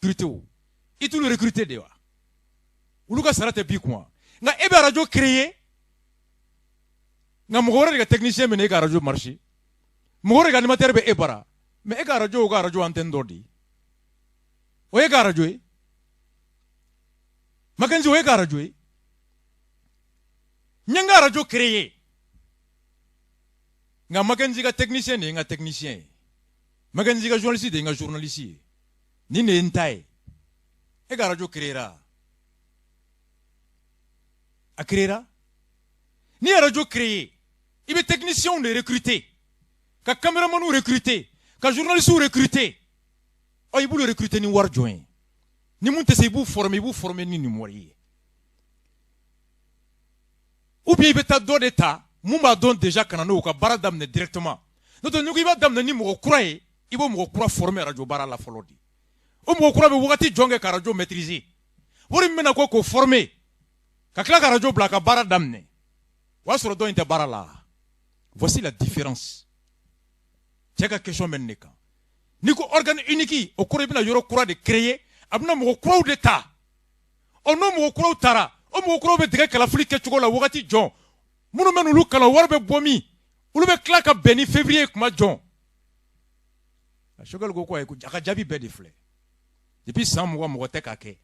Recruter o, i t'olu recruter de wa? Olu ka sara tɛ b'i kun wa? Nka e bɛ radio créer, nka mɔgɔ wɛrɛ de ka technicien bɛ na e ka radio marcher, mɔgɔ wɛrɛ de ka animateur bɛ e bara, mais e ka radio, o ka radio antenne dɔ de ye. O ye ka radio ye, Mackenzie, o ye ka radio ye. N ye n ka radio créer, nka Mackenzie ka technicien de ye n ka technicien ye, Mackenzie ka journaliste de ye n ka journaliste ye, nin de ye n ta ye. E ka radio créera, a créera. N'i ye radio créer, i bɛ techniciens de recruter, ka caméramanw recruter, ka journalistes recruter. Ɔ, i b'olu recruter ni wari jɔn ye? Ni mun tɛ se, i b'u former, i b'u former ni nin wari ye, ou bien i bɛ taa dɔ de ta mun b'a dɔn déjà, ka na n'o ka baara daminɛ directement. N'o tɛ, n'i ko i b'a daminɛ ni mɔgɔ kura ye, i b'o mɔgɔ kura former radio baara la fɔlɔ de. O mɔgɔ kura bɛ wagati jɔn kɛ ka radio maîtriser? Wari min bɛna ko k'o former, ka tila ka radio bila ka baara daminɛ, o y'a sɔrɔ dɔ in tɛ baara la. Voici la différence. Cɛ ka question bɛ nin de kan. N'i ko organe unique, o kɔrɔ i bɛna yɔrɔ kura de créer, a bɛna mɔgɔ kuraw de ta. Ɔ, n'o mɔgɔ kuraw taara, o mɔgɔ kuraw bɛ dege kalafili kɛcogo la wagati jɔn? Minnu bɛ n'olu kalan, wari bɛ bɔ min? Olu bɛ tila ka bɛn ni février kuma jɔn? Choguel ko ayi, a ka jaabi bɛɛ de filɛ. Depuis san 20, mɔgɔ tɛ k'a kɛ.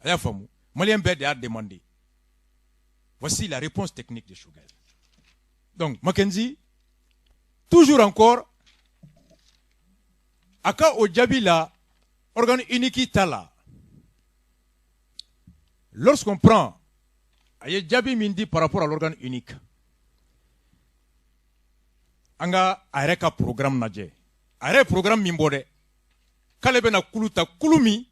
A y'a faamu, maliyɛn bɛɛ de y'a demandé. Voici la réponse technique de Choguel. Donc Mackenzie, toujours encore, a ka o jaabi la, organe unique ta la, lorsqu'on prend, a ye jaabi min di par rapport à l'organe unique, an ka a yɛrɛ ka programme lajɛ. A yɛrɛ ye programme min bɔ dɛ, k'ale bɛna kulu ta, kulu min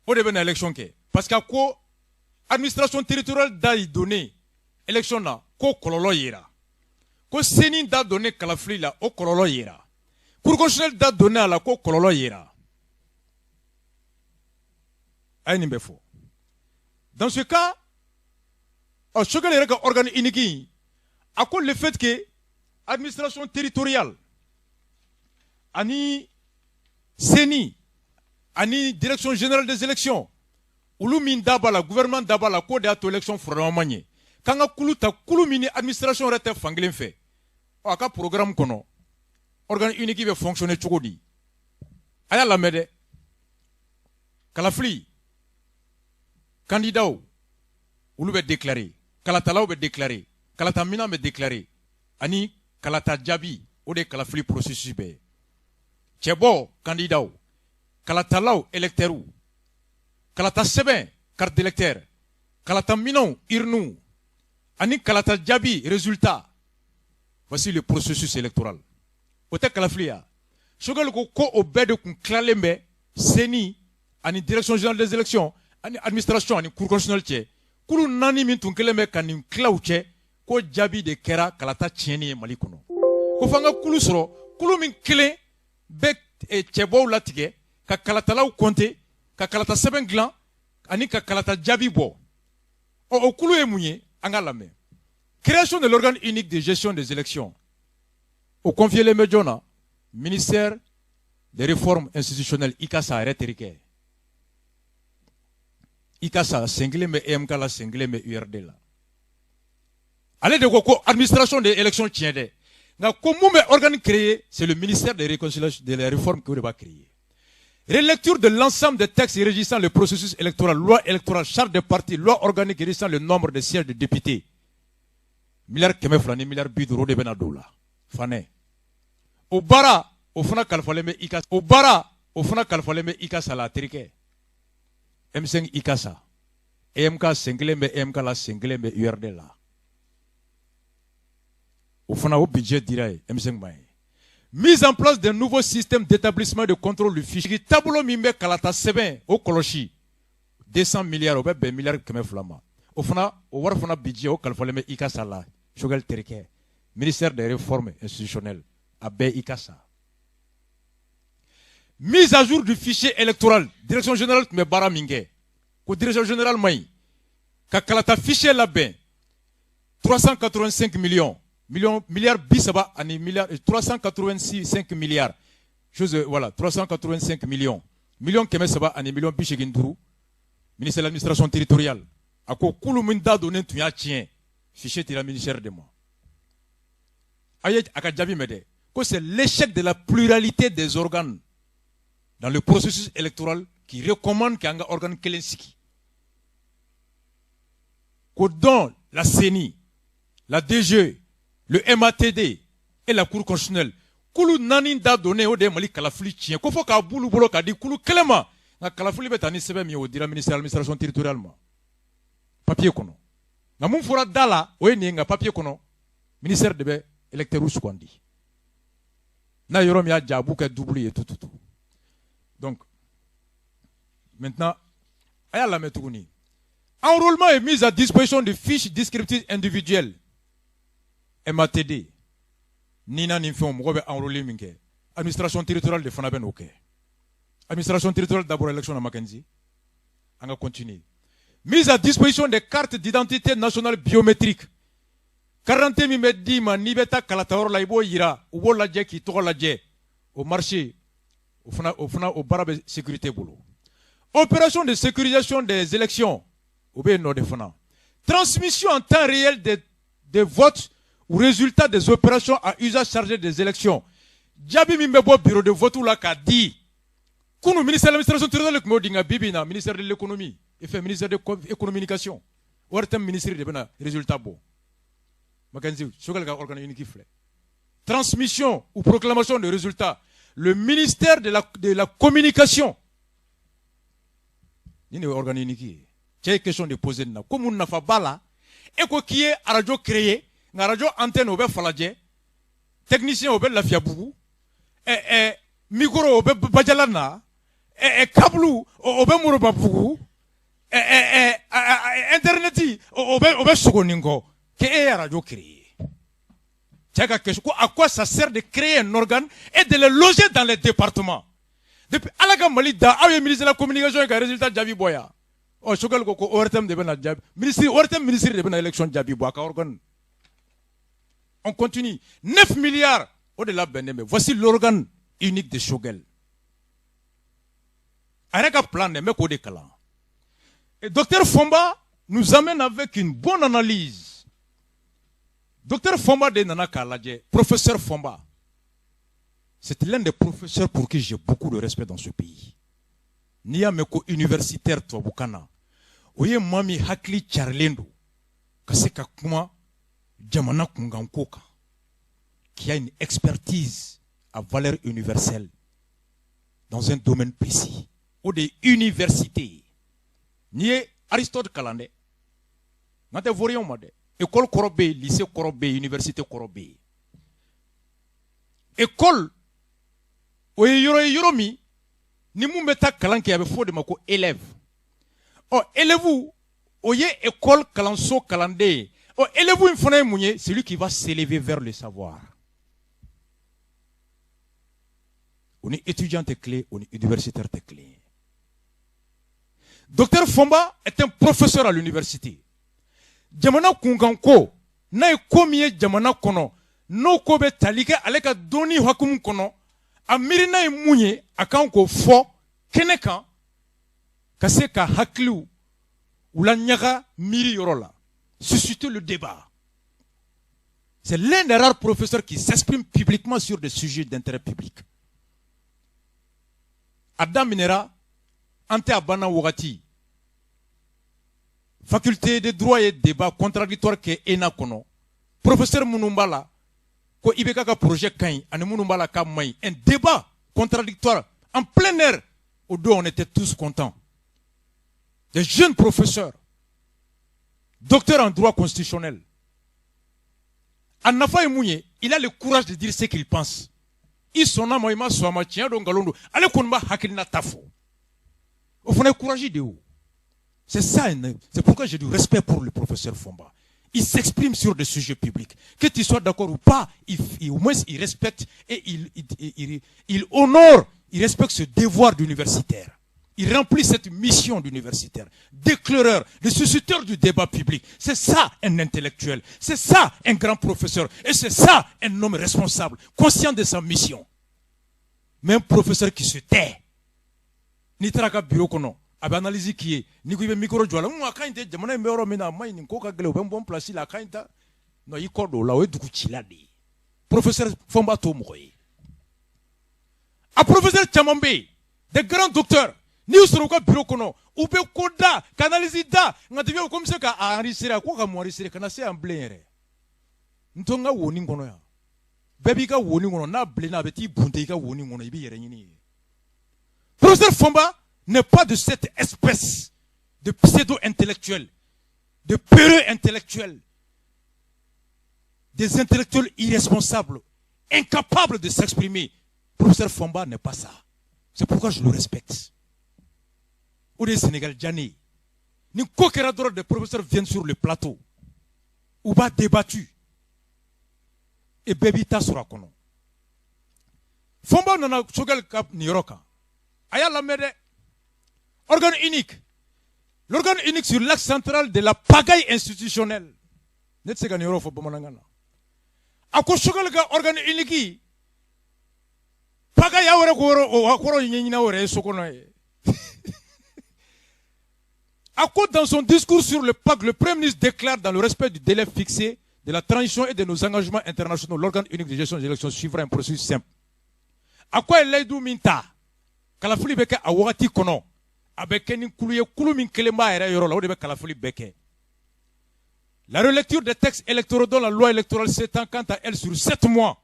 o de bɛna élection kɛ, parce que a ko administration territoriale da yi donnen élection na, ko kɔlɔlɔ yera, ko CENI da donnen kalafili la, o kɔlɔlɔ yera, cour constitutionnelle da donnen a la, ko kɔlɔlɔ yera. A ye nin bɛɛ fɔ. Dans ce cas, ɔ, Choguel yɛrɛ ka organe unique in, a ko le fait que administration territoriale ani CENI ani direction générale des élections, olu min da b'a la, gouvernement da b'a la, k'o de y'a to élection furadama ma ɲɛ, k'an ka kulu ta, kulu min ni administration yɛrɛ tɛ fankelen fɛ. Ɔ, a ka programme kɔnɔ, organe unique bɛ fonctionner cogo di? A y'a lamɛn dɛ. Kalafili candidatw, olu bɛ déclarer, kalatalaw bɛ déclarer, kalata minɛn bɛ déclarer, ani kalata jaabi, o de ye kalafili processus bɛɛ ye. Cɛbɔ candidatw, kalatalaw électeurs, kalata sɛbɛn carte d'électeur, kalata minɛnw urnes, ani kalata jaabi résultat. Voici le processus électoral. O tɛ kalafili ya? Choguel ko ko o bɛɛ de kun tilalen bɛ CENI ani direction générale des élections ani administration ani cour constitutionnelle cɛ. Kulu naani min tun kɛlen bɛ ka nin tilaw cɛ, ko jaabi de kɛra kalata tiɲɛni ye Mali kɔnɔ, ko f'an ka kulu sɔrɔ, kulu min kelen bɛ cɛbɔw latigɛ, ka kalatalaw compter, ka kalata sɛbɛn dilan, ani ka kalata jaabi bɔ. Ɔ, o kulu ye mun ye? An ka lamɛn. Création de l'organe unique de gestion des élections, o confiélen bɛ jɔn na? Ministère des réformes institutionnelles, i ka sa yɛrɛ terikɛ, i ka sa sen kelen bɛ EMK la, sen kelen bɛ URD la. Ale de ko ko administration de élection tiɲɛ dɛ, nka ko mun bɛ organe créer? C'est le ministère des réconciliations, de la réforme qui de b'a créer. Relecture de l'ensemble des textes régissant le processus électoral, loi électorale, charte des partis, loi organique régissant le nombre de sièges de députés. 250 ni miliyari 50 de bɛna don o la. Fanɛ, o baara o fana kalifalen bɛ i ka, o baara o fana kalifalen bɛ i ka sa la, a terikɛ M5 i ka sa EMK, sen kelen bɛ EMK la, sen kelen bɛ URD la. O fana, o budget dira ye M5 ma ye. Mise en place d'un nouveau système d'établissement de contrôle du fichier, taabolo min bɛ kalata sɛbɛn o kɔlɔsi, 200 milliards, o bɛ bɛn miliyari 200 ma. O fana, o wari fana budget, o kalifalen bɛ i ka sa la, Choguel terikɛ, ministère des réformes institutionnelles, a bɛɛ i ka sa. Mise à jour du fichier électoral, direction générale tun bɛ baara min kɛ, ko direction générale ma ɲi ka kalata fichier labɛn, 385 millions, millions, miliyari 30 ani miliyari 385 milliards. Chose, voilà, 385 millions, 385 000 000, ministère de l'Administration territoriale. A ko kulu min da donnen tun y'a tiɲɛ, fichier dira ministère de ma. A ye a ka jaabi mɛn dɛ, ko c'est l'échec de la pluralité des organes dans le processus électoral qui recommande k'an ka organe kelen sigi, ko dont la CENI, la DG, le MATD et la Cour constitutionnelle. Kulu naani da donnen, o de ye Mali kalafili tiɲɛ, ko fɔ k'a b'olu bolo k'a di kulu kelen ma. Nka kalafili bɛ taa ni sɛbɛn min ye, o dira ministère de l'Administration territoriale ma papier kɔnɔ. Nka mun fɔra da la, o ye nin ye. Nka papier kɔnɔ, ministère de bɛ électeurs sugandi. N'a yɔrɔ min y'a ja, a b'u kɛ double ye tututu. Donc maintenant, a y'a lamɛn tuguni. Enrôlement et mise à disposition de fiches descriptives individuelles, MATD nina ni fɛnw, mɔgɔ bɛ enrôler min kɛ, administration territoriale de fana bɛ n'o kɛ. Administration territoriale d'abord, élection na Mackenzie. An ka continuer. Mise à disposition des cartes d'identité nationale biométrique. Carte d'identité min bɛ d'i ma n'i bɛ taa kalatayɔrɔ la, i b'o yira, u b'o lajɛ k'i tɔgɔ lajɛ, o marché o fana, o baara bɛ sécurité bolo. Opération de sécurisation des élections, o bɛ yen nɔ de fana. Transmission en temps réel des votes ou résultats des opérations à usage chargé des élections. Jaabi min bɛ bɔ bureau de vote la k'a di, kunu ministère de l'Administration territoriale tun b'o di, nka bi bi in na, ministère de l'Économie et fait ministère de communication, ORTM ministre de bɛna résultat bɔ. Mackenzie, Choguel ka organe unique filɛ. Transmission ou proclamation de résultats, le ministère de la Communication. Nin de ye organe unique ye. Cɛ ye question de poser nin na ko mun nafa b'a la? E ko k'i ye radio créer, nka radio antenne o bɛ Falajɛ, technicien o bɛ Lafiyabugu, ɛ ɛ micro o bɛ Bajala na, ɛ ɛ câble o bɛ Morobabugu, ɛ ɛ ɛ internet o bɛ Sogonikɔ, k'e ye radio créer. Cɛ ka question ko à quoi ça sert de créer un organe et de le loger dans les départements? Depuis Ala ka Mali da, aw ye ministre de la Communication ye ka résultat jaabi bɔ yan. Ɔ, Choguel ko ko ORTM de bɛna jaabi, ministre, ORTM ministre de bɛna élection jaabi bɔ a ka organe. On continue. 9 milliards o de labɛnnen bɛ. Voici l'organe unique de Choguel. A yɛrɛ ka plan dɛ, n bɛ k'o de kalan. Et docteur Fomba nous amène avec une bonne analyse. Docteur Fomba de nana k'a lajɛ. Professeur Fomba, c'est l'un des professeurs pour qui j'ai beaucoup de respect dans ce pays. N'i y'a mɛn ko universitaire tubabukan na, o ye maa min hakili carilen don ka se ka kuma jamana kunkanko kan, qui a une expertise à valeur universelle dans un domaine précis, o de ye université ye. N'i ye Aristote kalan dɛ, n'an tɛ vaurien ma dɛ, école kɔrɔ bɛ yen, lycée kɔrɔ bɛ yen, université kɔrɔ bɛ yen. École, o ye yɔrɔ ye, yɔrɔ min ni mun bɛ taa kalan kɛ, a bɛ fɔ o de ma ko élève. Ɔ, élève, o ye école kalanso kalanden ye. Ɔ, élève in fana ye mun ye? Celui qui va s'élever vers le savoir. O ni étudiant tɛ kelen, o ni universitaire tɛ kelen ye. Docteur Fomba est un professeur à l'université. Jamana kunkanko n'a ye ko min ye jamana kɔnɔ, n'o ko bɛ tali kɛ ale ka dɔnni hukumu kɔnɔ, a miirina ye mun ye, a kan k'o fɔ kɛnɛ kan ka se ka hakiliw u la ɲaga miiri yɔrɔ la, susciter le débat. C'est l'un des rares professeurs qui s'exprime publiquement sur des sujets d'intérêt public. A daminɛra an tɛ a banna wagati, faculté de droit ye débat contradictoire kɛ ENA kɔnɔ. Professeur minnu b'a la ko IBK ka projet ka ɲi ani minnu b'a la k'a man ɲi, un débat contradictoire en plein air. Au dos, on était tous contents, des jeunes professeurs, docteurs en droit constitutionnel. A nafa ye mun ye? Il a le courage de dire ce qu'il pense. I sɔnna ma, i ma sɔn a ma, tiɲɛ don, nkalon don, ale kɔni b'a hakilina ta fɔ. O fana ye courage de ye o. C'est ça, c'est pourquoi j'ai du respect pour le professeur Fomba. Il s'exprime sur des sujets publics. Que tu sois d'accord ou pas, au moins il respecte et il honore, il respecte ce devoir d'universitaire. Il remplit cette mission d'universitaire, d'éclaireur, de susciteur du débat public. C'est ça un intellectuel, c'est ça un grand professeur, et c'est ça un homme responsable, conscient de sa mission. Mais un professeur qui se tait, n'i taara ka bureau kɔnɔ, a bɛ analyse k'i ye. N'i ko i bɛ micro jɔ a la, a ka ɲi tɛ, jamana in bɛ yɔrɔ min na, a ma ɲi, nin ko ka gɛlɛn, u bɛ n bɔ n place la, a ka ɲi ta. Non, i kɔ don o la, o ye dugu cila de ye. Professeur Fɔnba t'o mɔgɔ ye. A professeur caman bɛ yen, des grands docteurs, n'i y'u sɔrɔ u ka bureau kɔnɔ, u bɛ ko da ka analyse da, nka depuis ko n bɛ se ka enregistrer, ko ka mun enregistrer? Kana se yan bilen yɛrɛ. N to n ka wonin kɔnɔ yan, bɛɛ b'i ka wonin kɔnɔ, n'a bilenna, a bɛ t'i bunte i ka wonin kɔnɔ, i b'i yɛrɛ ɲini yen. Professeur Fomba n'est pas de cette espèce de pseudo-intellectuels, de peureux intellectuels, des intellectuels irresponsables, incapables de s'exprimer. Professeur Fomba n'est pas ça. C'est pourquoi je le respecte. O de ye Sénégal diya ne ye. Ni ko kɛra dɔrɔn, des professeurs viennent sur le plateau. U b'a débattu. Et bɛɛ b'i ta sɔrɔ a kɔnɔ. Fɔnba nana Choguel ka nin yɔrɔ kan. A y'a lamɛn dɛ. Organe unique. L'organe unique sur l'axe central de la pagaille institutionnelle. Ne tɛ se ka nin yɔrɔ fɔ bamanankan na. A ko Choguel ka organe unique pagaille, aw yɛrɛ ko yɔrɔ o kɔrɔ ɲɛɲini aw yɛrɛ ye so kɔnɔ ye. A ko dans son discours sur le pacte, le Premier ministre déclare: dans le respect du délai fixé de la transition et de nos engagements internationaux, l'organe unique de gestion des élections suivra un processus simple. A ko a ye layidu min ta, kalafili bɛ kɛ a wagati kɔnɔ, a bɛ kɛ ni kulu ye, kulu min kelen b'a yɛrɛ yɔrɔ la, o de bɛ kalafili bɛɛ kɛ. La relecture des textes électoraux, dont la loi électorale s'étend quant à elle sur 7 mois.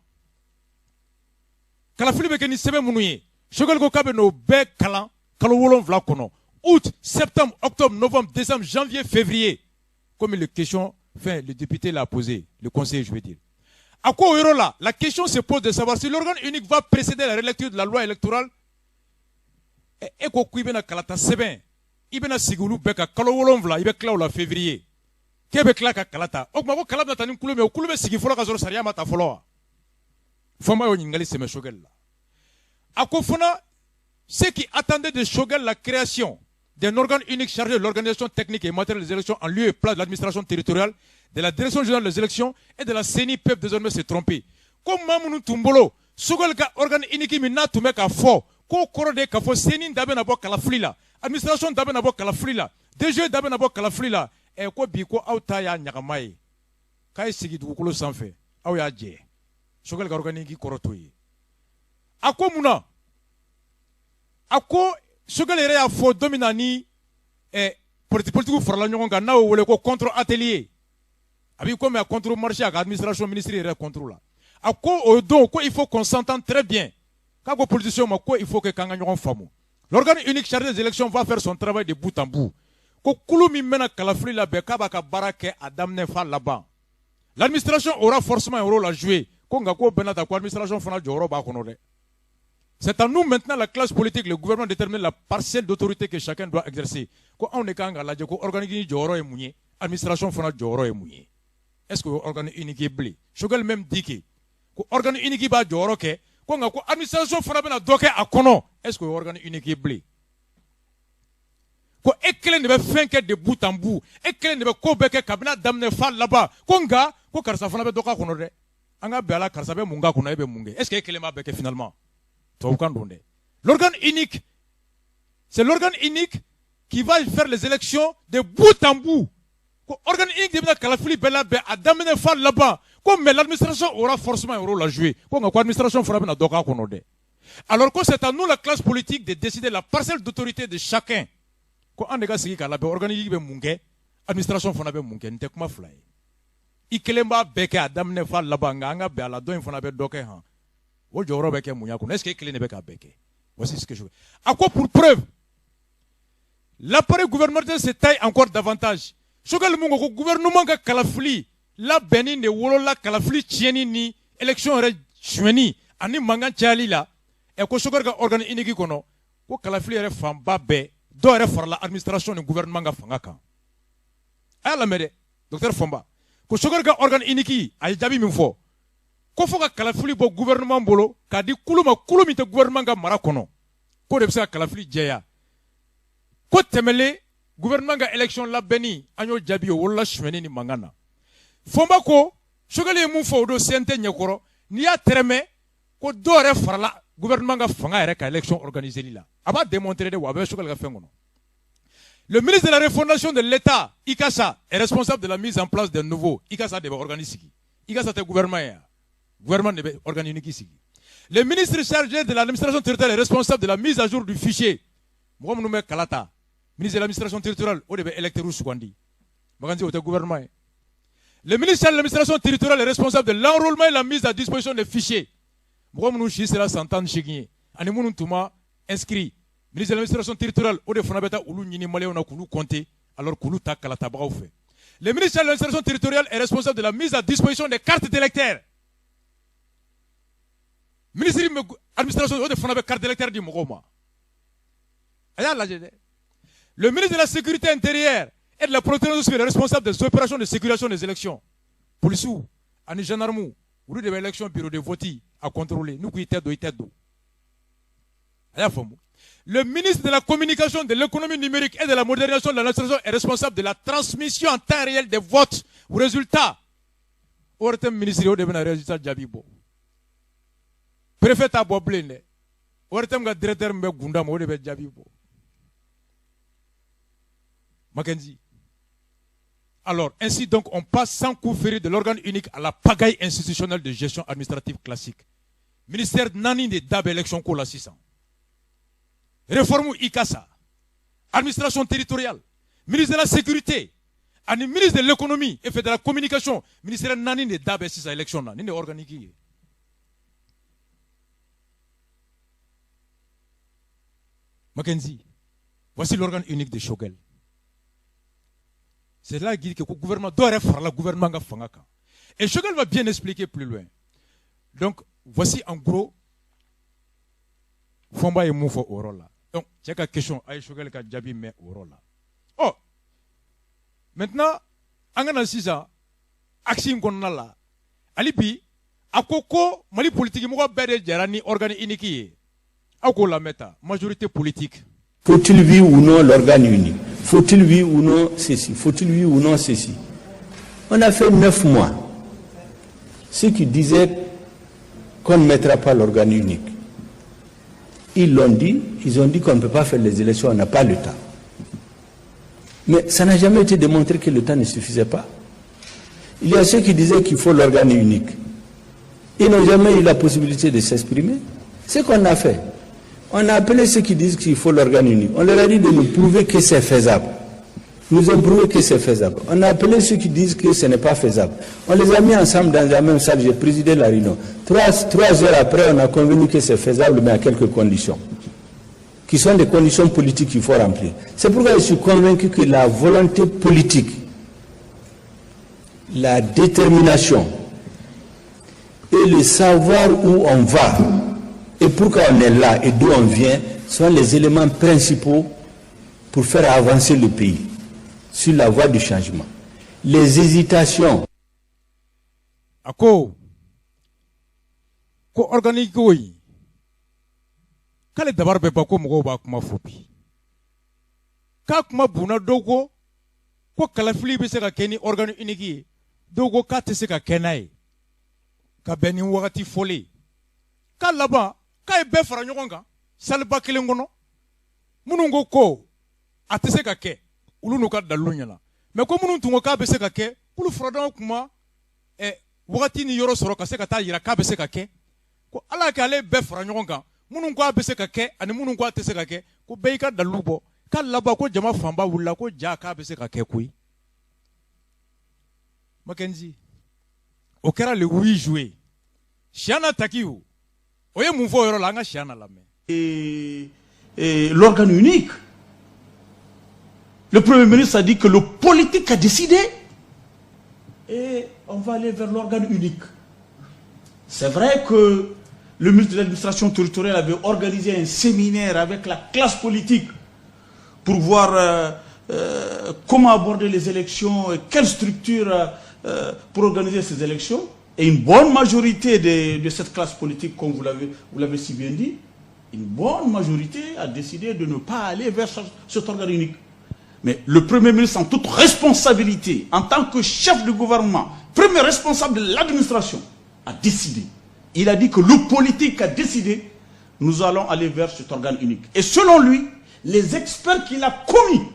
Kalafili bɛ kɛ ni sɛbɛn minnu ye, Choguel ko k'a bɛ n'o bɛɛ kalan kalo 7 kɔnɔ. Août, septembre, octobre, novembre, décembre, janvier, février. Comme le question, enfin, le député l'a posé, le conseiller, je veux dire. A ko o yɔrɔ la, la question se pose de savoir si l'organe unique va précéder la relecture de la loi électorale. E ko k'i bɛna kalata sɛbɛn, i bɛna sigi olu bɛɛ kan kalo 7, i bɛ tila o la février. K'e bɛ tila ka kala ta. O tuma ko kala bɛna ta ni kulu min ye, o kulu bɛ sigi fɔlɔ ka sɔrɔ sariya ma ta fɔlɔ wa? Fɔnba y'o ɲininkali sɛmɛ Choguel la. A ko fana, ceux qui attendaient de Choguel la création d'un organe unique chargé de l'organisation technique et matérielle des élections en lieu et place de l'administration territoriale, de la direction générale des élections et de la CENI peuvent désormais se tromper. Ko maa minnu tun bolo, Choguel ka organe unique min n'a tun bɛ ka fɔ, k'o kɔrɔ de k'a fɔ CENI da bɛna bɔ kalafili la, administration da bɛna bɔ kalafili la, DG da bɛna bɔ kalafili la. Ɛ, ko bi ko aw ta y'a ɲagama ye, k'a ye sigi dugukolo sanfɛ, aw y'a jɛ. Choguel ka organe unique kɔrɔ t'o ye. A ko mun na? A ko Choguel yɛrɛ y'a fɔ don min na ni parti politigiw farala ɲɔgɔn kan, n'a y'o wele ko contre atelier, a b'i komi a contre marché, a ka administration ministre yɛrɛ contre la. A ko o don ko il faut qu'on s'entende très bien, k'a ko politiciens ma ko il faut que k'an ka ɲɔgɔn faamu. L'organe unique chargé des élections va faire son travail de bout en bout. Ko kulu min bɛna kalafili labɛn, k'a b'a ka baara kɛ a daminɛ f'a laban. L'administration aura forcément un rôle à jouer. Ko nka k'o bɛɛ n'a ta, ko administration fana jɔyɔrɔ b'a kɔnɔ dɛ. C'est à nous maintenant, la classe politique, le gouvernement, déterminer la parcelle d'autorité que chacun doit exercer. Ko anw de kan ka lajɛ ko organe unique jɔyɔrɔ ye mun ye, administration fana jɔyɔrɔ ye mun ye. Est-ce que o organe unique ye bilen? Choguel même dit que ko organe unique b'a jɔyɔrɔ kɛ, ko nka ko administration fana bɛna dɔ kɛ a kɔnɔ. Est-ce que o organe unique ye bilen? Ko e kelen de bɛ fɛn kɛ de bout en bout, e kelen de bɛ ko bɛɛ kɛ kabini a daminɛ f'a laban, ko nka ko karisa fana bɛ dɔ k'a kɔnɔ dɛ. An ka bɛn a la, karisa bɛ mun k'a kɔnɔ, e bɛ mun kɛ? Est-ce que e kelen b'a bɛɛ kɛ finalement? Tubabukan don dɛ. L'organe unique, c'est l'organe unique qui va faire les élections de bout en bout. Ko organe unique de bɛna kalafili bɛɛ labɛn a daminɛ f'a laban, ko mais l'administration aura forcément un rôle à jouer. Ko nka ko administration fana bɛna dɔ k'a kɔnɔ dɛ. Alors que c'est à nous, la classe politique, de décider la parcelle d'autorité de chacun. Ko an de ka sigi k'a labɛn, organe unique bɛ mun kɛ, administration fana bɛ mun kɛ. Nin tɛ kuma fila ye. I kelen b'a bɛɛ kɛ a daminɛ f'a laban, nka an ka bɛn a la, dɔ in fana bɛ dɔ kɛ han, o jɔyɔrɔ bɛ kɛ mun y'a kɔnɔ? Est-ce que e kelen de bɛ k'a bɛɛ kɛ? Voici ce que je veux. A ko pour preuve, l'appareil gouvernemental se taille encore davantage. Choguel mun ko ko gouvernement ka kalafili labɛnni de wolola kalafili tiɲɛni ni élection yɛrɛ sonyɛni ani mankan cayali la. Ɛ, ko Choguel ka organe unique kɔnɔ, ko kalafili yɛrɛ fanba bɛɛ, dɔw yɛrɛ farala administration ni gouvernement ka fanga kan. A y'a lamɛn dɛ. Docteur Fɔnba ko Choguel ka organe unique, a ye jaabi min fɔ, ko fo ka kalafili bɔ gouvernement bolo k'a di kulu ma, kulu min tɛ gouvernement ka mara kɔnɔ, k'o de bɛ se ka kalafili jɛya. Ko tɛmɛlen gouvernement ka élection labɛnni, an y'o jaabi, o wolola sonyɛni ni mankan na. Fɔnba ko Choguel ye mun fɔ o don CNT ɲɛkɔrɔ, n'i y'a tɛrɛmɛ, ko dɔw yɛrɛ farala gouvernement ka fanga yɛrɛ ka élection organiser la. A b'a démontrer de, wa a bɛ Choguel ka fɛn kɔnɔ. Le ministre de la refondation de l'État, ICASA, est responsable de la mise en place des nouveaux. ICASA de bɛ organe sigi. ICASA tɛ gouvernement ye, gouvernement de bɛ organe unique sigi. Le ministre chargé de l'administration territoriale est responsable de la mise à jour du fichier. Mɔgɔ minnu bɛ kala ta, ministre de l'administration territoriale, o de bɛ électeurs sugandi. Makansi, o tɛ gouvernement ye. Le ministre de l'administration territoriale est responsable de l'enrôlement et la mise à disposition des fichiers. Mɔgɔ minnu si sera san 18 ye ani minnu tun ma inscrit, ministre de l'administration territoriale, o de fana bɛ taa olu ɲini maliyɛnw na k'olu compter, alors k'olu ta kalatabagaw fɛ. Le ministre de l'administration territoriale est responsable de la mise à disposition des cartes d'électeurs. Ministre bɛ administration, o de fana bɛ carte d'électeur di mɔgɔw ma. A y'a lajɛ dɛ. Le ministre de la sécurité intérieure et de la protection civile est responsable des opérations de sécurisation des élections. Policiers ani gendarmes, olu de bɛ élection bureau de vote a contrôler. N'u ko i tɛ don, i tɛ don. A y'a faamu. Le ministre de la communication, de l'économie numérique et de la modernisation de l'administration est responsable de la transmission en temps réel des votes ou résultats. ORTM ministre, o de bɛna résultat jaabi bɔ. Préfet t'a bɔ bilen dɛ. ORTM ka directeur min bɛ Gundam, o de bɛ jaabi bɔ. Mackenzie. Alors, ainsi donc, on passe sans coup férir de l'organe unique à la pagaille institutionnelle de gestion administrative classique. Ministère naani de da bɛ élection ko la sisan. Réforme ICASA, administration territoriale, ministre de la sécurité, ani ministre de l'économie et de la communication, ministère naani de da bɛ sisan élection na, nin de organe unique ye. Mackenzie, voici l'organe unique de Choguel. C'est là qu'il dit que le gouvernement doit faire le gouvernement ka fanga kan. Et Choguel va bien expliquer plus loin. Donc, voici en gros, Fomba ye mun fɔ o yɔrɔ la. Donc, cɛ ka question, a ye Choguel ka jaabi mɛn o yɔrɔ la. Oh, maintenant, an ka na sisan axe in kɔnɔna la. Hali bi, a ko ko Mali politique mɔgɔ bɛɛ de jɛra ni organe unique ye. Aw k'o lamɛn ta, majorité politique. Faut-il oui ou non l'organe unique? Faut-il oui ou non ceci? Faut-il oui ou non ceci? On a fait 9 mois. Ceux qui disaient qu'on ne mettra pas l'organe unique, ils l'ont dit, ils ont dit qu'on ne peut pas faire les élections, on n'a pas le temps. Mais ça n'a jamais été démontré que le temps ne suffisait pas. Il y a ceux qui disaient qu'il faut l'organe unique. Ils n'ont jamais eu la possibilité de s'exprimer. Ce qu'on a fait, on a appelé ceux qui disent qu'il faut l'organe unique. On leur a dit de nous prouver que c'est faisable. Nous avons prouvé que c'est faisable. On a appelé ceux qui disent que ce n'est pas faisable. On les a mis ensemble dans la même salle. J'ai présidé la réunion. 3 heures après, on a convenu que c'est faisable, mais à quelques conditions, qui sont des conditions politiques qu'il faut remplir. C'est pourquoi je suis convaincu que la volonté politique, la détermination et le savoir où on va et pourquoi on est là et d'où on vient sont les éléments principaux pour faire avancer le pays sur la voie du changement. Les hésitations. A ko ko organe ko in, k'ale dabari bɛ ban ko mɔgɔw b'a kuma fɔ bi, k'a kuma bunna. Dɔw ko ko kalafili bɛ se ka kɛ ni organe unique ye, dɔw ko k'a tɛ se ka kɛ n'a ye ka bɛn ni wagati fɔlen. K'a laban k'a ye bɛɛ fara ɲɔgɔn kan saliba kelen kɔnɔ. Minnu ko ko a tɛ se ka kɛ, olu n'u ka dalilu ɲɛna, mais ko minnu tun ko k'a bɛ se ka kɛ, k'olu furadama tun ma wagati ni yɔrɔ sɔrɔ ka se ka taa yira k'a bɛ se ka kɛ. Ko ala k'ale ale bɛɛ fara ɲɔgɔn kan, minnu ko a bɛ se ka kɛ ani minnu ko a tɛ se ka kɛ, ko bɛɛ y'i ka dalilu bɔ. K'a laban ko jama fanba wulila ko ja k'a bɛ se ka kɛ koyi. Mackenzie, o kɛra le 8 juillet. Siana Takiou, o ye mun fɔ o yɔrɔ la? An ka Siana lamɛn. Et l'organe unique, le Premier ministre a dit que le politique a décidé et on va aller vers l'organe unique. C'est vrai que le ministre de l'administration territoriale avait organisé un séminaire avec la classe politique pour voir comment aborder les élections et quelle structure pour organiser ces élections. Et une bonne majorité de cette classe politique, comme vous l'avez si bien dit, une bonne majorité a décidé de ne pas aller vers cet organe unique. Mais le Premier ministre, en toute responsabilité, en tant que chef du gouvernement, premier responsable de l'administration, a décidé. Il a dit que le politique a décidé Nous allons aller vers cet organe unique. Et selon lui, les experts qu'il a commis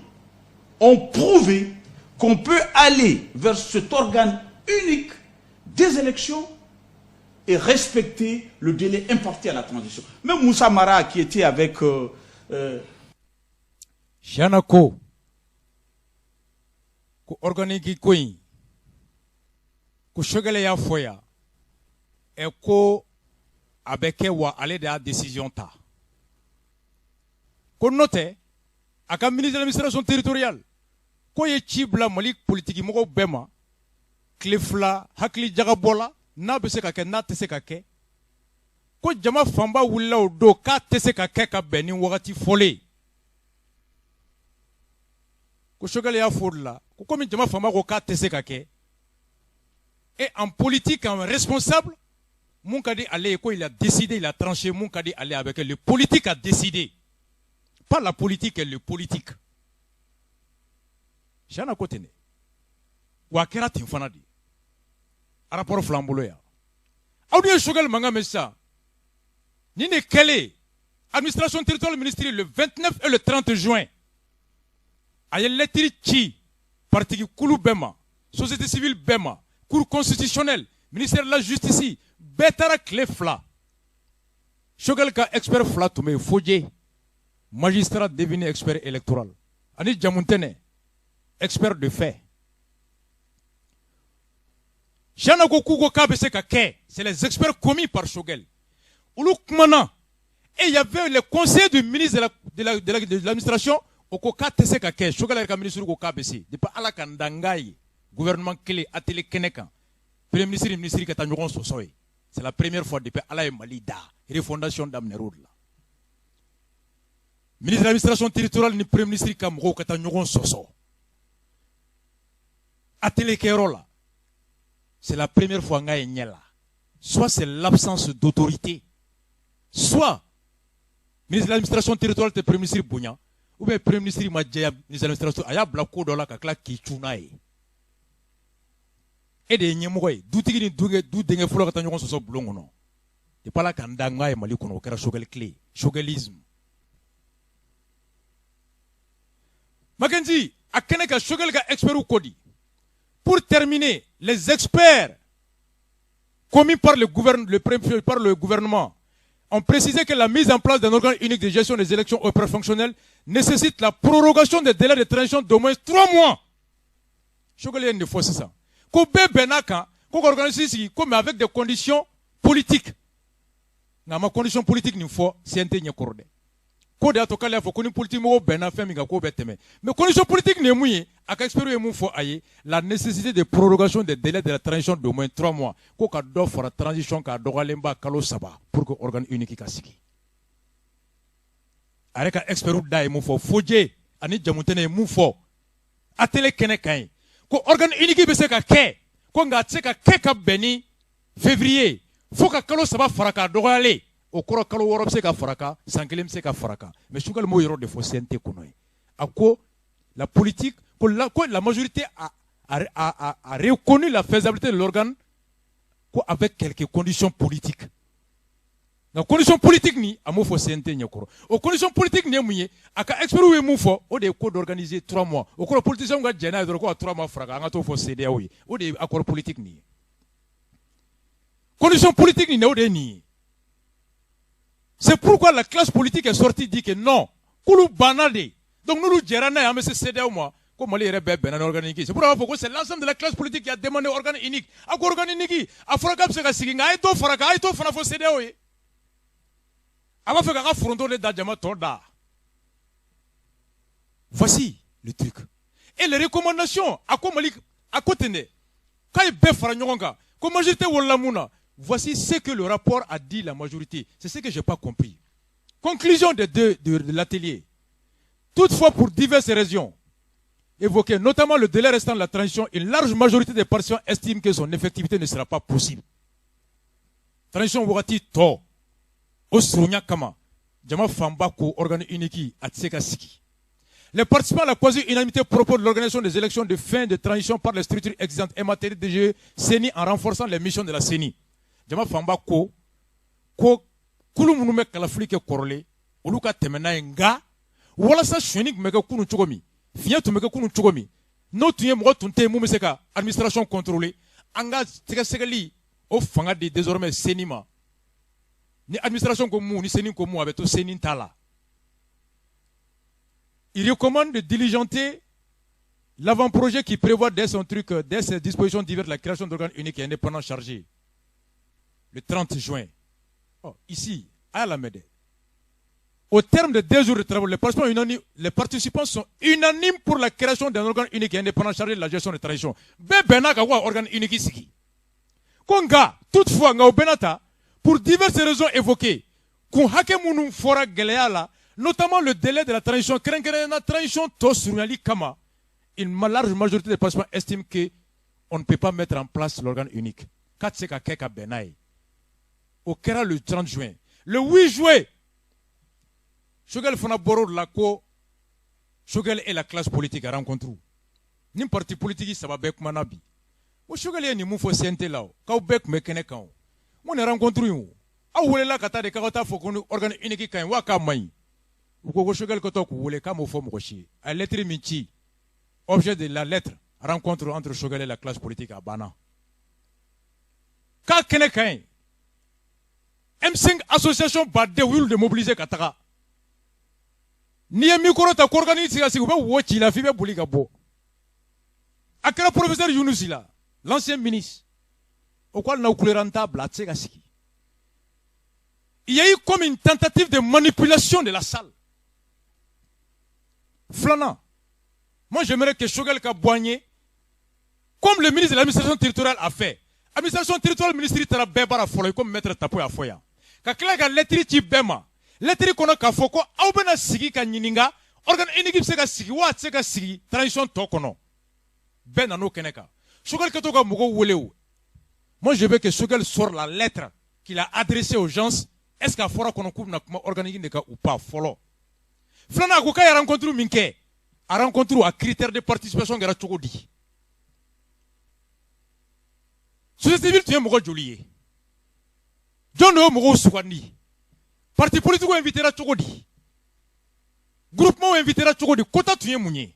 ont prouvé qu'on peut aller vers cet organe unique des élections et respecter le délai imparti à la transition. Même Moussa Mara qui était avec Cheikhna ko organe unique ko in, ko Choguel y'a fɔ yan ɛ, ko a bɛ kɛ wa, ale de y'a décision ta, ko n'o tɛ a ka ministre de l'Administration territoriale ko ye ci bila Mali politiki mɔgɔw bɛɛ ma tile 2, hakili jagabɔ la, n'a bɛ se ka kɛ, n'a tɛ se ka kɛ. Ko jama fanba wulila o don k'a tɛ se ka kɛ ka bɛn ni wagati fɔlen. Ko Choguel y'a fɔ o de la ko komi jama fanba ko k'a tɛ se ka kɛ, et en politique, en responsable, mun ka di ale ye, ko il a décidé, il a tranché, mun ka di ale ye, a bɛ kɛ. Le politique a décidé, pas la politique et le politique. Cheikhna ko ten dɛ, wa a kɛra ten fana de. Rapport fila an bolo yan. Aw dun ye Choguel mankan mɛn sisan. Nin de kɛlen, Administration territoriale ministre, le 29 et le 30 juin, a ye lettre ci parti kulu bɛɛ ma, société civile bɛɛ ma, Cour constitutionnelle, ministère de la Justice, bɛɛ taara tile 2. Choguel ka expert fila tun bɛ yen, Fodje, magistrat devenu expert électoral, ani Diamoutènè, expert de fait. Cheikhna ko k'u ko k'a bɛ se ka kɛ. C'est les experts commis par Choguel, olu kumana, et il y avait le conseil du ministre de l'Administration, o ko k'a tɛ se ka kɛ. Choguel yɛrɛ ka ministre ko k'a bɛ se. Depuis Ala ka n da n k'a ye gouvernement kelen atelier kɛnɛ kan, premier ministre ni ministre ka taa ɲɔgɔn sɔsɔ ye, c'est la première fois depuis Ala ye Mali da. Refondation daminɛ o de la. Ministre de l'Administration territoriale ni premier ministre ka mɔgɔw ka taa ɲɔgɔn sɔsɔ atelier kɛyɔrɔ la, c'est la première fois n k'a ye ɲɛ la. Soit c'est l'absence d'autorité, soit ministre de l'Administration territoriale tɛ premier ministre bonya, ou bien premier ministre ma jɛya ministre de l'Administration, a y'a bila ko dɔ la ka tila k'i cun n'a ye. E de ye ɲɛmɔgɔ ye, dutigi ni du denkɛ fɔlɔ ka taa ɲɔgɔn sɔsɔ bulon kɔnɔ. Depuis Ala ka n da n k'a ye Mali kɔnɔ, o kɛra Choguel tile, choguelisme. Mackenzie a kɛnɛ ka Choguel ka expert ko di. Pour terminer, les experts commis par le gouvernement ont précisé que la mise en place d'un organe unique de gestion des élections opérationnelles nécessite la prorogation des délais de transition d'au moins 3 mois. Choguel ye nin de fɔ sisan, ko bɛɛ bɛnn'a kan ko ka organe sigi ko, mais avec des conditions politiques. Nka a ma condition politique nin fɔ CNT ɲɛkɔrɔ dɛ. Ko de y'a to k'ale y'a fɔ ko ni politique mɔgɔw bɛnna fɛn min kan, k'o bɛ tɛmɛ. Mais condition politique nin ye mun ye? A ka expert ye mun fɔ a ye? La nécessité de prorogation des délais de la transition d'au moins 3 mois, ko ka dɔ fara transition k'a dɔgɔyalenba kalo 3 pour que organe unique ka sigi. A yɛrɛ ka expert da ye mun fɔ? Fodje ani Diamoutènè ye mun fɔ atelier kɛnɛ kan ye? Ko organe unique bɛ se ka kɛ, ko nka a tɛ se ka kɛ ka bɛn ni février, fo ka kalo 3 fara k'a dɔgɔyalen. O kɔrɔ, kalo 6 bɛ se ka fara kan, san kelen bɛ se ka fara kan. Mais Choguel m'o yɔrɔ de fɔ CNT kɔnɔ ye. A ko la politique, ko la majorité a reconnu la faisabilité de l'organe, ko avec quelques conditions politiques. Nka condition politique ni, a m'o fɔ CNT ɲɛkɔrɔ. O condition politique nin ye mun ye? A ka experts ye mun fɔ? O de ye ko d'organiser 3 mois. O kɔrɔ, politiciens ka jɛn n'a ye dɔrɔn ko ka 3 mois fara kan, an ka t'o fɔ CEDEAO ye. O de ye accord politique nin ye. Condition politique nin, o de ye nin ye. C'est pourquoi la classe politique est sortie dit que non, k'olu banna de. Donc n'olu jɛra n'a ye, an bɛ se CEDEAO ma ko Mali yɛrɛ bɛɛ bɛnna ni organe unique. C'est pourquoi a b'a fɔ ko c'est l'ensemble de la classe politique qui a demandé organe unique. A ko organe unique, a fɔra k'a bɛ se ka sigi, nka a ye dɔ fara kan, a ye t'o fana fɔ CEDEAO ye. A b'a fɛ k'a ka foronto de da jama tɔ da. Voici le truc. Et les recommandations, a ko Mali, a ko ten dɛ, k'a ye bɛɛ fara ɲɔgɔn kan, ko majorité wolola mun na. Voici ce que le rapport a dit, la majorité. C'est ce que je n'ai pas compris. Conclusion de, deux, de l'atelier. Toutefois, pour diverses raisons évoquées, notamment le délai restant de la transition, une large majorité des participants estime que son effectivité ne sera pas possible. Transition wagati tɔ o surunya kama, jama fanba ko organe unique a tɛ se ka sigi. Les participants à la quasi-unanimité proposent l'organisation des élections de fin de transition par les structures existantes MATD, DG, CENI, en renforçant les missions de la CENI. Jama fanba ko ko Kulu minnu bɛ kalafili kɛ kɔrɔlen, olu ka tɛmɛ n'a ye. Nka walasa sonyɛni tun bɛ kɛ kunun cogo min, fiɲɛ tun bɛ kɛ kunun cogo min, n'o tun ye mɔgɔ tun tɛ yen mun bɛ se ka administration contrôler, an ka sɛgɛsɛgɛli o fanga di désormais CENI ma. Ni administration ko mun, ni CENI ko mun, a bɛ to CENI ta la. Il recommande de diligenter l'avant-projet qui prévoit dès son truc, dès ses dispositions diverses, la création d'organes uniques et indépendants chargés. Le 30 juin. Oh, ici, à la Médé. Au terme de 2 jours de travaux, les participants sont unanimes pour la création d'un organe unique et indépendant chargé de la gestion de transition. Bɛɛ bɛnna ka wa organe unique sigi. Ko nka, toutefois, nka o bɛɛ n'a ta, pour diverses raisons évoquées, kun hakɛ minnu fɔra gɛlɛya la, notamment le délai de la transition, kɛrɛnkɛrɛnnenya la transition tɔ surunyali kama, une large majorité des participants estiment que on ne peut pas mettre en place l'organe unique. K'a tɛ se ka kɛ ka bɛn n'a ye. O kɛra le 30 juin. Le 8 juillet, Choguel fana bɔra o de la ko Choguel et la classe politique a rencontre. Ni parti politique saba bɛɛ kumana bi. Ko Choguel ye nin mun fɔ CNT la o, k'aw bɛɛ tun bɛ kɛnɛ kan o. N ko nin rencontre in o, aw welela ka taa de k'aw ka taa fɔ ko ni organe unique ka ɲi wa k'a man ɲi. U ko ko Choguel kɛtɔ k'u wele k'a m'o fɔ mɔgɔ si ye. A ye lettre min ci, objet de la lettre, rencontre entre Choguel et la classe politique, a banna. K'a kɛnɛ ka ɲi. M5 association baden u y'olu de mobiliser ka taga. N'i ye micro ta ko organe sigi ka sigi, u bɛ wo ci i la f'i bɛ boli ka bɔ. A kɛra professeur Younouss la, l'ancien ministre. O ko hali n'aw kulera n t'a bila, a tɛ se ka sigi. Il y a eu comme une tentative de manipulation de la salle. Filanan, moi j'aimerais que Choguel ka bɔ an ye, comme le ministre de l'administration territoriale a fait. Administration territoriale ministre taara bɛɛ bara fɔlɔ, i komi maître Tapo y'a fɔ yan. Ka tila ka lettre ci bɛɛ ma. Lettre kɔnɔ k'a fɔ ko aw bɛna sigi ka ɲininka organe unique bɛ se ka sigi wa a tɛ se ka sigi transition tɔ kɔnɔ. Bɛɛ nan'o kɛnɛ kan. Choguel kɛtɔ ka mɔgɔw wele o. Moi je veux que Choguel sorte la lettre qu'il a adressée aux gens. Est-ce qu'a fɔra kɔnɔ k'u bɛna kuma organe unique de kan ou pas fɔlɔ. Filanan, a ko k'a ye rencontre min kɛ, a rencontre a critère de participation kɛra cogo di? Société civile tun ye mɔgɔ joli ye? Jɔn de y'o mɔgɔw sugandi? Parti politique invité ra cogo di? Groupement invité ra cogo di? Quota tun ye mun ye?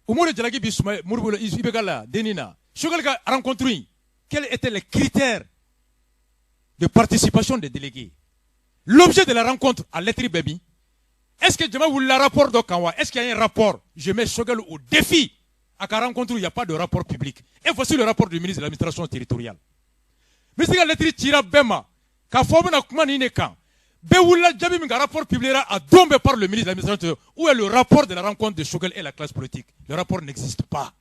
U m'o de jalaki bi Suma Modibo IBK la denni na. Choguel ka rencontre in, quels étaient les critères de participation des délégués? L'objet de la rencontre a lettre bɛ min? Est-ce que jama wulila rapport dɔ kan wa? Est-ce qu'il y a un rapport? Je mets Choguel au défi. A ka rencontre, il n'y a pas de rapport public. Et voici le rapport du ministre de l'administration territoriale. Ministre ka lettre cira bɛɛ ma k'a fɔ aw bɛna kuma nin de kan. Bɛɛ wulila jaabi min ka rapport publiera a don bɛɛ par le ministre de l'administration territoriale. Où est le rapport de la rencontre de Choguel et la classe politique? Le rapport n'existe pas.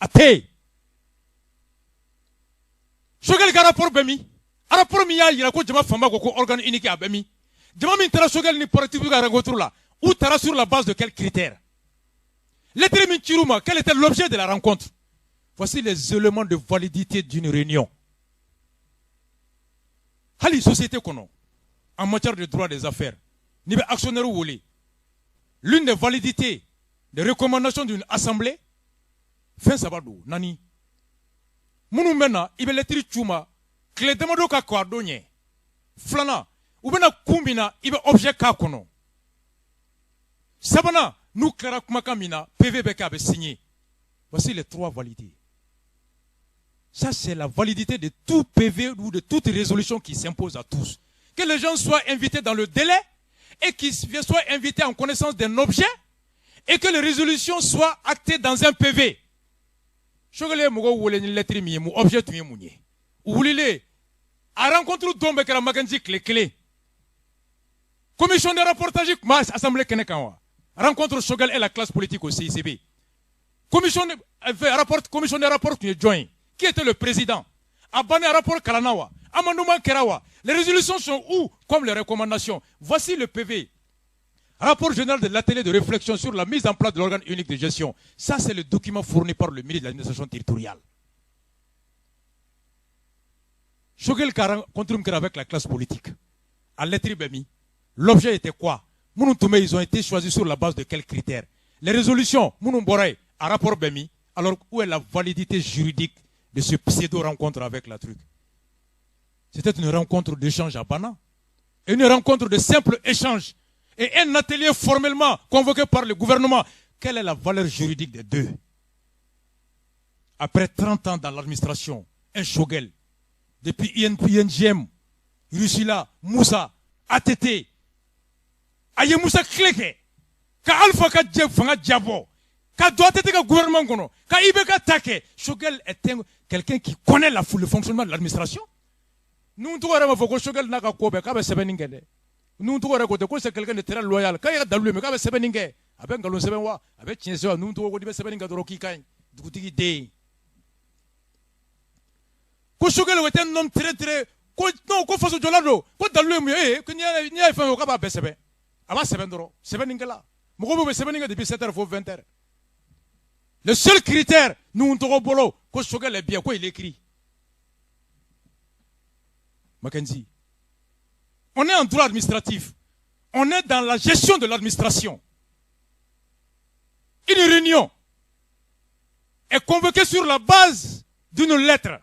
A tɛ yen. Choguel ka rapport bɛ min? Rapport min y'a jira ko jama fanba ko ko organe unique, a bɛ min? Jama min taara Choguel ni parti ka rencontre la, u taara sur la base de quels critères? Lettre min cir'u ma, quel était l'objet de la rencontre? Voici les éléments de validité d'une réunion. Hali société kɔnɔ, en matière de droit des affaires, n'i bɛ actionnaire wele, l'une des validités des recommandations d'une assemblée, fɛn saba don, naani. Minnu bɛ na, i bɛ lettre c'u ma tile damadɔ ka kɔn a don ɲɛ. Filanan, u bɛna kun min na, i bɛ objet k'a kɔnɔ. Sabanan, n'u tilara kumakan min na, PV bɛ kɛ, a bɛ signer. Voici les trois validités. Ça, c'est la validité de tout PV ou de toute résolution qui s'impose à tous. Que les gens soient invités dans le délai et qu'ils soient invités en connaissance d'un objet et que les résolutions soient actées dans un PV. Choguel ye mɔgɔw wele ni lettre min ye, mun objet tun ye mun ye? U wulilen, a rencontre don bɛɛ kɛra Mackenzie tile kelen. Commission de rapportage tun b'a assemblée kɛnɛ kan wa? Rencontre Choguel et la classe politique au CICB. Commission de, rapport, commission de rapport tun ye jɔn ye? Qui était le président? A bannen rapport kalanna wa? Amendement kɛra wa? Les résolutions sont où? Comme les recommandations. Voici le PV. Rapport général de l'atelier de réflexion sur la mise en place de l'organe unique de gestion. Ça, c'est le document fourni par le ministre de l'administration territoriale. Choguel ka rencontre min kɛra avec la classe politique. A lettre bɛ min? L'objet était quoi? Minnu tun bɛ, ils ont été choisis sur la base de quels critères? Les résolutions, minnu bɔra yen, a rapport bɛ min? Alors, où est la validité juridique de ce pseudo-rencontre avec la truc? C'était une rencontre d'échange à Bana. Une rencontre de simple échange. Et un atelier formellement convoqué par le gouvernement. Quelle est la valeur juridique des deux? Après 30 ans dans l'administration, un Choguel, depuis INP, INGM, Rusila, Moussa, ATT, a ye Musa tile kɛ ka Alpha ka jɛ fanga jabɔ ka don ATT ka gouvernement kɔnɔ ka IBK ta kɛ. Choguel est quelqu'un qui connaît le fonctionnement de l'administration. Nous tɔgɔ yɛrɛ b'a fɔ ko Choguel n'a ka ko bɛɛ k'a bɛ sɛbɛnni kɛ dɛ. Nous tɔgɔ yɛrɛ ko ten ko c'est quelqu'un de très loyal, k'a ka dalu ye, mais k'a bɛ sɛbɛnni kɛ, a bɛ nkalon sɛbɛn wa, a bɛ tiɲɛ sɛbɛn wa. Nous tɔgɔ ko n'i bɛ sɛbɛnni kɛ dɔrɔn k'i ka ɲi dugutigi den. Ko Choguel était un homme très très, ko non, ko faso jɔla don, ko dalu ye mun ye? Ko n'i y'a ye fɛn ye, k'a b'a bɛɛ sɛbɛn, a b'a sɛbɛn dɔrɔn. Sɛbɛnnikɛla mɔgɔ bɛ sɛbɛnni kɛ depuis 7 heures fo 20 heures. Le seul critère nous tɔgɔ bolo ko Choguel est bien, ko il écrit. Mackenzie, on est en droit administratif, on est dans la gestion de l'administration. Une réunion est convoquée sur la base d'une lettre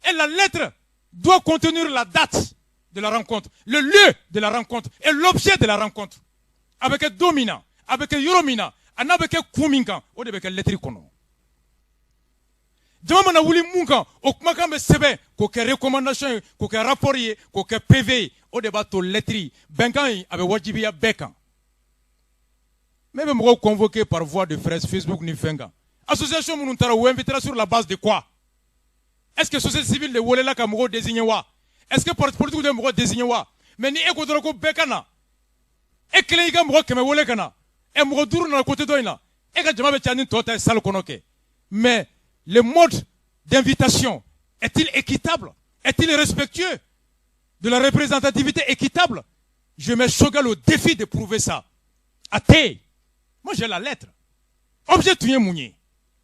et la lettre doit contenir la date de la rencontre, le lieu de la rencontre et l'objet de la rencontre. A bɛ kɛ don min na, a bɛ kɛ yɔrɔ min na, a n'a bɛ kɛ kun min kan, o de bɛ kɛ lettre kɔnɔ. Jama mana wuli mun kan, o kumakan bɛ sɛbɛn k'o kɛ recommandation ye, k'o kɛ rapport ye, k'o kɛ PV ye. O de b'a to lettre bɛnkan in a bɛ wajibiya bɛɛ kan. Mais bɛ mɔgɔw convoquer par voie de presse, Facebook ni fɛn kan. Association minnu taara, u invitera sur la base de quoi? Est-ce que société civile de welela ka mɔgɔw désigner wa? Est-ce que parti politique de mɔgɔ désigner wa? Mais ni e ko dɔrɔn ko bɛɛ ka na, e kelen y'i ka mɔgɔ 100 wele ka na, ɛ mɔgɔ duuru nana côté dɔ in na, e ka jama bɛ caya ni tɔ ta ye salle kɔnɔ kɛ. Mais le mode d'invitation est-il équitable? Est-il respectueux de la représentativité équitable? Je mets Choguel au défi de prouver ça. A tɛ yen. Moi, j'ai la lettre. Objet tun ye mun ye?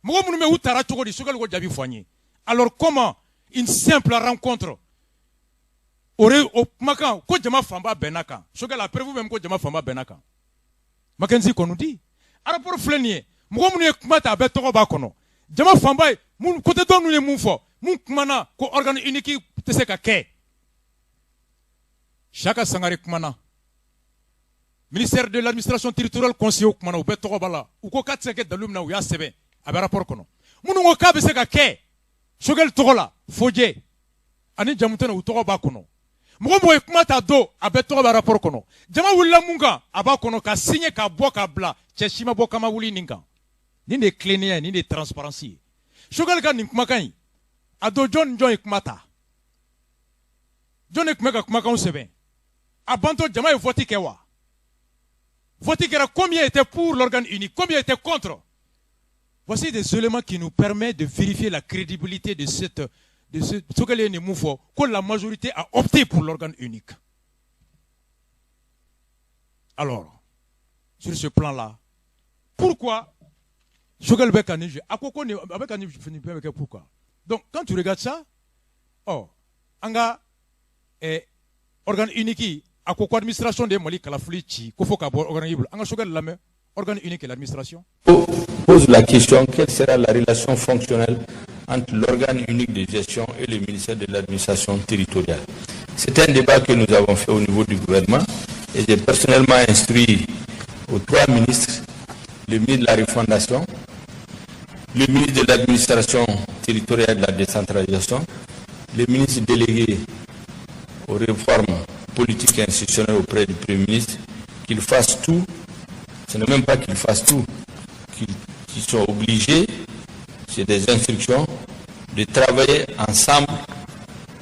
Mɔgɔ minnu bɛ u taara cogo di? Choguel ko jaabi fɔ an ye. Alors comment une simple rencontre o kumakan ko jama fanba bɛnna kan? Choguel a prévu même ko jama fanba bɛnna kan. Mackenzie qu'on nous dit rapport filɛ nin ye, mɔgɔ minnu ye kuma ta, a bɛɛ tɔgɔ b'a kɔnɔ. Jama fanba ye mun côté dɔ ninnu ye mun fɔ, mun kumana ko organe unique tɛ se ka kɛ? Siaka Sangare kumana, ministère de l'Administration territoriale conseiller kumana, u bɛɛ tɔgɔ b'a la. U ko k'a tɛ se ka kɛ dalu min na, u y'a sɛbɛn, a bɛ rapport kɔnɔ. Minnu ko k'a bɛ se ka kɛ Choguel tɔgɔ la, Fojɛ ani Jamutɛnɛ, u tɔgɔ b'a kɔnɔ. Mɔgɔ mɔgɔ ye kuma ta don, a bɛɛ tɔgɔ bɛ rapport kɔnɔ. Jama wulila mun kan, a b'a kɔnɔ ka signer ka bɔ ka bila. Cɛ si ma bɔ kama wuli nin kan. Nin de ye tilennenya ye, nin de ye transparence ye. Choguel ka nin kumakan in, a don jɔn ni jɔn ye kuma ta? Jɔn de tun bɛ ka kumakanw sɛbɛn? A bantɔ, jama ye vote kɛ wa? Vote kɛra, combien était pour l'organe unique, combien était contre? Voici des éléments qui nous permettent de vérifier la crédibilité de ce que les mun fɔ ko la majorité a opté pour l'organe unique. Alors, sur ce plan-là, pourquoi Choguel bɛ ka nin jouer? A ko ko nin a bɛ ka nin bɛɛ bɛ kɛ pourquoi? Donc quand tu regardes ça, oh, an ka organe unique, a ko ko administration de ye Mali kalafili ci, ko fo ka bɔ organe unique bolo. An ka Choguel lamɛn, organe unique et l'administration. Pose la question: quelle sera la relation fonctionnelle entre l'organe unique de gestion et le ministère de l'Administration territoriale? C'est un débat que nous avons fait au niveau du gouvernement et j'ai personnellement instruit aux trois ministres, le ministre de la Refondation, le ministre de l'Administration territoriale et de la Décentralisation, le ministre délégué aux réformes politiques et institutionnelles auprès du Premier ministre, qu'ils fassent tout, ce n'est même pas qu'ils fassent tout, qu'ils sont obligés, c'est des instructions, de travailler ensemble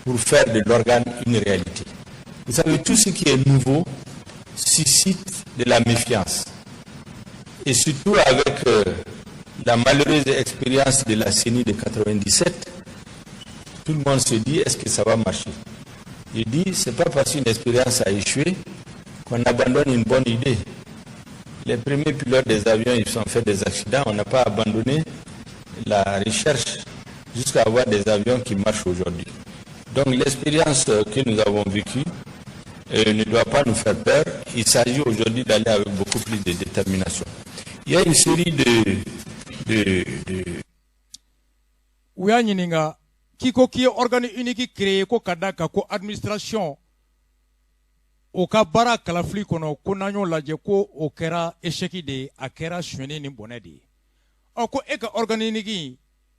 pour faire de l'organe une réalité. Vous savez, tout ce qui est nouveau suscite de la méfiance. Et surtout avec la malheureuse expérience de la CENI de 97, tout le monde se dit: est-ce que ça va marcher? Je dis, c'est pas parce qu'une expérience a échoué qu'on abandonne une bonne idée. Les premiers pilotes des avions, ils ont fait des accidents, on n'a pas abandonné la recherche jusqu'à avoir des avions qui marchent aujourd'hui. Donc l'expérience que nous avons vécue ne doit pas nous faire peur. Il s'agit aujourd'hui d'aller avec beaucoup plus de détermination. Il y a une série de U y'a ɲininka. K'i ko k'i ye organe unique créé ko ka da kan ko administration o ka baara kalafili kɔnɔ, ko n'an y'o lajɛ, ko o kɛra échec de ye, a kɛra sonyɛni ni bɔnɛ de ye. Ɔ, ko e ka organe unique,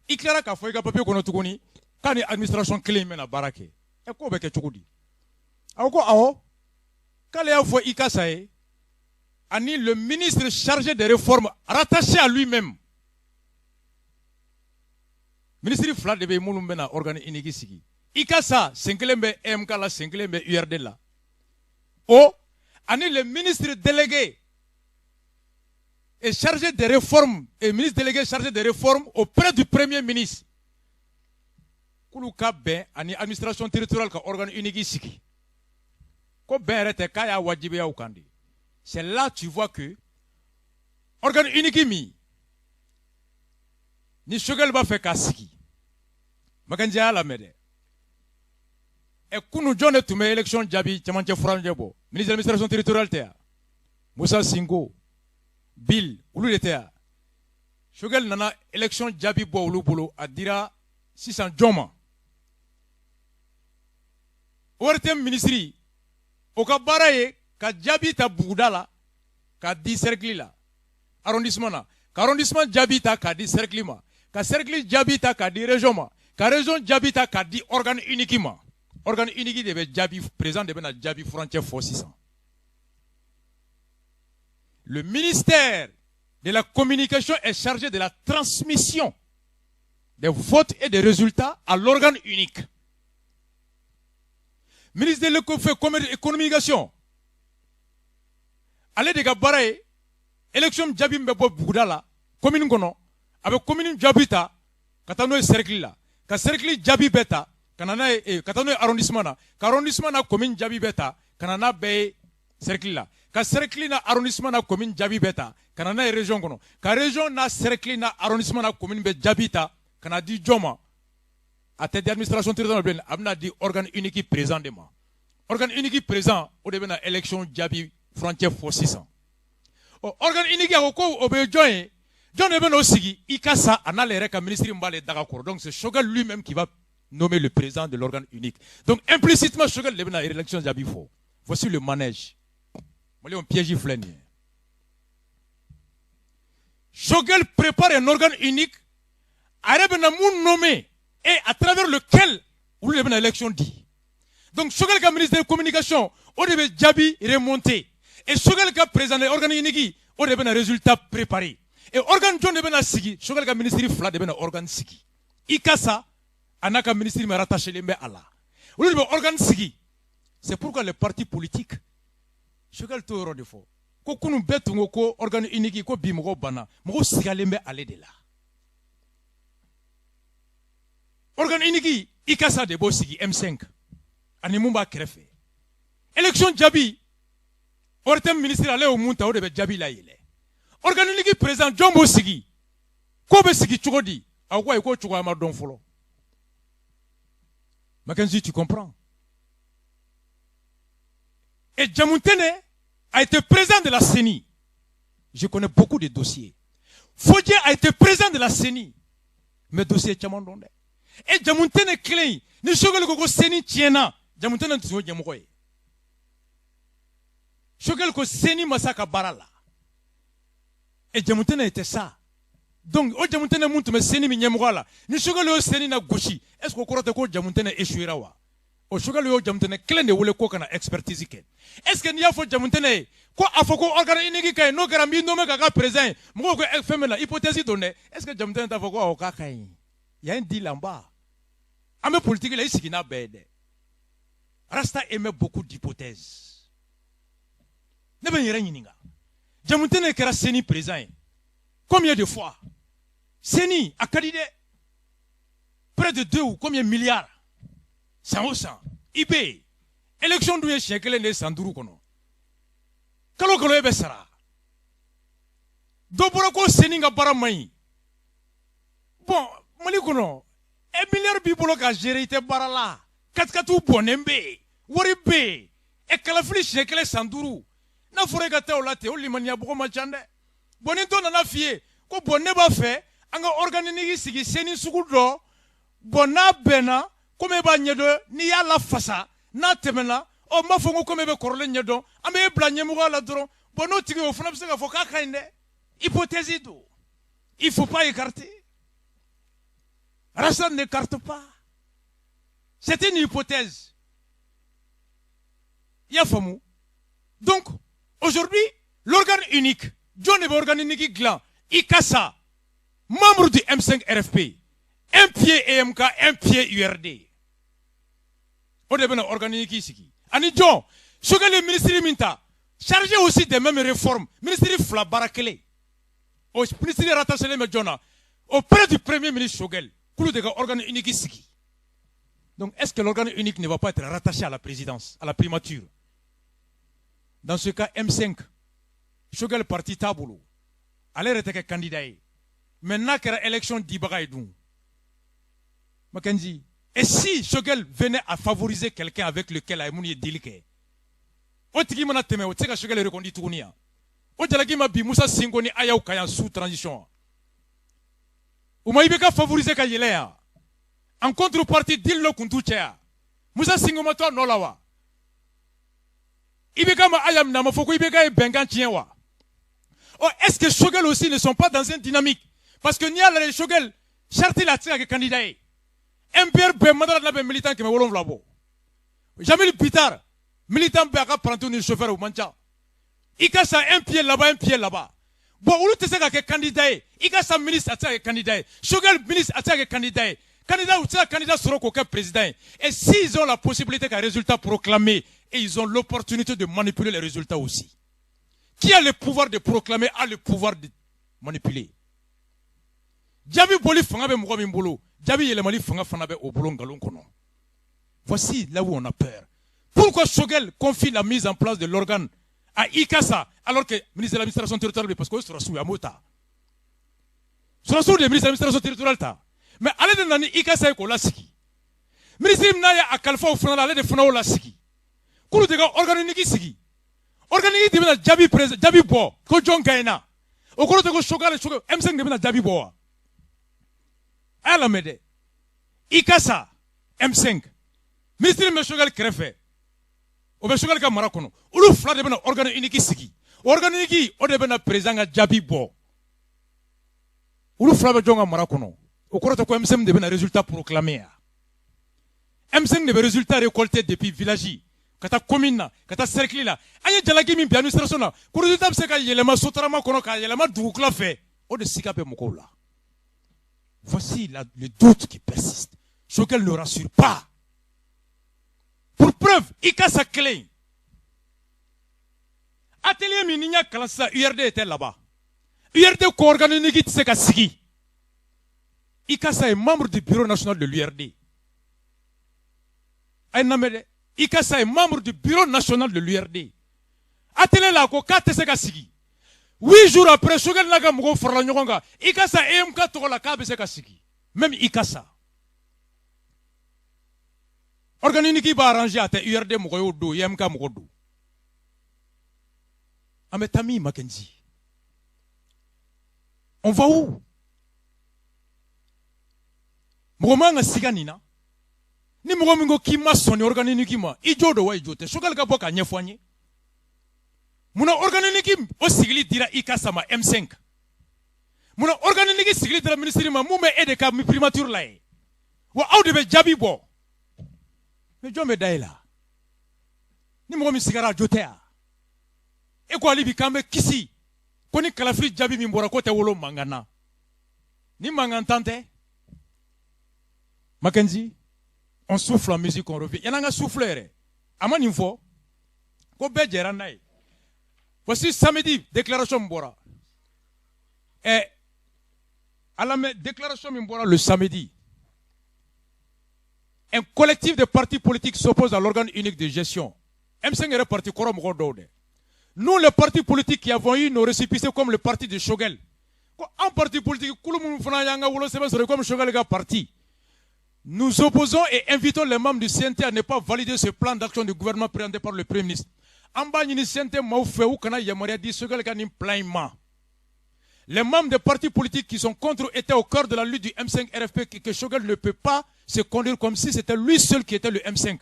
i tilara k'a fɔ i ka papier kɔnɔ tuguni k'a ni administration kelen in bɛna baara kɛ. Ɛ, k'o bɛ kɛ cogo di? A ko awɔ, k'ale y'a fɔ i ka sa ye ani le ministre chargé des réformes rattaché à lui-même. Ministre fila de bɛ yen minnu bɛna organe unique sigi. I ka sa sen kelen bɛ EMK la, sen kelen bɛ URD la. O ani le ministre délégué et chargé des réformes et ministre délégué chargé des réformes auprès du Premier ministre, k'olu ka bɛn ani administration territoriale ka organe unique sigi. Ko bɛn yɛrɛ tɛ, k'a y'a wajibiya u kan de. C'est là tu vois que organe unique min ni Choguel b'a fɛ k'a sigi, Makanji y'a lamɛn dɛ. Ɛ, kunu jɔn de tun bɛ élection jaabi cɛmancɛ furancɛ bɔ? Ministre de l'Administration territoriale tɛ yan? Musa Sinko, Bill, olu de tɛ yan? Choguel nana élection jaabi bɔ olu bolo, a dira sisan jɔn ma? ORTM ministre, o ka baara ye ka jaabi ta buguda la k'a di cercle la, arrondissement na, ka arrondissement jaabi ta k'a di cercle ma, ka cercle jaabi ta k'a di région ma, ka région jaabi ta k'a di organe unique ma. Organe unique de bɛ jaabi, président de bɛ na jaabi furancɛ fɔ sisan. Le ministère de la Communication est chargé de la transmission des votes et des résultats à l'organe unique. Ministre de la Communication, ale de ka baara ye élection jaabi min bɛ bɔ buguda la, commune kɔnɔ, a bɛ commune jaabi ta ka taa n'o ye cercle la, ka cercle jaabi bɛɛ ta ka na n'a ye, ka taa n'o ye arrondissement na, ka arrondissement na commune jaabi bɛɛ ta ka na n'a bɛɛ ye cercle la, ka cercle na arrondissement na commune jaabi bɛɛ ta ka na n'a ye région kɔnɔ, ka région na cercle na arrondissement na commune bɛɛ jaabi ta ka na di jɔn ma? A tɛ di administration territoriale bilen, a bɛna di organe unique président de ma. Organe unique président, o de bɛna élection jaabi furancɛ fɔ sisan. Ɔ, organe unique, a ko ko o bɛ jɔn ye? Jɔn de bɛ n'o sigi? I ka sa a n'ale yɛrɛ ka ministre min b'ale daga kɔrɔ. Donc c'est Choguel lui-même qui va nommer le président de l'organe unique. Donc implicitement, Choguel de bɛna élection jaabi fɔ. Voici le manège. Maliyɛnw, piège filɛ nin ye. Choguel prépare un organe unique, a yɛrɛ bɛna mun nommer et à travers lequel olu de bɛna élection di. Donc Choguel ka ministre de Communication, o de bɛ jaabi remonter, et Choguel ka président de organe unique, o de bɛna résultat préparer. Et organe jɔn de bɛna sigi? Choguel ka ministre fila de bɛna organe sigi. I ka sa a n'a ka ministre min rattaché len bɛ a la, olu de bɛ organe sigi. C'est pourquoi les partis politiques, Choguel t'o yɔrɔ de fɔ ko kunun bɛɛ tun ko ko organe unique, ko bi mɔgɔw banna, mɔgɔw sigalen bɛ ale de la. Organe unique, i ka sa de b'o sigi, M5 ani mun b'a kɛrɛfɛ. Élection jaabi, ORTM ministre, ale y'o mun ta, o de bɛ jaabi layɛlɛ. Organe unique président, jɔn b'o sigi? K'o bɛ sigi cogo di? A ko ayi, k'o cogoya ma dɔn fɔlɔ. Mackenzie, tu comprends? Et Diamoutene a été président de la CENI. Je connais beaucoup de dossiers. Fodje a été président de la CENI. Mais dossier caman dɔn dɛ. Et Diamoutene kelen, ni Choguel ko ko CENI tiɲɛna, Diamoutene tun y'o ɲɛmɔgɔ ye. Choguel ko CENI ma s'a ka baara la. Et Diamoutene était ça. Donc o Diamoutene mun tun bɛ CENI min ɲɛmɔgɔ la, ni Choguel y'o CENI na gosi, est ce que o kɔrɔ tɛ ko Diamoutene échouera wa? O Choguel y'o Diamoutene kelen de wele ko ka na expertise kɛ. Est ce que n'i y'a fɔ Diamoutene ye ko a fɔ ko organe unique ka ɲi, n'o kɛra n b'i nommé k'a ka président ye, mɔgɔw ko fɛn min na hypothèse don dɛ, est ce que Diamoutene t'a fɔ ko awɔ, k'a ka ɲi? Y a un deal en bas. An bɛ politique la, i sigi n'a bɛɛ ye dɛ. Rasta émet beaucoup d'hypothèses. Ne bɛ n yɛrɛ ɲininka, Diamoutene kɛra CENI président ye combien de fois? CENI a ka di dɛ, près de deux ou combien milliards san o san. I bɛ yen, élection dun ye siɲɛ kelen de ye san 5 kɔnɔ, kalo kalo e bɛ sara. Dɔ bɔra ko CENI ka baara man ɲi. Bon, Mali kɔnɔ, e milliard b'i bolo ka gérer, i tɛ baara la, katikatiw bɔnnen bɛ yen, wari bɛ yen, ɛ, kalafili siɲɛ kelen san 5, n'a fɔra e ka taa o la ten, o limaniya bɔgɔ man ca dɛ. Bon, ni dɔ nana f'i ye ko bon, ne b'a fɛ an ka organe unique sigi, CENI sugu dɔ. Bon, n'a bɛnna, komi e b'a ɲɛdɔn, n'i y'a lafasa, n'a tɛmɛna, ɔ n b'a fɔ ko komi e bɛ kɔrɔlen ɲɛdɔn, an bɛ e bila ɲɛmɔgɔya la dɔrɔn. Bon, n'o tigi, o fana bɛ se k'a fɔ k'a ka ɲi dɛ. Hypothèse don, il faut pas écarter. Ras Bath n'écarte pas, c'est une hypothèse. I y'a faamu? Donc aujourd'hui, l'organe unique, jɔn de bɛ organe unique dilan? I ka sa membre du M5 RFP, un pied EMK, un pied URD, o de bɛna organe unique sigi. Ani jɔn? Choguel ye ministre min ta, chargé aussi des mêmes réformes, ministre fila baara kelen, o ministre rattaché bɛ jɔn na? Auprès du Premier ministre Choguel. K'olu de ka organe unique sigi. Donc est-ce que l'organe unique ne va pas être rattaché à la présidence, à la primature? Dans ce cas, M5, Choguel parti t'a bolo, ale yɛrɛ tɛ kɛ candidat ye. Mais n'a kɛra élection dibaga ye dun, Mackenzie? Et si Choguel venait à favoriser quelqu'un avec lequel a ye mun ye deal kɛ, o tigi mana tɛmɛ, o tɛ se ka Choguel reconduire tuguni yan. O jalaki ma bi Moussa Sinko ni Ayaw kan yan sous transition? U ma IBK favoriser ka yɛlɛ yan? En contrepartie, deal dɔ kun t'u cɛ yan? Moussa Sinko ma to a nɔ la wa? IBK ma Aya minɛ, a ma fɔ ko IBK ye bɛnkan tiɲɛ wa? Oh, est-ce que Choguel aussi ne sont pas dans une dynamique? Parce que n'i y'a lajɛ, Choguel charte la, a tɛ se ka kɛ candidat ye. MPR bɛɛ madara labɛn, militant 700 bɔ. Jamil Bitar, militant bɛɛ, a ka parantiw ni chauffeur, u man ca. I ka sa un pied là-bas, un pied là-bas. Bon, olu tɛ se ka kɛ candidat ye. I ka sa ministre, a tɛ se ka kɛ candidat ye. Choguel ministre, a tɛ se ka kɛ candidat ye. Candidat, u tɛ se ka candidat sɔrɔ k'o kɛ président ye. Et s'ils ont la possibilité ka résultat proclamer, et ils ont l'opportunité de manipuler les résultats aussi. Qui a le pouvoir de proclamer a le pouvoir de manipuler. Jaabi bɔli fanga bɛ mɔgɔ min bolo, jaabi yɛlɛmali fanga fana bɛ o bolo nkalon kɔnɔ. Voici là où on a peur. Pourquoi Choguel confie la mise en place de l'organe à IKASA, alors que ministre de l'Administration territoriale? Parce que o ye sɔrɔsiw ye, a m'o ta. Sɔrɔsiw de ye ministre de l'Administration territoriale ta, mais ale de nana ni IKASA ye k'o lasigi. Ministre min n'a ye a kalifa o fana la, ale de fana y'o lasigi. K'olu de ka organe unique sigi. Organe unique de bɛna jaabi président jaabi bɔ ko jɔn gagnera. O kɔrɔ tɛ ko Choguel, Choguel, M5 de bɛna jaabi bɔ wa? A y'a lamɛn dɛ. IKASA, M5, ministre min bɛ Choguel kɛrɛfɛ, o bɛ Choguel ka mara kɔnɔ, olu fila de bɛna organe unique sigi. Organe unique, o de bɛna président ka jaabi bɔ. Olu fila bɛ jɔn ka mara kɔnɔ? O kɔrɔ tɛ ko M5 de bɛna résultat proclamer ya? M5 de bɛ résultat récolter depuis village ka taa commune na, ka taa cercle la. An ye jalaki min bi administration na, ko résultat bɛ se ka yɛlɛma Sotrama kɔnɔ, k'a yɛlɛma dugukila fɛ, o de siga bɛ mɔgɔw la. Voici le doute qui persiste. Choguel ne rassure pas. Pour preuve, i ka sa kelen atelier min ni n y'a kalan sisan, URD était là-bas. URD ko organe unique tɛ se ka sigi. IKASA est membre du bureau national de l'URD. A ye lamɛn dɛ. IKASA est membre du bureau national de l'URD. Atelier la, a ko k'a tɛ se ka sigi. 8 jours après, Choguel n'a ka mɔgɔw farala ɲɔgɔn kan, IKASA EMK tɔgɔ la, k'a bɛ se ka sigi. Même IKASA, organe unique b'a arranger, a tɛ URD mɔgɔ y'o don, EMK mɔgɔ don. An bɛ taa min, Mackenzie? On va où? Mɔgɔ man ka siga nin na. Ni mɔgɔ min ko k'i ma sɔn ni organe unique ma, i jo don wa, i jo tɛ? Choguel ka bɔ k'a ɲɛfɔ an ye. Munna organe unique o sigili dira IKASA ma, M5? Munna organe unique sigili dira ministre ma, mun bɛ e de ka primature la ye wa? Aw de bɛ jaabi bɔ, mais jɔn bɛ da e la? Ni mɔgɔ min sigara, a jo tɛ yan. E ko hali bi k'an bɛ kisi ko ni kalafili jaabi min bɔra, k'o tɛ wolo mankan na. Ni mankan tan tɛ, Mackenzie. On souffle en musique, on revient. Yan'an ka souffle yɛrɛ, a ma nin fɔ ko bɛɛ jɛra n'a ye. Voici samedi déclaration min bɔra. Ɛ ala mɛ, déclaration min bɔra le samedi: un collectif de partis politiques s'oppose à l'organe unique de gestion. M5 yɛrɛ parti kɔrɔ mɔgɔ dɔw dɛ. Nous, les partis politiques qui avons eu nos récépissés comme le parti de Choguel, ko an parti politique kulu minnu fana y'an ka wolosɛbɛn sɔrɔ comme Choguel ka parti, nous opposons et invitons les membres du CNT à ne pas valider ce plan d'action du gouvernement présenté par le Premier ministre. An b'a ɲini CNT maaw fɛ, u kana yamaruya di Choguel ka nin plan in ma. Les membres des partis politiques qui sont contre étaient au cœur de la lutte du M5 RFP, que Choguel ne peut pas se conduire comme si c'était lui seul qui était le M5.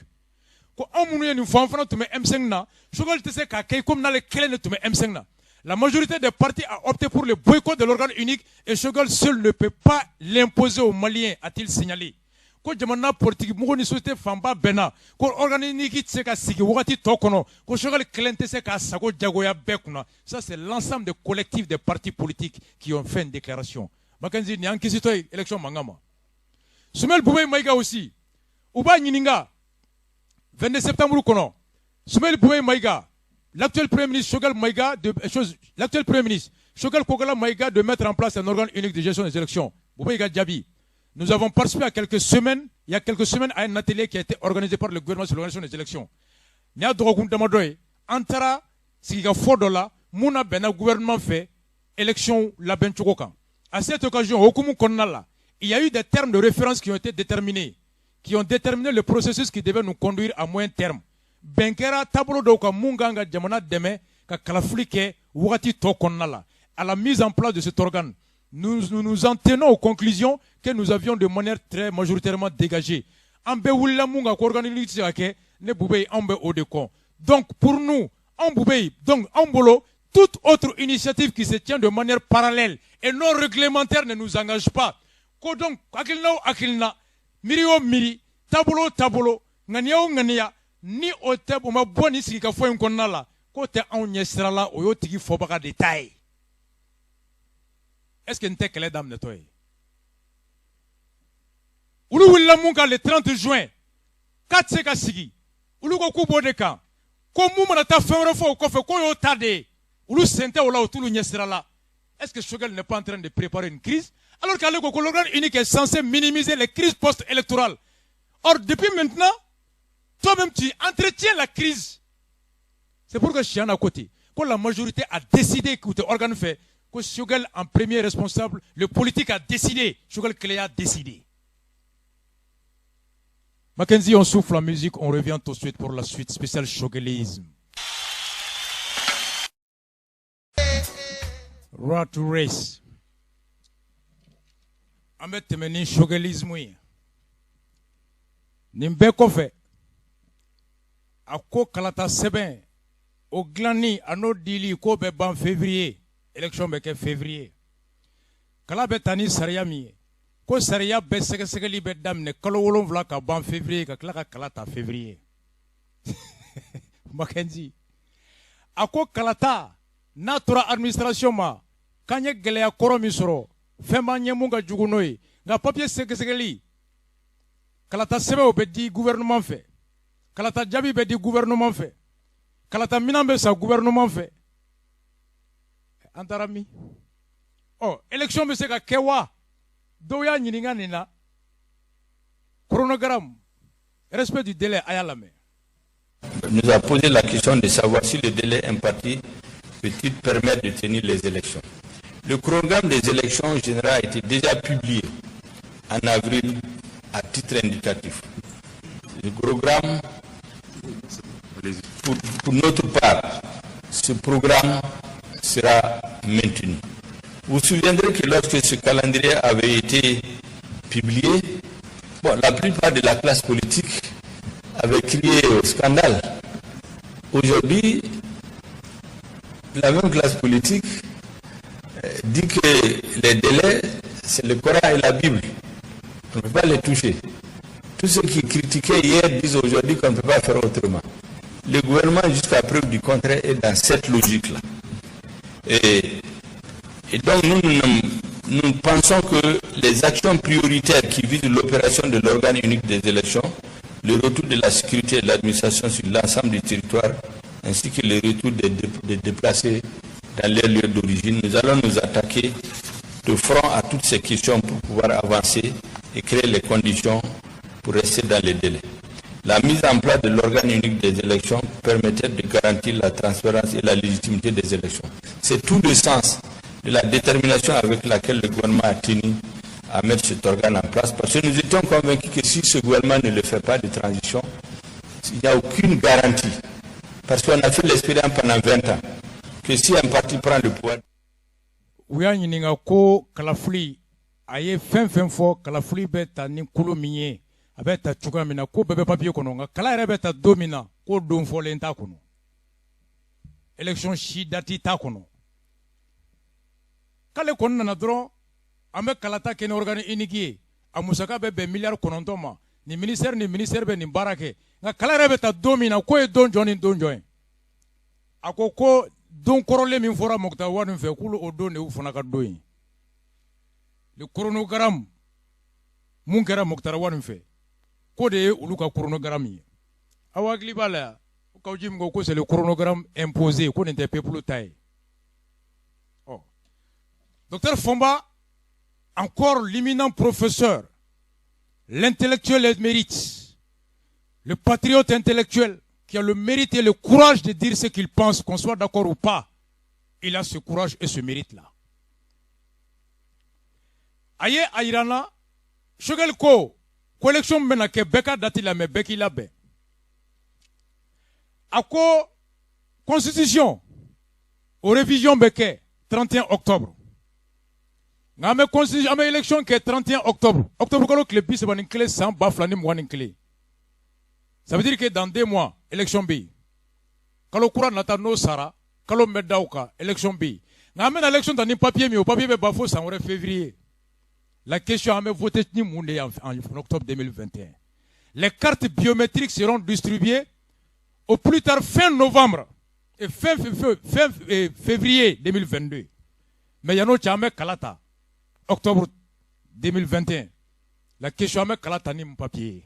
Ko anw minnu ye nin fɔ, an fana tun bɛ M5 na, Choguel tɛ se k'a kɛ komi n'ale kelen de tun bɛ M5 na. La majorité des partis a opté pour le boycott de l'organe unique et Choguel seul ne peut pas l'imposer aux Maliens, a-t-il signalé. Ko jamana politique mɔgɔ ni société fanba bɛnna ko organe unique tɛ se ka sigi wagati tɔ kɔnɔ, ko Choguel kelen tɛ se k'a sago jagoya bɛɛ kunna. Ça, c'est l'ensemble des collectifs des partis politiques qui ont fait une déclaration. Mackenzie, nin y'an kisitɔ ye élection mankan ma. Soumaïla Boubèye Maïga aussi, u b'a ɲininka 22 septembre kɔnɔ, Soumaïla Boubèye Maïga, l'actuel premier ministre Choguel Maïga de chose, l'actuel premier ministre Choguel Kokalla Maïga de mettre en place un organe unique de gestion des élections. Boubèye ka jaabi: nous avons participé à quelques semaines, il y a quelques semaines, à un atelier qui a été organisé par le gouvernement sur l'organisation des élections. Nin y'a dɔgɔkun damadɔ ye, an taara sigikafɔ dɔ la mun na bɛnna gouvernement fɛ élection labɛncogo kan. À cette occasion, hokumu kɔnɔna la, il y a eu des termes de référence qui ont été déterminés, qui ont déterminé le processus qui devait nous conduire à moyen terme. Bɛn kɛra taabolo dɔw kan mun kan ka jamana dɛmɛ ka kalafili kɛ wagati tɔ kɔnɔna la. À la mise en place de cet organe, nous nous, nous en tenons aux conclusions que nous avions de manière très majoritairement dégagée. An bɛɛ wulila mun kan ko organe unique tɛ se ka kɛ, ne Boubèye, anw bɛ o de kɔ. Donc pour nous, anw Boubèye, donc anw bolo, toute autre initiative qui se tient de manière parallèle et non réglementaire ne nous engage pas. Ko donc hakilina o hakilina, miiri o miiri, taabolo o taabolo, ŋaniya o ŋaniya, ni o tɛ, o ma bɔ nin sigikafɔ in kɔnɔna la, k'o tɛ anw ɲɛ sira la, o y'o tigi fɔbaga de ta ye. Est ce que n tɛ kɛlɛ daminɛtɔ ye? Olu wulila mun kan le 30 juin k'a tɛ se ka sigi, olu ko k'u b'o de kan, ko mun mana taa fɛn wɛrɛ fɔ o kɔfɛ, k'o y'o ta de ye, olu sen tɛ o la, o t'olu ɲɛ sira la. Est ce que Choguel n'est pas en train de préparer une crise, alors qu'ale ko ko l'organe unique est censé minimiser les crises post-électorales? Or, depuis maintenant, toi-même, tu entretiens la crise. C'est pourquoi Chiana à côté que la majorité a décidé k'u tɛ organe fɛ, ko Choguel en premier responsable, le politique a décidé, Choguel kelen a décidé. Mackenzie, on souffle la musique, on revient tout de suite pour la suite spéciale Choguelisme. Rat race. An bɛ tɛmɛ ni Choguelisme ye. Nin bɛɛ kɔfɛ, a ko kalata sɛbɛn o dilanni a n'o dili k'o bɛ ban février, élection bɛ kɛ février. Kala bɛ ta ni sariya min ye, ko sariya bɛɛ sɛgɛsɛgɛli bɛ daminɛ kalo 7 ka ban février, ka tila ka kala ta février. Mackenzie a ko kalata n'a tora administration ma, k'an ye gɛlɛya kɔrɔ min sɔrɔ, fɛn b'an ɲɛ mun ka jugu n'o ye. Nka papier sɛgɛsɛgɛli, kalata sɛbɛnw bɛ di gouvernement fɛ, kalata jaabi bɛ di gouvernement fɛ, kalata minɛn bɛ san gouvernement fɛ, an taara min? Ɔ, élection bɛ se ka kɛ wa? Dɔw y'a ɲininka nin na. Chronogramme, respect du délai, a y'a lamɛn. Nous a posé la question de savoir si le délai imparti peut-il permettre de tenir les élections. Le chronogramme des élections générales a été déjà publié en avril à titre indicatif. Le programme, pour notre part, ce programme sera maintenu. Vous vous souviendrez que lorsque ce calendrier avait été publié, bon, la plupart de la classe politique avait crié au scandale. Aujourd'hui, la même classe politique dit que les délais, c'est le Coran et la Bible. On ne peut pas les toucher. Tous ceux qui critiquaient hier disent aujourd'hui qu'on ne peut pas faire autrement. Le gouvernement, jusqu'à preuve du contraire, est dans cette logique-là. Et donc, nous pensons que les actions prioritaires qui visent l'opération de l'organe unique des élections, le retour de la sécurité et de l'administration sur l'ensemble du territoire, ainsi que le retour des déplacés dans leur lieu d'origine, nous allons nous attaquer de front à toutes ces questions pour pouvoir avancer et créer les conditions pour rester dans les délais. La mise en place de l'organe unique des élections permettait de garantir la transparence et la légitimité des élections. C'est tout le sens de la détermination avec laquelle le gouvernement a tenu à mettre cet organe en place, parce que nous étions convaincus que si ce gouvernement ne le fait pas de transition, il n'y a aucune garantie. Parce qu'on a fait l'expérience pendant 20 ans, que si un parti prend le pouvoir. U y'a ɲininka ko kalafili, a ye fɛn fɛn fɔ, kalafili bɛ ta ni kolo min ye, a bɛ ta cogoya min na, ko bɛɛ bɛ papiye kɔnɔ, nka kala yɛrɛ bɛ ta don min na, ko don fɔlen t'a kɔnɔ, élection si date t'a kɔnɔ. K'ale kɔni nana dɔrɔn, an bɛ kalata kɛ ni organe unique ye, a musaka bɛ bɛn miliyari 9 ma, nin ministère ni ministère bɛ nin baara kɛ, nka kala yɛrɛ bɛ ta don min na, k'o ye don jɔn ni don jɔn ye? A ko ko don kɔrɔlen min fɔra Moctar Ouane fɛ, k'olu o don de y'u fana ka don ye. Le chronogramme mun kɛra Moctar Ouane fɛ, k'o de ye olu ka chronogramme ye. Aw hakili b'a la yan, Kaou Djim ko ko c'est le chronogramme imposé, ko nin tɛ peuple ta ye. Ɔ, docteur Fomba, encore l'éminent professeur, l'intellectuel émérite, le patriote intellectuel qui a le mérite et le courage de dire ce qu'il pense, qu'on soit d'accord ou pas, il a ce courage et ce mérite-là. A ye a yira n na, Choguel ko ko élection bɛna kɛ, bɛɛ ka date lamɛn, bɛɛ k'i labɛn. A ko constitution o révision bɛ kɛ 31 octobre, nka an bɛ constitution, an bɛ élection kɛ 31 octobre, octobre kalo tile 31 san 2021. Ça veut dire que dans 2 mois, élection bɛ yen. Kalo kura nata n'o sara, kalo min bɛ da o kan, élection bɛ yen. Nka an bɛna élection ta ni papier min ye, o papier bɛ ban fo san wɛrɛ février. La question, an bɛ voter ni mun de ye en octobre 2021? Les cartes biométriques seront distribuées au plus tard fin novembre et fin février 2022. Mais yan'o cɛ, an bɛ kala ta octobre 2021. La question, an bɛ kala ta ni mun papier ye?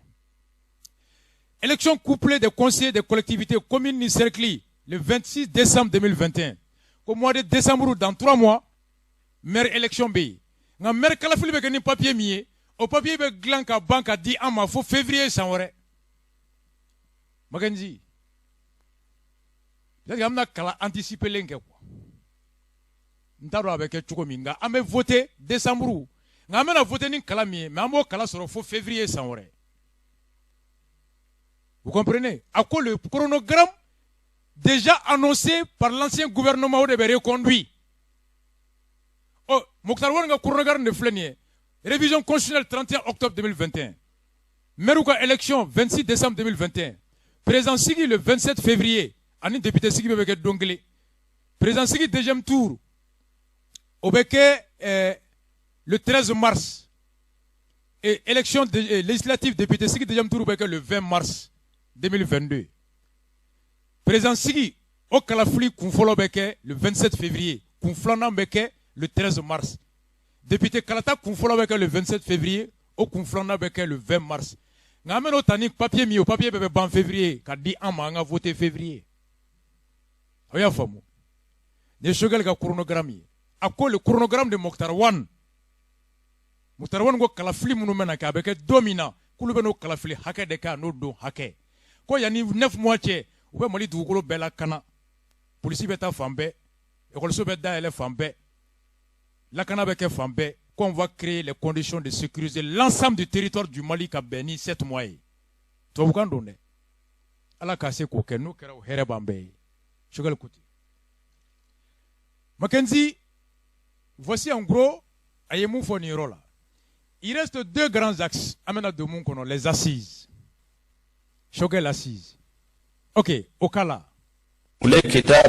Élection couplée des conseillers des collectivités, communes ni cercle, le 26 décembre 2021. Au mois de décembre, dans 3 mois, maire élection bɛ yen. Nka maire kalafili bɛ kɛ ni papier min ye, o papier bɛ dilan ka ban ka di an ma fo février san wɛrɛ. Mackenzie, peut-être an bɛna kala anticiper len kɛ quoi. N t'a dɔn a bɛ kɛ cogo min, nka an bɛ voter décembre, nka an bɛna voter ni kala min ye, mais an b'o kala sɔrɔ fo février san wɛrɛ. Vous comprenez? A ko le chronogramme déjà annoncé par l'ancien gouvernement, o de bɛ reconduit. Ɔ, Moctar Ouane ka chronogramme de filɛ nin ye: révision constitutionnelle 31 octobre 2021, maire ka élection 26 décembre 2021, président sigi le 27 février, ani député sigi bɛɛ bɛ kɛ don kelen. Président sigi deuxième tour, o bɛ kɛ le 13 mars, et élection législative, député sigi deuxième tour bɛ kɛ le 20 mars 2022. Président sigi, o kalafili kun fɔlɔ bɛ kɛ le 27 février, kun filanan bɛ kɛ le 13 mars. Député kalata kun fɔlɔ bɛ kɛ le 27 février, o kun filanan bɛ kɛ le 20 mars. Nka an bɛn'o ta ni papier min ye, o papier bɛɛ bɛ ban février ka di an ma, an ka voter février. Aw y'a faamu? Nin ye Choguel ka chronogramme ye. A ko le chronogramme de Moctar Ouane. Moctar Ouane ko kalafili minnu bɛna kɛ, a bɛ kɛ don min na, k'olu bɛ n'o kalafili hakɛ de kɛ, a n'o don hakɛ. Ko yanni 9 mois cɛ, u bɛ Mali dugukolo bɛɛ lakana, polisi bɛ taa fan bɛɛ, ekɔliso bɛ dayɛlɛ fan bɛɛ, lakana bɛ kɛ fan bɛɛ, qu'on va créer les conditions de sécuriser l'ensemble du territoire du Mali ka bɛn ni 7 mois ye. Tubabukan don dɛ. Ala k'a se k'o kɛ, n'o kɛra, o hɛrɛ b'an bɛɛ ye. Choguel ko ten. Mackenzie, voici en gros a ye mun fɔ nin yɔrɔ la. Il reste deux grands axes an bɛna don mun kɔnɔ: les assises. Choguel, assises. Ok, au cas là. Moulay Keita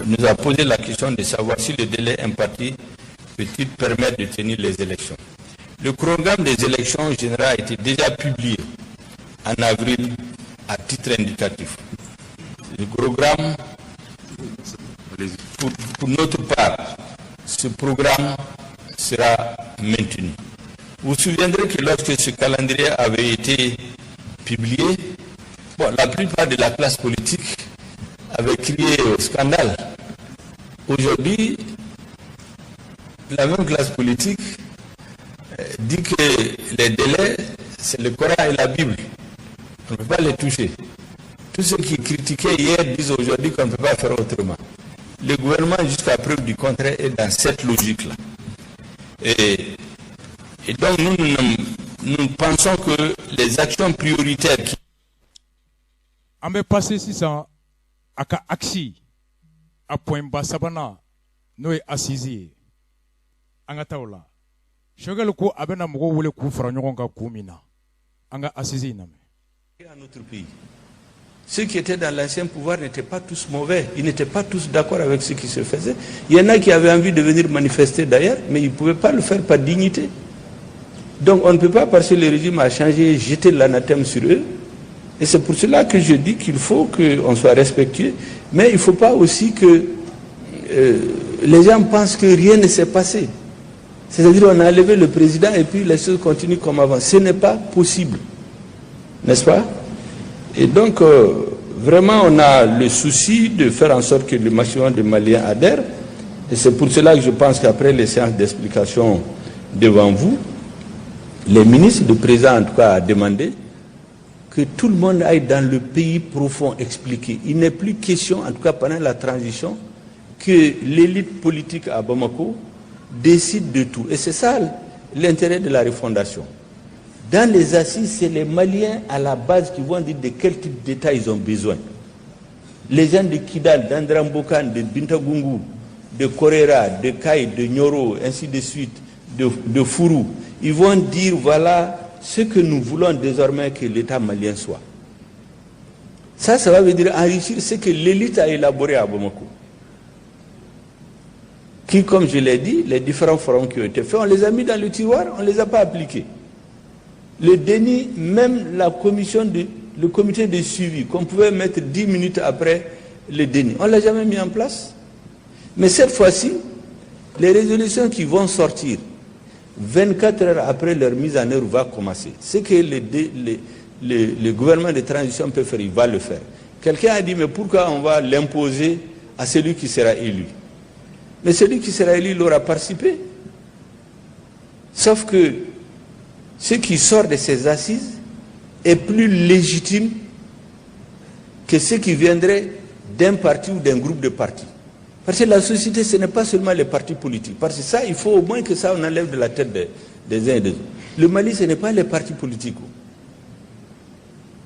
nous a posé la question de savoir si le délai imparti peut-il permettre de tenir les élections. Le programme des élections générales a été déjà publié en avril à titre indicatif. Le programme, pour notre part, ce programme sera maintenu. Vous vous souviendrez que lorsque ce calendrier avait été publié, bon, la plupart de la classe politique avait crié au scandale. Aujourd'hui, la même classe politique dit que les délais, c'est le Coran et la Bible. On ne peut pas les toucher. Tous ceux qui critiquaient hier disent aujourd'hui qu'on ne peut pas faire autrement. Le gouvernement, jusqu'à preuve du contraire, est dans cette logique-là. Et donc, nous, nous, nous pensons que les actions prioritaires qui An bɛ passer sisan a ka axe, a point ba sabanan, n'o ye assise ye. An ka taa o la. Choguel ko a bɛna mɔgɔw wele k'u fara ɲɔgɔn kan kun min na, an ka assise in lamɛn. Notre pays. Ceux qui étaient dans l'ancien pouvoir n'étaient pas tous mauvais. Ils n'étaient pas tous d'accord avec ce qui se faisait. Il y en a qui avaient envie de venir manifester d'ailleurs, mais ils ne pouvaient pas le faire par dignité. Donc on ne peut pas, parce que le régime a changé, jeter l'anathème sur eux. Et c'est pour cela que je dis qu'il faut qu'on soit respectueux, mais il ne faut pas aussi que les gens pensent que rien ne s'est passé. C'est-à-dire on a enlevé le président et puis les choses continuent comme avant. Ce n'est pas possible. N'est-ce pas? Et donc, vraiment, on a le souci de faire en sorte que le maximum de Maliens adhèrent. Et c'est pour cela que je pense qu'après les séances d'explication devant vous, les ministres, le président en tout cas, a demandé que tout le monde aille dans le pays profond expliquer. Il n'est plus question, en tout cas pendant la transition, que l'élite politique à Bamako décide de tout. Et c'est ça l'intérêt de la refondation. Dans les assises, c'est les Maliens à la base qui vont dire de quel type d'État ils ont besoin. Les gens de Kidal, d'Andéramboukane, de Bintagoungou, de Korera, de Kayes, de Nioro, ainsi de suite, de Fourou, ils vont dire voilà ce que nous voulons désormais que l'État malien soit. Ça va veut dire enrichir ce que l'élite a élaboré à Bamako. Qui, comme je l'ai dit, les différents forums qui ont été faits, on les a mis dans le tiroir, on ne les a pas appliqués. Le déni, même la commission le comité de suivi, qu'on pouvait mettre 10 minutes après le déni, on ne l'a jamais mis en place. Mais cette fois-ci, les résolutions qui vont sortir, 24 heures après leur mise en œuvre va commencer. Ce que le gouvernement de transition peut faire, il va le faire. Quelqu'un a dit, mais pourquoi on va l'imposer à celui qui sera élu? Mais celui qui sera élu, il aura participé. Sauf que ce qui sort de ces assises est plus légitime que ce qui viendrait d'un parti ou d'un groupe de partis. Parce que la société, ce n'est pas seulement les partis politiques. Parce que ça, il faut au moins que ça, on enlève de la tête des uns et des autres. Le Mali, ce n'est pas les partis politiques.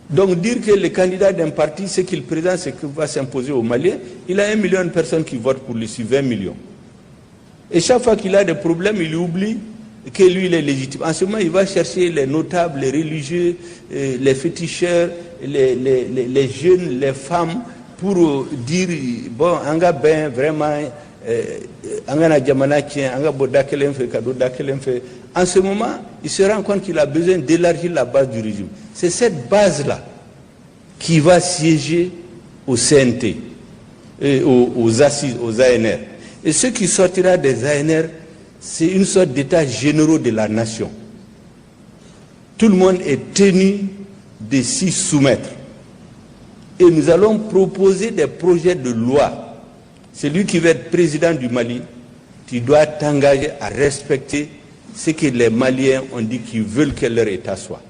Donc dire que le candidat d'un parti, ce qu'il présente, ce qui va s'imposer aux Maliens, il a 1 million de personnes qui votent pour lui, sur 20 millions. Et chaque fois qu'il a des problèmes, il oublie que lui, il est légitime. En ce moment, il va chercher les notables, les religieux, les féticheurs, les jeunes, les femmes, pour dire, bon, an ka bɛn vraiment, an kana jamana tiɲɛ, an ka bɔ da kelen fɛ ka don da kelen fɛ. En ce moment, il se rend compte qu'il a besoin d'élargir la base du régime. C'est cette base-là qui va siéger au CNT, et aux assises, aux ANR. Et ce qui sortira des ANR, c'est une sorte d'état généraux de la nation. Tout le monde est tenu de s'y soumettre. Et nous allons proposer des projets de loi. Celui qui veut être président du Mali, tu dois t'engager à respecter ce que les Maliens ont dit qu'ils veulent que leur État soit.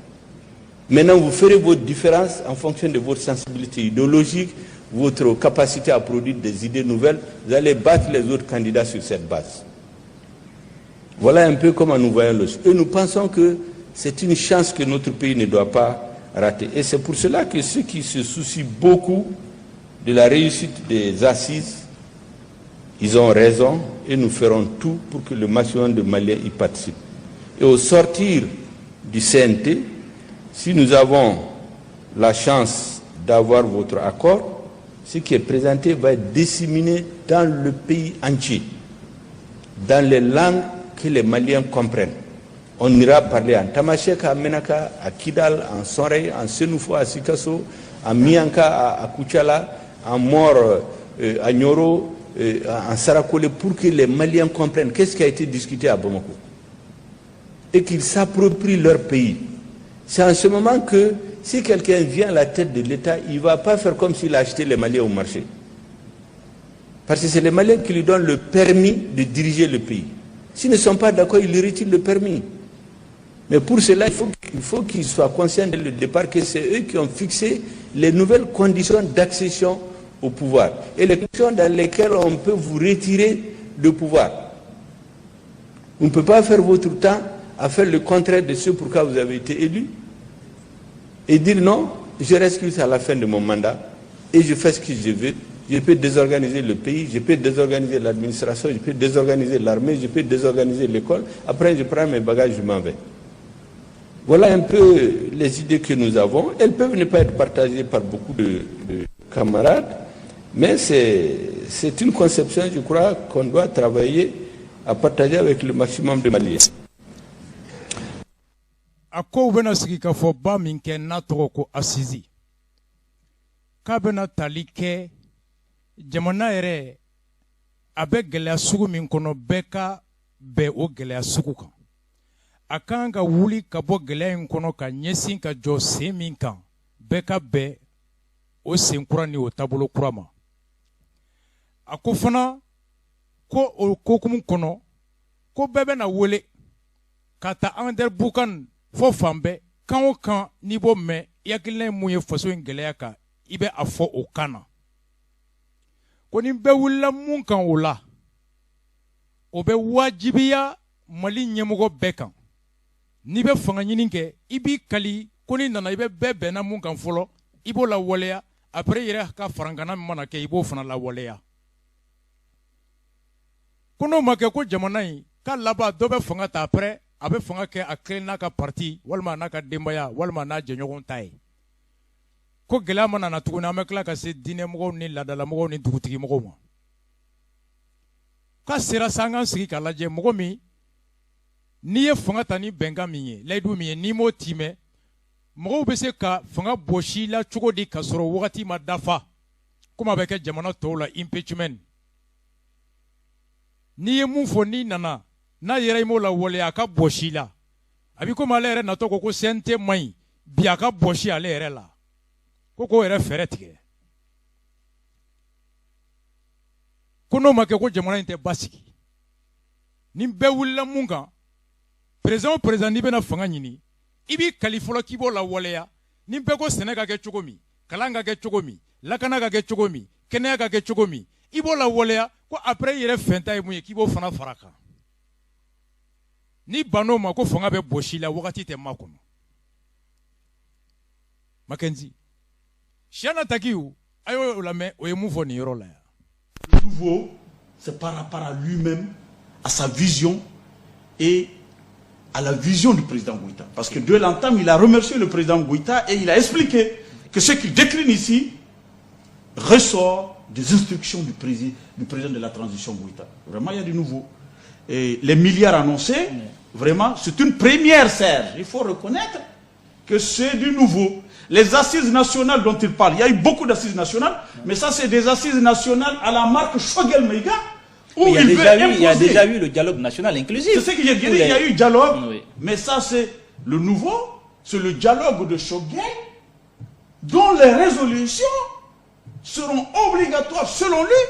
Maintenant, vous ferez votre différence en fonction de votre sensibilité idéologique, votre capacité à produire des idées nouvelles. Vous allez battre les autres candidats sur cette base. Voilà un peu comment nous voyons le. Et nous pensons que c'est une chance que notre pays ne doit pas rater. Et c'est pour cela que ceux qui se soucient beaucoup de la réussite des assises, ils ont raison et nous ferons tout pour que le maximum de Maliens y participent. Et au sortir du CNT, si nous avons la chance d'avoir votre accord, ce qui est présenté va être disséminé dans le pays entier, dans les langues que les Maliens comprennent. On ira parler en Tamashek à Menaka, à Kidal, en Sonrhaï, en Senoufo à Sikasso, en Mianka à Koutiala, en Maure à Nioro, en Sarakolé, pour que les Maliens comprennent qu'est-ce qui a été discuté à Bamako et qu'ils s'approprient leur pays. C'est en ce moment que si quelqu'un vient à la tête de l'État, il ne va pas faire comme s'il a acheté les Maliens au marché. Parce que c'est les Maliens qui lui donnent le permis de diriger le pays. S'ils ne sont pas d'accord, ils lui retirent le permis. Mais pour cela, il faut qu'ils soient conscients dès le départ que c'est eux qui ont fixé les nouvelles conditions d'accession au pouvoir et les conditions dans lesquelles on peut vous retirer le pouvoir. Vous ne pouvez pas faire votre temps à faire le contraire de ce pourquoi vous avez été élu et dire non, je reste à la fin de mon mandat et je fais ce que je veux. Je peux désorganiser le pays, je peux désorganiser l'administration, je peux désorganiser l'armée, je peux désorganiser l'école. Après, je prends mes bagages, je m'en vais. Voilà un peu les idées que nous avons. Elles peuvent ne pas être partagées par beaucoup de camarades, mais c'est une conception, je crois, qu'on doit travailler à partager avec le maximum de Maliens. A ko u bɛna sigi ka fɔ ba min kɛ n'a tɔgɔ ko assises, k'a bɛna tali kɛ jamana yɛrɛ a bɛ gɛlɛya sugu min kɔnɔ, bɛɛ ka bɛn o gɛlɛya sugu kan, a kan ka wuli ka bɔ gɛlɛya in kɔnɔ ka ɲɛsin ka jɔ sen min kan, bɛɛ ka bɛn o sen kura ni o taabolo kura ma. A ko fana ko o kokumu kɔnɔ, ko bɛɛ bɛna wele ka taa Anderamboukane fɔ fan bɛɛ, kan o kan n'i b'o mɛn, i hakilina ye mun ye faso in gɛlɛya kan, i bɛ a fɔ o kan na. Ko ni bɛɛ wulila mun kan, o la o bɛ wajibiya Mali ɲɛmɔgɔ bɛɛ kan. N'i bɛ fanga ɲini kɛ, i b'i kali ko n'i nana, i bɛ bɛɛ bɛnna mun kan fɔlɔ, i b'o lawaleya. Après, i yɛrɛ ka farankana min mana kɛ, i b'o fana lawaleya. Ko n'o ma kɛ, ko jamana in k'a laban, dɔ bɛ fanga ta, après a bɛ fanga kɛ a kelen n'a ka parti walima a n'a ka denbaya walima a n'a jɛɲɔgɔn ta ye. Ko gɛlɛya mana na tuguni, an bɛ tila ka se diinɛmɔgɔw ni laadalamɔgɔw ni dugutigimɔgɔw ma. K'a sera sa an k'an sigi k'a lajɛ, mɔgɔ min n'i ye fanga ta ni bɛnkan min ye, layidu min ye, n'i m'o timɛ, mɔgɔw bɛ se ka fanga bɔsi i la cogo di ka sɔrɔ wagati ma dafa, komi a bɛ kɛ jamana tɔw la, impeachment. N'i ye mun fɔ, n'i nana n'a yɛrɛ i m'o lawaleya, a ka bɔsi i la. A b'i komi ale yɛrɛ natɔ ko ko CNT man ɲi bi, a ka bɔsi ale yɛrɛ la, ko k'o yɛrɛ fɛɛrɛ tigɛ. Ko n'o ma kɛ, ko jamana in tɛ basigi. Ni bɛɛ wulila mun kan, président o président, n'i bɛna fanga ɲini, i b'i kali fɔlɔ k'i b'o lawaleya. Ni bɛɛ ko sɛnɛ ka kɛ cogo min, kalan ka kɛ cogo min, lakana ka kɛ cogo min, kɛnɛya ka kɛ cogo min, i b'o lawaleya. Ko après, i yɛrɛ fɛnta ye mun ye, k'i b'o fana fara kan. N'i bann'o ma, ko fanga bɛ bɔsi i la, wagati tɛ makɔnɔ. Mackenzie Cheickna Takiou, a y'o lamɛn, o ye mun fɔ nin yɔrɔ la yan? Le nouveau, c'est par rapport à lui-même, à sa vision et à la vision du président Goïta. Parce que de l'entame, il a remercié le président Goïta et il a expliqué que ce qu'il décline ici ressort des instructions du président de la transition Goïta. Vraiment, il y a du nouveau. Et les milliards annoncés, vraiment, c'est une première, Serge. Il faut reconnaître que c'est du nouveau. Les assises nationales dont il parle, il y a eu beaucoup d'assises nationales, mais ça, c'est des assises nationales à la marque Choguel Maïga, où il y a il déjà veut eu, il y a imposer. Déjà eu le dialogue national inclusif. C'est ce que j'ai dit, Où il y a eu dialogue, mais ça, c'est le nouveau, c'est le dialogue de Choguel, dont les résolutions seront obligatoires, selon lui,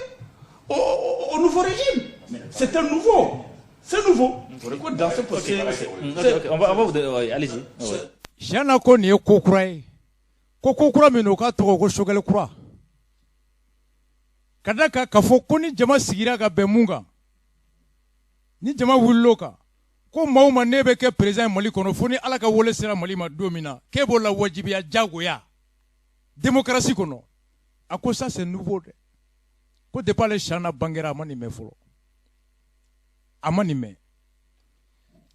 au nouveau régime. C'est un nouveau. C'est nouveau. Écoute, dans ce procès, Ok, on va vous donner, ouais, allez-y. Ouais. Cheickna ko nin ye ko kura ye, ko ko kura min don, k'a tɔgɔ ko Choguel kura, ka da kan k'a fɔ ko ni jama sigira ka bɛn mun kan, ni jama wulil'o kan, ko maa o maa n'e bɛ kɛ président ye Mali kɔnɔ, fo ni Ala ka wele sera Mali ma don min na, k'e b'o la wajibiya jagoya démocratie kɔnɔ. A ko ça, c'est nouveau dɛ. Ko depuis ale Cheickna bangera, a ma nin mɛn fɔlɔ, a ma nin mɛn.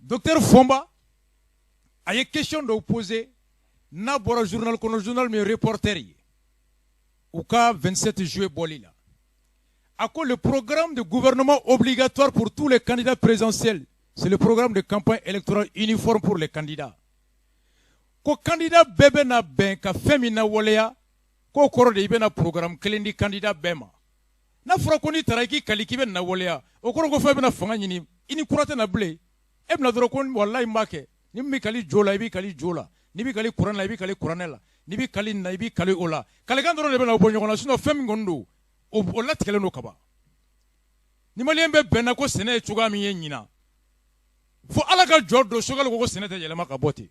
Docteur Fomba a ye question dɔw posé n'a bɔra journal kɔnɔ, journal min ye Reporter ye, u ka 27 juillet bɔli la. A ko le programme de gouvernement obligatoire pour tous les candidats présidentiels, c'est le programme de campagne électorale uniforme pour les candidats. Ko candidat bɛɛ bɛ na bɛn ka fɛn min lawaleya, k'o kɔrɔ de i bɛna programme kelen di candidat bɛɛ ma. N'a fɔra ko n'i taara i k'i kali k'i bɛ na waleya, o kɔrɔ ko fɛn bɛna fanga ɲini, i ni kura tɛ na bilen. E bɛna dɔrɔn ko walayi n b'a kɛ. Ni min bɛ kali jo la, i b'i kali jo la. N'i bɛ kali kuranɛ la, i b'i kali kuranɛ la. N'i bɛ kali nin na, i b'i kali o la. Kalikan dɔrɔn de bɛna bɔ ɲɔgɔn na. Sinon, fɛn min kɔni don, o latigɛlen don kaban. Ni Malien bɛɛ bɛnna ko sɛnɛ ye cogoya min ye ɲinan, fo Ala ka jɔ don Choguel ko ko sɛnɛ tɛ yɛlɛma ka bɔ ten.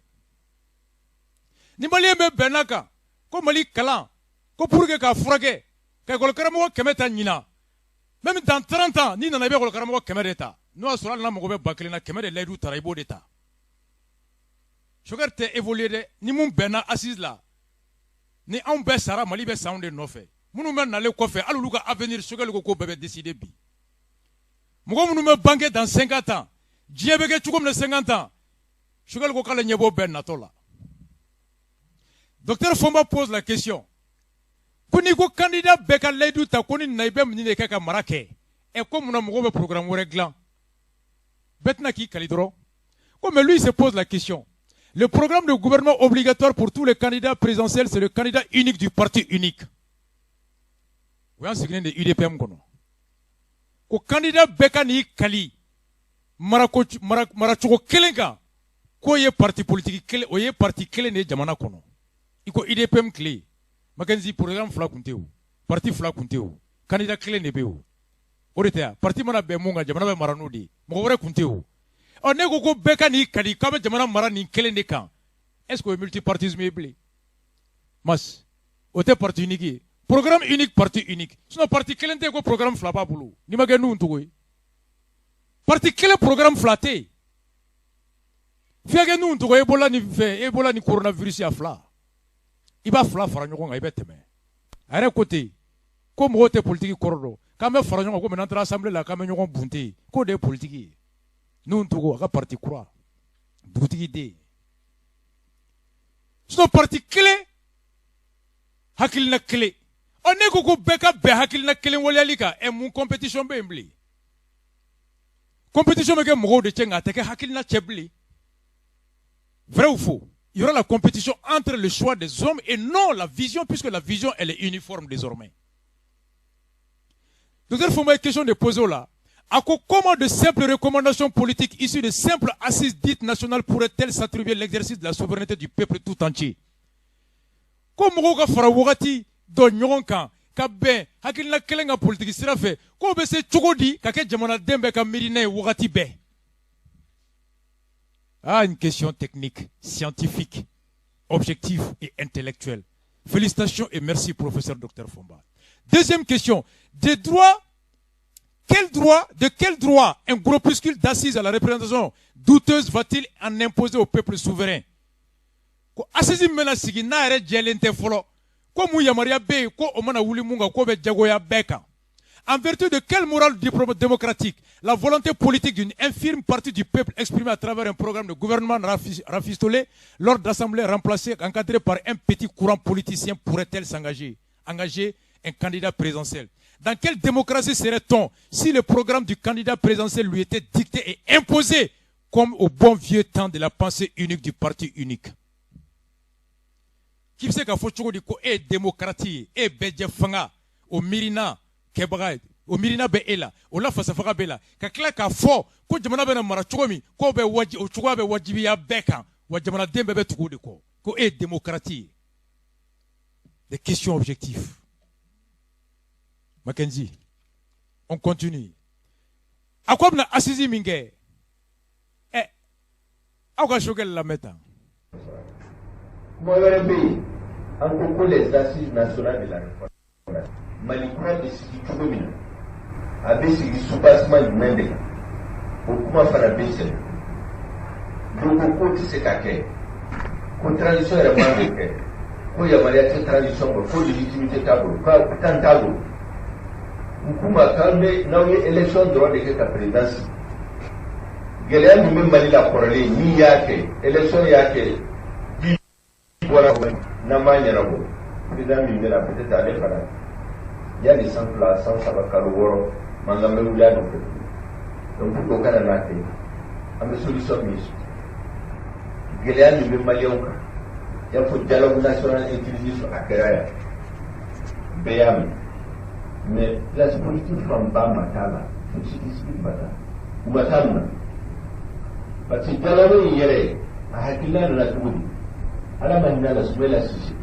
Ni Malien bɛɛ bɛnna kan ko Mali kalan ko pour que k'a furakɛ, ka école karamɔgɔ 100 ta ɲinan, même dans 30 ans, n'i nana, i bɛ école karamɔgɔ 100 de ta. N'o y'a sɔrɔ hali n'a mago bɛ 1000 na, 100 de layidu tara, i b'o de ta. Choguel tɛ évoluer dɛ. Ni mun bɛnna assise la, ni anw bɛɛ sara, Mali bɛ sa anw de nɔfɛ. Minnu bɛ nalen kɔfɛ, hali olu ka avenir, Choguel ko k'o bɛɛ bɛ décider bi. Mɔgɔ minnu bɛ bange dans 50 ans, diɲɛ bɛ kɛ cogo min na 50 ans, Choguel ko k'ale ɲɛ b'o bɛɛ natɔ la. Docteur Fomba pose la question ko n'i ko candidat bɛɛ ka layidu ta ko ni nana, i bɛ mun de kɛ ka mara kɛ? Ɛ, ko munna mɔgɔw bɛ programme wɛrɛ dilan? Bɛɛ tɛna k'i kali dɔrɔn ko. Mais lui, il se pose la question: le programme de gouvernement obligatoire pour tous les candidats présidentiels, c'est le candidat unique du parti unique. O y'an sigilen de UDPM kɔnɔ ko candidat bɛɛ ka n'i kali marako maracogo kelen kan, k'o ye parti politique kelen, o ye parti kelen de ye jamana kɔnɔ. I ko UDPM tile, Mackenzie, programme fila tun tɛ o, parti fila tun tɛ o, candidat kelen de bɛ o. O de tɛ yan? Parti mana bɛn mun kan, jamana bɛ mara n'o de ye, mɔgɔ wɛrɛ tun tɛ o. Ɔ, ne ko ko bɛɛ ka n'i kali k'a bɛ jamana mara nin kelen de kan, est ce que o ye multipartisme ye bilen? Mas o tɛ parti unique ye. Programme unique, parti unique. Sinon parti kelen tɛ yen ko programme fila b'a bolo. N'i ma kɛ Nuhu Togo ye, parti kelen programme fila tɛ yen. F'i ka kɛ Nuhu Togo ye, Ebola ni fɛn, Ebola ni coronavirus, a fila, i b'a fila fara ɲɔgɔn kan, i bɛ tɛmɛ. A yɛrɛ ko ten ko mɔgɔw tɛ politiki kɔrɔ dɔn, k'an bɛ fara ɲɔgɔn kan, ko n'an taara assemblée la, k'an bɛ ɲɔgɔn bunte, k'o de ye politiki ye. Nuhu Togo, a ka parti kura, dugutigi den. Sinon parti kelen, hakilina kelen. Ɔ, ne ko ko bɛɛ ka bɛn hakilina kelen waleyali kan. Ɛ, mun compétition bɛ yen bilen? Compétition bɛ kɛ mɔgɔw de cɛ, nka a tɛ kɛ hakilina cɛ bilen. Vrai ou faux? Il y aura la compétition entre le choix des hommes et non la vision, puisque la vision, elle est uniforme désormais. Docteur Fomba ye question de poser là. A ko comment de simples recommandations politiques issues de simples assises dites nationales pourraient-elles s'attribuer l'exercice de la souveraineté du peuple tout entier? Ko mɔgɔw ka fara wagati dɔ ɲɔgɔn kan ka bɛn hakilina kelen ka politiki sira fɛ, k'o bɛ se cogo di ka kɛ jamanaden bɛɛ ka miirina ye wagati bɛɛ? Ah, une question technique, scientifique, objective et intellectuelle. Félicitations et merci, professeur Dr Fomba. Deuxième question. Des droits, quel droit, de quel droit un groupuscule d'assises à la représentation douteuse va-t-il en imposer au peuple souverain? Ko assise min bɛna sigi n'a yɛrɛ jɛlen tɛ fɔlɔ, ko mun yamaruya bɛ yen ko o mana wuli mun kan, k'o bɛ jagoya bɛɛ kan? En vertu de quelle morale démocratique la volonté politique d'une infime partie du peuple exprimée à travers un programme de gouvernement rafistolé lors d'assemblées remplacées, encadrées par un petit courant politicien, pourrait-elle s'engager, engager un candidat présidentiel? Dans quelle démocratie serait-on si le programme du candidat présidentiel lui était dicté et imposé comme au bon vieux temps de la pensée unique du parti unique? K'i bɛ se k'a fɔ cogo di ko e ye démocrate ye, e ye bɛɛjɛ fanga o miirina kɛbaga ye, o miirina bɛ e la, o la fasafaga b'e la, ka tila k'a fɔ ko jamana bɛna mara cogo min, k'o bɛ waji, o cogoya bɛ wajibiya bɛɛ kan, wa jamanaden bɛɛ bɛ tugu o de kɔ, ko e ye démocrate ye? Des questions objectives. Mackenzie, on continue. A ko bɛna assise min kɛ, ɛ, aw ka Choguel lamɛn tan. Kuma wɛrɛ bɛ yen, an ko ko les assises nationales de la réforme, Mali kura bɛ sigi cogo min na, a bɛ sigi soubassement jumɛn de kan, o kuma fana bɛ sɛbɛn. Dɔw ko k'o tɛ se ka kɛ, ko transition yɛrɛ man k'o kɛ, ko yamaruya tɛ transition bolo, ko légitimité t'a bolo, ko kan t'a bolo. N k'u ma k'an bɛ n'aw ye élection dɔrɔn de kɛ ka président sigi, gɛlɛya min bɛ Mali la kɔrɔlen, min y'a kɛ élection y'a kɛ bi bɔra, n'an m'a ɲɛnabɔ, président min bɛna, peut-être ale fana, yanni san 2, san 3, kalo 6, mankan bɛ wuli a nɔfɛ. Donc pour que o kana n'a kɛ, an bɛ solution min sɔrɔ, gɛlɛya min bɛ maliyɛnw kan, i y'a fɔ dialogue national inclusif, a kɛra yan, bɛɛ y'a mɛn, mais classe politique fanba ma t'a la, société civile ma taa, u ma taa mun na? Parce que dialogue in yɛrɛ, a hakilina nana cogo di? Ala ma hinɛ la Soumaïla Cissé.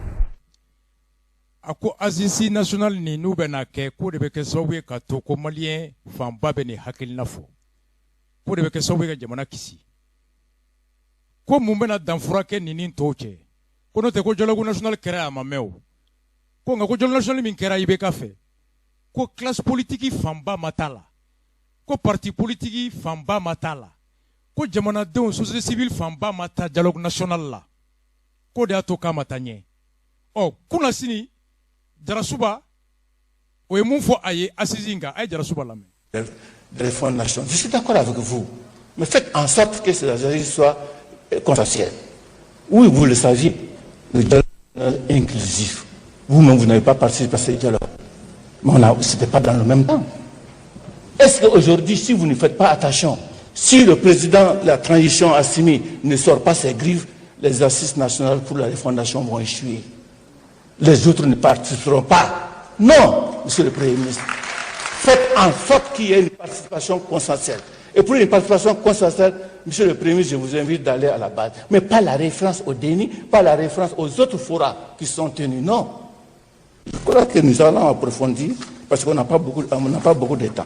A ko assise nationale nin, n'u bɛna kɛ, k'o de bɛ kɛ sababu ye ka to ko maliyɛn fanba bɛ nin hakilina fɔ, k'o de bɛ kɛ sababu ye ka jamana kisi, ko mun bɛna danfura kɛ nin ni tɔw cɛ? Ko n'o tɛ, ko dialogue national kɛra, a ma mɛn o ko. Nka ko dialogue national min kɛra IBK fɛ, ko classe politique fanba ma t'a la, ko parti politique fanba ma t'a la, ko jamanadenw, société civile fanba ma taa dialogue national la, k'o de y'a to k'a ma taa ɲɛ. Ɔ, kunasini, Jarasuba O ye mun fɔ a ye assise in kan? A ye Jarasuba lamɛn. De refondation. Je suis d'accord avec vous. Mais faites en sorte que ces assises soient consensuelles. Oui, vous le saviez, le dialogue inclusif. Vous-même, vous n'avez pas participé à ce dialogue. Mais ce n'était pas dans le même temps. Est-ce qu'aujourd'hui, si vous ne faites pas attention, si le président de la transition Assimi ne sort pas ses griffes, les assises nationales pour la refondation vont échouer? Les autres ne participeront pas. Non, monsieur le Premier ministre. Faites en sorte qu'il y ait une participation consensuelle. Et pour une participation consensuelle, monsieur le Premier ministre, je vous invite d'aller à la base. Mais pas la référence au déni, pas la référence aux autres forats qui sont tenus, non. Je crois que nous allons approfondir, parce qu'on n'a pas beaucoup, on n'a pas beaucoup de temps.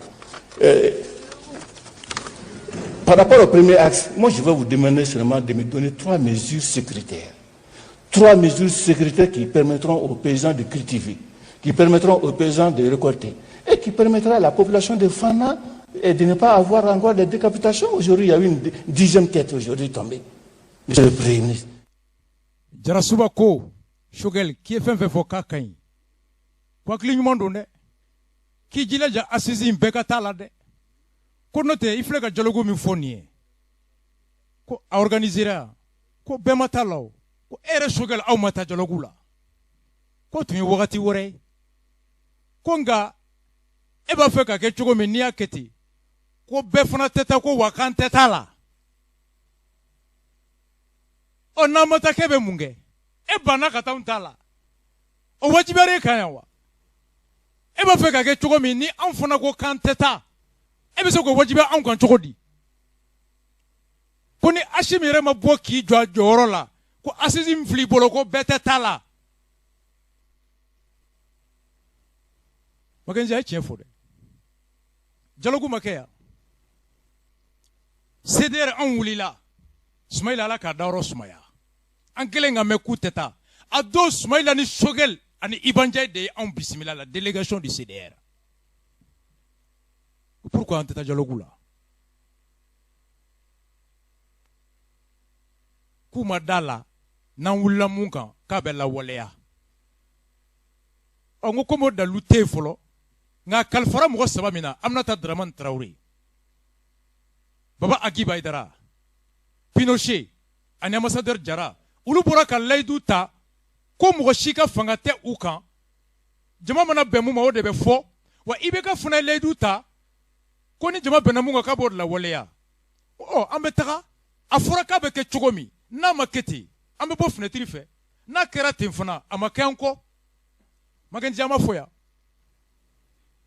Par rapport au premier axe, moi je vais vous demander seulement de me donner 3 mesures sécuritaires. 3 mesures sécuritaires qui permettront aux paysans de cultiver, qui permettront aux paysans de récolter, et qui permettra à la population de Fana et de ne pas avoir encore des décapitations. Aujourd'hui, il y a eu une 10e tête aujourd'hui tombée. Monsieur le Premier ministre. Jarasuba ko, Choguel, k'i ye fɛn fɛn fɔ k'a ka ɲi. Ko hakili ɲuman don dɛ. K'i jilaja assise in bɛɛ ka taa la dɛ. Ko n'o tɛ i filɛ ka dialogue min fɔ nin ye. Ko a organisera, ko bɛɛ ma taa la o. Ko e yɛrɛ Choguel aw ma taa dialogue la. Ko tun ye wagati wɛrɛ ye. Ko nka e b'a fɛ ka kɛ cogo min n'i y'a kɛ ten, ko bɛɛ fana tɛ taa, ko wa k'an tɛ taa la. Ɔ n'an ma taa k'e bɛ mun kɛ? E banna ka taa anw ta la. O wajibiyara e kan yan wa? E b'a fɛ ka kɛ cogo min ni anw fana ko k'an tɛ taa, e bɛ se k'o wajibiya anw kan cogo di? Ko ni Assimi yɛrɛ ma bɔ k'i jɔ a jɔyɔrɔ la, ko assise min filɛ i bolo ko bɛɛ tɛ taa la. Makenzi a ye tiɲɛ fɔ dɛ. Dialogue ma kɛ yan. CDR anw wulila. Sumayila Ala k'a dayɔrɔ sumaya. An kɛlen ka mɛn k'u tɛ taa. A don Sumayila ni Choguel ani Iba Ndiaye de ye anw bisimila la délégation du CDR. Pourquoi an tɛ taa dialogue la? K'u ma da la n'an wulila mun kan k'a bɛ lawaleya. Ɔ n ko komi o dalilu tɛ yen fɔlɔ, nka kalifara mɔgɔ 3 min na, Aminata Dramane Traoré, Baba Agibu Hayidara, Pinochet ani ambassadeur Jara, olu bɔra ka layidu ta ko mɔgɔ si ka fanga tɛ u kan, jama mana bɛn mun ma o de bɛ fɔ, wa IBK fana ye layidu ta ko ni jama bɛnna mun kan k'a b'o de lawaleya. Ɔ an bɛ taga, a fɔra k'a bɛ kɛ cogo min, n'a ma kɛ ten, an bɛ bɔ fenêtre fɛ, n'a kɛra ten fana a ma kɛ an kɔ. Makenzi an ma fɔ yan.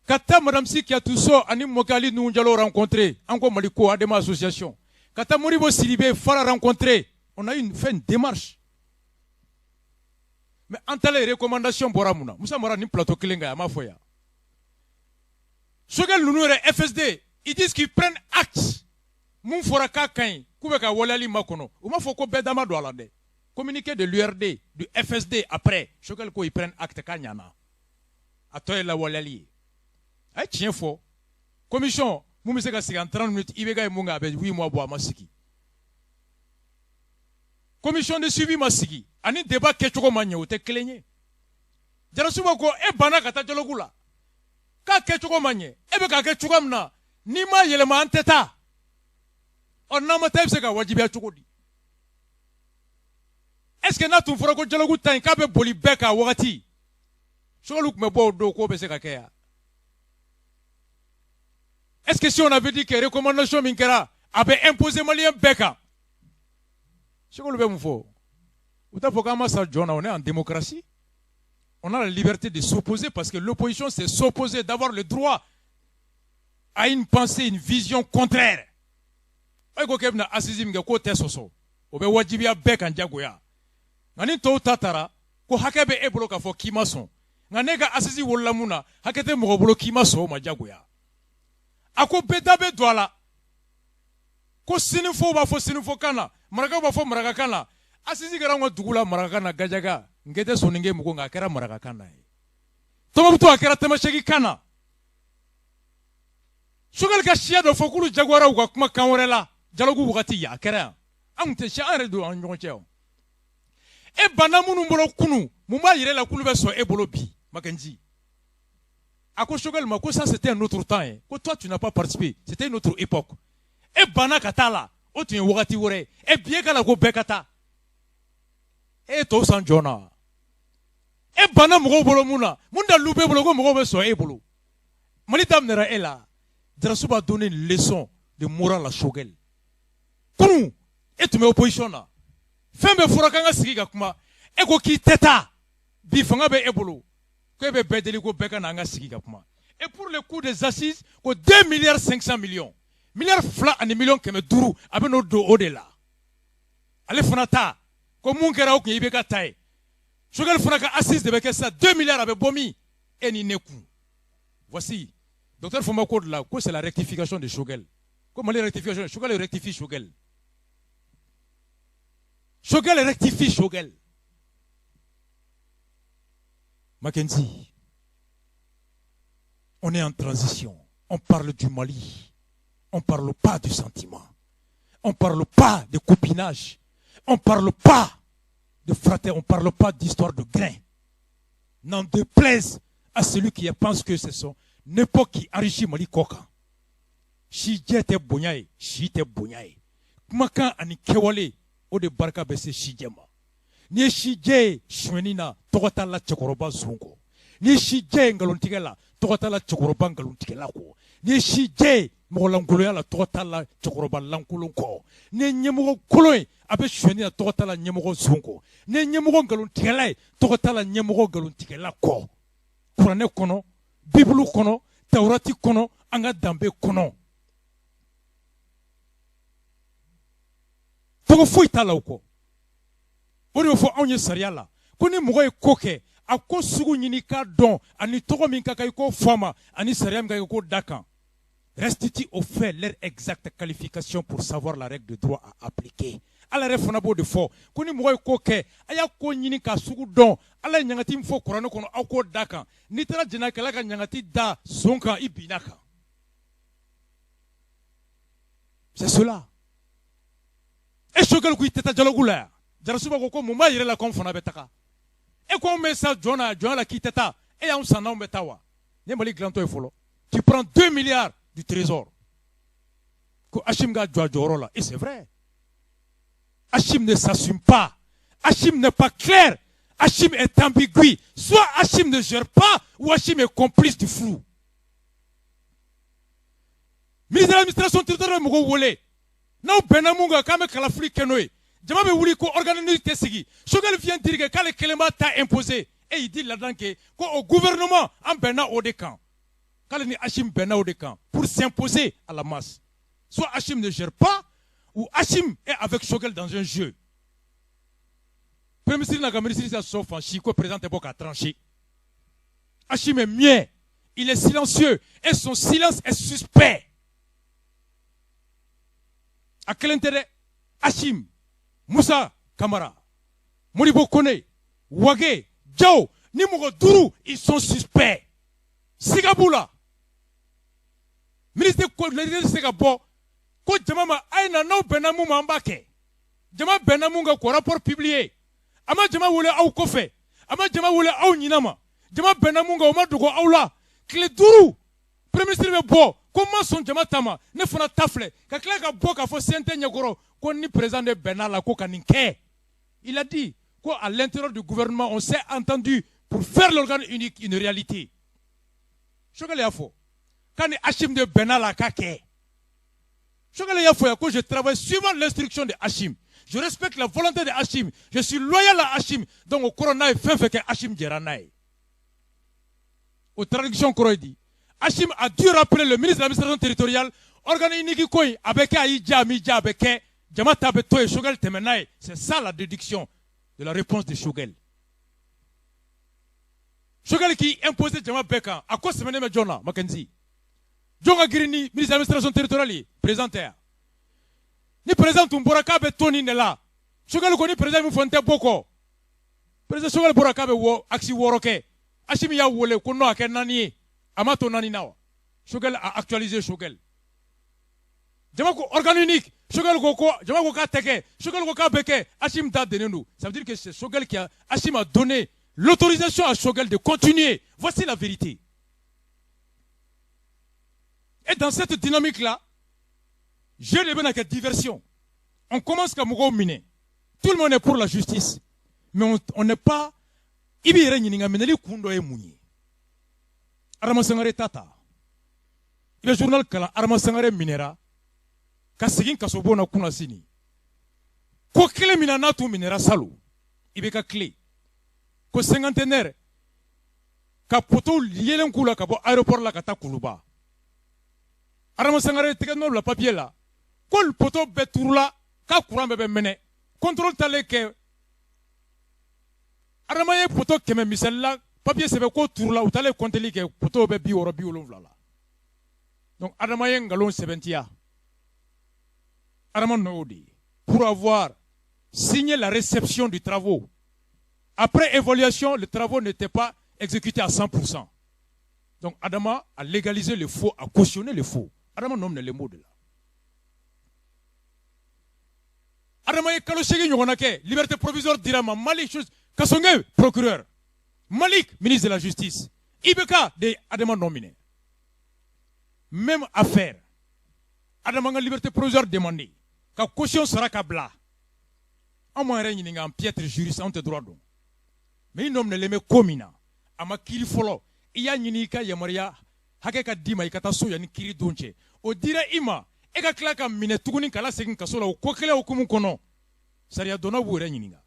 Ka taa Madame Sy Kyatou Sow ani Mɔkɛ Ali Nouhoum Diallo rencontrer, an ko Mali ko ADEMA association, ka taa Modibo Sidibé Fara rencontrer, on a fait une démarche. Mais an taalen recommandation bɔra mun na? Musa Mara ni plateau kelen kan a ma fɔ yan. Choguel ninnu yɛrɛ FSD, ils disent qu'ils prennent acte. Mun fɔra k'a ka ɲi, k'u bɛ ka waleyali makɔnɔ. U m'a fɔ ko bɛɛ da ma don a la dɛ. Communiqué de l'URD, du FSD après, Choguel ko ils prennent acte k'a ɲana. A tɔ ye lawaleyali ye. A ye tiɲɛ fɔ. Commission mun bɛ se ka sigi en 30 minutes, IBK ye mun kɛ a bɛ 8 mois bɔ a ma sigi. Commission de suivi ma sigi, ani débat kɛcogo ma ɲɛ, o tɛ kelen ye. Jarasuba ko e banna ka taa dialogue la, k'a kɛcogo ma ɲɛ, e bɛ k'a kɛ cogoya min na, n'i ma yɛlɛma an tɛ taa. Ɔ n'an ma taa e bɛ se ka wajibiya cogo di? Est-ce que n'a tun fɔra ko dialogue ta in k'a bɛ boli bɛɛ kan wagati, Choguel tun bɛ bɔ o don k'o bɛ se ka kɛ yan? Est-ce que si on avait dit que recommandation min kɛra a bɛ imposer malien bɛɛ kan, Choguel bɛ mun fɔ? U t'a fɔ k'an ma sa jɔn na, on est en démocratie. On a la liberté de s'opposer parce que l'opposition c'est s'opposer, d'avoir le droit à une pensée, une vision contraire. E ko k'e bɛna assise min kɛ k'o tɛ sɔsɔ, o bɛ wajibiya bɛɛ kan jagoya. Nka ni tɔw ta taara ko hakɛ bɛ e bolo k'a fɔ k'i ma sɔn, nka n'e ka assise wolola mun na, hakɛ tɛ mɔgɔ bolo k'i ma sɔn o ma jagoya. A ko bɛɛ da bɛ don a la, ko sinifo b'a fɔ sinifokan na, marakaw b'a fɔ marakakan na. Assise kɛra anw ka dugu la marakakan na, Gajaga, n tɛ soninke mɔgɔ, nka a kɛra marakakan na ye. Tɔnbukutu a kɛra tamaseki kan na. Choguel ka siya dɔ fɔ k'olu jagoyara u ka kuma kan wɛrɛ la dialogue wagati yan, a kɛra yan. An tun tɛ siya, an yɛrɛ don an ɲɔgɔn cɛ o. E banna minnu bolo kunun, mun b'a yɛrɛ la k'olu bɛ sɔn e bolo bi? Makenzi. A ko Choguel ma ko ça, c'était un autre temps ye, ko toi, tu n'as pas participé, c'était une autre époque. E banna ka taa la, o tun ye wagati wɛrɛ ye. E bi e ka la ko bɛɛ ka taa, e ye tɔw san jɔn na? E banna mɔgɔw bolo mun na? Mun dalu b'e bolo ko mɔgɔw bɛ sɔn e bolo? Mali daminɛra e la. Jarasu b'a donné une leçon de morale à Choguel. Kunun e tun bɛ opposition na, fɛn bɛɛ fɔra k'an ka sigi ka kuma, e ko k'i tɛ taa. Bi fanga bɛ e bolo, ko e bɛ bɛɛ deli ko bɛɛ ka na an ka sigi ka kuma. Et pour le coût des assises, ko 2 milliards 500 millions, miliyari 2 ani miliyɔn 500, a bɛ n'o don o de la. Ale fana ta ko mun kɛra, o kun ye IBK ta ye. Choguel fana ka assise de bɛ kɛ sisan, 2 milliards, a bɛ bɔ min? E ni ne kun. Voici docteur Fomba ko de la ko c'est la rectification de Choguel, ko Mali rectification. Choguel rectifie Choguel, Choguel rectifie Choguel. Mackenzie, on est en transition, on parle du Mali, on parle pas du sentiment, on parle pas de copinage, on parle pas de frater, on parle pas d'histoire de grain. N'en déplaise à celui qui pense que c'est son époque qui enrichit Mali kɔ kan. Si jɛ tɛ bonya ye, si tɛ bonya ye. Kumakan ani kɛwale, o de barika bɛ se sijɛ ma. N'i ye sijɛ ye sonyɛni na, tɔgɔ t'a la cɛkɔrɔba zon kɔ. N'i ye sijɛ ye nkalontigɛ la, tɔgɔ t'a la cɛkɔrɔba nkalontigɛla kɔ. N'i ye sijɛ ye mɔgɔlankolonya la, tɔgɔ t'a la cɛkɔrɔba lankolon kɔ. N'i ye ɲɛmɔgɔ kolon ye, a bɛ sonyɛni na, tɔgɔ t'a la ɲɛmɔgɔ zon kɔ. N'i ye ɲɛmɔgɔ nkalontigɛla ye, tɔgɔ t'a la ɲɛmɔgɔ nkalontigɛla kɔ. Kuranɛ kɔnɔ, Bibulu kɔnɔ, Tawurati kɔnɔ, an ka danbe kɔnɔ, tɔgɔ foyi t'a la o kɔ. O de bɛ fɔ anw ye sariya la ko ni mɔgɔ ye ko kɛ, a ko sugu ɲini k'a dɔn, ani tɔgɔ min ka kan i k'o fɔ a ma, ani sariya min ka kan i k'o da kan. Restitue au fait leur exacte qualification pour savoir la règle de droit à appliquer. Ala yɛrɛ fana b'o de fɔ ko ni mɔgɔ ye ko kɛ, a y'a ko ɲini k'a sugu dɔn. Ala ye ɲangati min fɔ kuranɛ kɔnɔ, aw k'o da kan. N'i taara jɛnɛkɛla ka ɲangati da son kan, i binna kan. C'est cela. E Choguel ko i tɛ taa dialogue la yan. Jarasuba ko mun b'a yɛrɛ la k'anw fana bɛ taga? E ko anw bɛ sa jɔn na jɔnya la k'i tɛ taa. E y'anw san n'anw bɛ taa wa? Nin ye Mali dilantɔ ye fɔlɔ. Tu prends 2 milliards du trésor ko Assimi ka jɔ a jɔyɔrɔ la. Et c'est vrai, Assimi ne s'assume pas, Assimi n'est pas clair, Assimi est ambigu. Soit Assimi ne gère pas ou Assimi est complice du flou. Ministre de l'administration territoriale bɛ mɔgɔw wele, n'aw bɛnna mun kan k'an bɛ kalafili kɛ n'o ye, jama bɛ wuli ko organe unique tɛ sigi. Choguel vient dire que k'ale kelen b'a ta imposer et il dit là-dedans que ko au gouvernement an bɛnna o de kan, k'ale ni Assimi bɛnna o de kan pour s'imposer à la masse. Soit Assimi ne gère pas ou Assimi est avec Choguel dans un jeu. Premier ministre n'a ka ministre sa sɔsɔ fan si ko président tɛ bɔ k'a trancher. Assimi est muet, il est silencieux et son silence est suspect. A kelen tɛ dɛ. Assimi, Moussa Kamara, Modibo Kone, Wage, Diaw ni mɔgɔ duuru, ils sont suspects. Siga b'u la. Ministre tɛ se ka bɔ ko jama ma a ye na, n'aw bɛnna mun ma, an b'a kɛ. Jama bɛnna mun kan, k'o rapport publier, a ma jama wele aw kɔfɛ, a ma jama wele aw ɲina ma. Jama bɛnna mun kan, o ma dogo aw la. Tile 5, premier ministre bɛ bɔ ko n ma sɔn jama ta ma, ne fana ta filɛ, ka tila ka bɔ k'a fɔ CNT ɲɛkɔrɔ ko ni président de bɛnna la ko ka nin kɛ. Il a dit ko à l'intérieur du gouvernement, on s'est entendu pour faire l'organe unique une réalité. Choguel y'a fɔ k'a ni Assimi de bɛnna la k'a kɛ. Choguel y'a fɔ yan ko je travaille suivant l'instruction de Assimi, je respecte la volonté de Assimi, je suis loyal à Assimi. Donc o kɔrɔ, n'a ye fɛn fɛn kɛ, Assimi jɛra n'a ye. O traduction kɔrɔ ye di? Assimi a dû rappeler le ministre de l'administration territoriale, organe unique ko in a bɛ kɛ, a y'i diya, a m'i diya, a bɛ kɛ. Jama ta bɛ to yen, Choguel tɛmɛ n'a ye. C'est ça la déduction de la réponse de Choguel. Choguel k'i imposer jama bɛɛ kan, a ko sɛmɛnen bɛ jɔn na? Mackenzie, jɔn ka girin ni ministre de l'administration territoriale ye? Président tɛ yan. Ni président tun bɔra k'a bɛ to nin de la, Choguel ko ni président min fɔ, n tɛ bɔ kɔ. Président Choguel bɔra k'a bɛ wɔ axe 6 kɛ, Assimi y'a wele ko non, a kɛ 4 ye. A ma to 4 na wa? Choguel a actualisé. Choguel, jama ko organe unique, Choguel ko jama ko k'a tɛ kɛ, Choguel ko k'a bɛ kɛ, Assimi ta dennen don. Ça veut dire que c'est Choguel qui a, Assimi a donné l'autorisation à Choguel de continuer. Voici la vérité. Dans cette dynamique là, jeu de bɛna kɛ diversion. On commence ka mɔgɔw minɛ, tout le monde est pour la justice, mais on n'est pas. I b'i yɛrɛ ɲininka, minɛli kun dɔ ye mun ye? Adama Sangare ta ta, i bɛ journal kalan, Adama Sangare minɛra ka segin kasobon na kunna sini. Ko kelen min na n'a tun minɛra salon, i bɛ ka tile ko cinquantenaire ka poteau yelen k'u la ka bɔ aéroport la ka taa Kuluba. Adama Sangare tɛgɛ nɔ bila papier la ko poteau bɛɛ turula, k'a courant bɛɛ bɛ mɛnɛ. Contrôle talen kɛ, Adama ye poteau 100 misali la papier sɛbɛn ko turula. U taalen compteli kɛ, poteau bɛ 60, 70 la. Donc Adama ye nkalon sɛbɛntiya. Adama nɔ y'o de ye, pour avoir signé la réception du travaux. Après évaluation, les travaux n'étaient pas exécutés à 100%. Donc Adama a légalisé le faux, a cautionné le faux. Adama nɔ minɛlen b'o de la. Adama ye kalo 8 ɲɔgɔnna kɛ, liberté provisoire dira ma. Mali Kassogué, procureur, Malik, ministre de la Justice, IBK de ye Adama nɔ minɛ. Même affaire, Adama ka liberté provisoire demandé ka caution sara ka bila. An m'an yɛrɛ ɲininka, en piètre juriste, anw tɛ droit dɔn, mais i nɔ minɛlen bɛ ko min na, a ma kiiri fɔlɔ, i y'a ɲini i ka yamaruya hakɛ ka d'i ma i ka taa so yanni kiiri don cɛ, o dira i ma, e ka tila ka minɛ tuguni ka lasegin kaso la o ko kelen hukumu kɔnɔ. Sariya dɔnnaw b'u yɛrɛ ɲininka.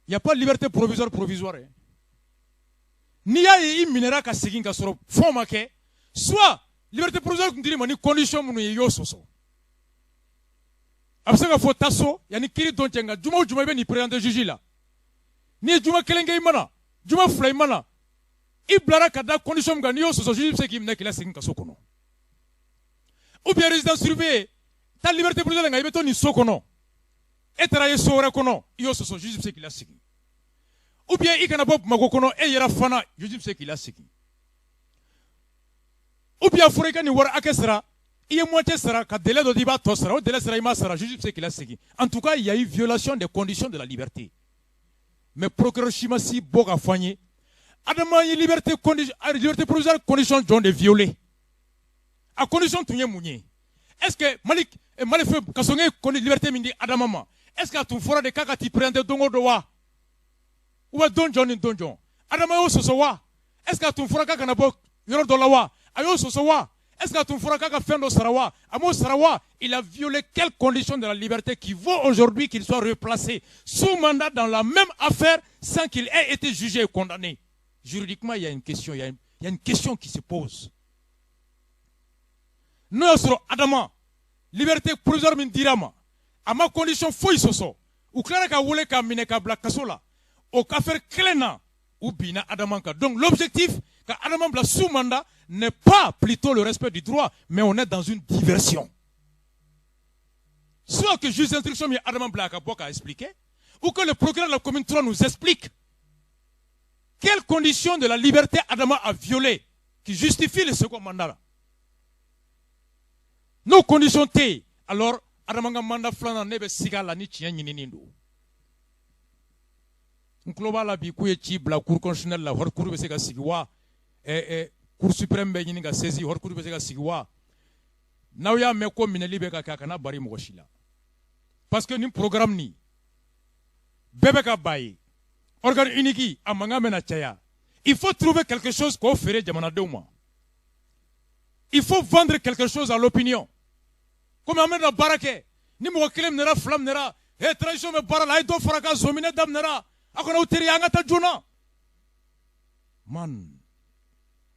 Y a pas liberté provisoire provisoire. N'i y'a ye i minɛra ka segin ka sɔrɔ fɛn ma kɛ, soit liberté provisoire tun dir'i ma ni condition minnu ye, i y'o sɔsɔ. A bɛ se ka fɔ taa so yanni kiiri don cɛ, nka juma o juma i bɛ n'i présenter juge la. N'i ye juma kelen kɛ, i ma na, juma fila, i ma na, i bilara ka da condition min kan, n'i y'o sɔsɔ, juge bɛ se k'i minɛ k'i lasegin kaso kɔnɔ. Ou bien résidence surveillée, ta liberté provisoire, nka i bɛ to nin so kɔnɔ, e taara ye so wɛrɛ kɔnɔ, i y'o sɔsɔ, juge bɛ se k'i lasegin. Ou bien i kana bɔ Bamakɔ kɔnɔ, e yɛrɛ fana, juge bɛ se k'i lasegin. Ou bien a fɔra i ka nin wari hakɛ sara, i ye moitié sara, ka délai dɔ di, i b'a tɔ sara, o délai sara, i m'a sara, juge bɛ se k'i lasegin. En tout cas, il y a eu violation des conditions de la liberté. Mais procureur si ma si bɔ ka fɔ an ye Adama ye liberté condition, liberté provisoire condition jɔn de violé, a condition tun ye mun ye? Est ce que Mali Mali fɛ Kassogué ye liberté min di Adama ma, est ce que a tun fɔra de k'a ka t'i présenter don o don wa, ou bien don jɔn ni don jɔn? Adama y'o sɔsɔ wa? Est ce que a tun fɔra k'a kana bɔ yɔrɔ dɔ la wa? A y'o sɔsɔ wa? Est ce que a tun fɔra k'a ka fɛn dɔ sara wa? A m'o sara wa? Il a violé quelle condition de la liberté qui vaut aujourd'hui qu'il soit replacé sous mandat dans la même affaire sans qu'il ait été jugé et condamné? Juridiquement, il y a une question, il y a une question qui se pose. N'o y'a sɔrɔ Adama, liberté provisoire min dira ma, a ma condition foyi sɔsɔ, u tilara ka wele k'a minɛ k'a bila kaso la o affaire kelen na, u binna Adama kan. Donc l'objectif ka Adama bila sous mandat n'est pas plutôt le respect du droit, mais on est dans une diversion. Soit que juge d'instruction min ye Adama bila a ka bɔ k'a expliquer, ou que le procureur de la commune 3 nous explique quelles conditions de la liberté Adama a violé qui justifie le second mandat là. N'o condition tɛ yen, alors Adama ka mandat filanan, ne bɛ siga la ni tiɲɛ ɲinini don. N tulo b'a la bi k'u ye ci bila Cour constitutionnelle la, haute cour bɛ se ka sigi wa? Cour suprême bɛ ɲini ka saisir, haute cour bɛ se ka sigi wa? N'aw y'a mɛn ko minɛli bɛ ka kɛ, a kana bari mɔgɔ si la, parce que nin programme nin bɛɛ bɛ ka ba ye, organe unique a mankan bɛna caya. Il faut trouver quelque chose k'o feere jamanadenw ma. Il faut vendre quelque chose à l'opinion. Komi an bɛna baara kɛ ni mɔgɔ kelen minɛra, fila minɛra, he, transition bɛ baara la, a ye dɔ fara ka zon minɛ daminɛra, a kana aw teriya, an ka taa joona. Man,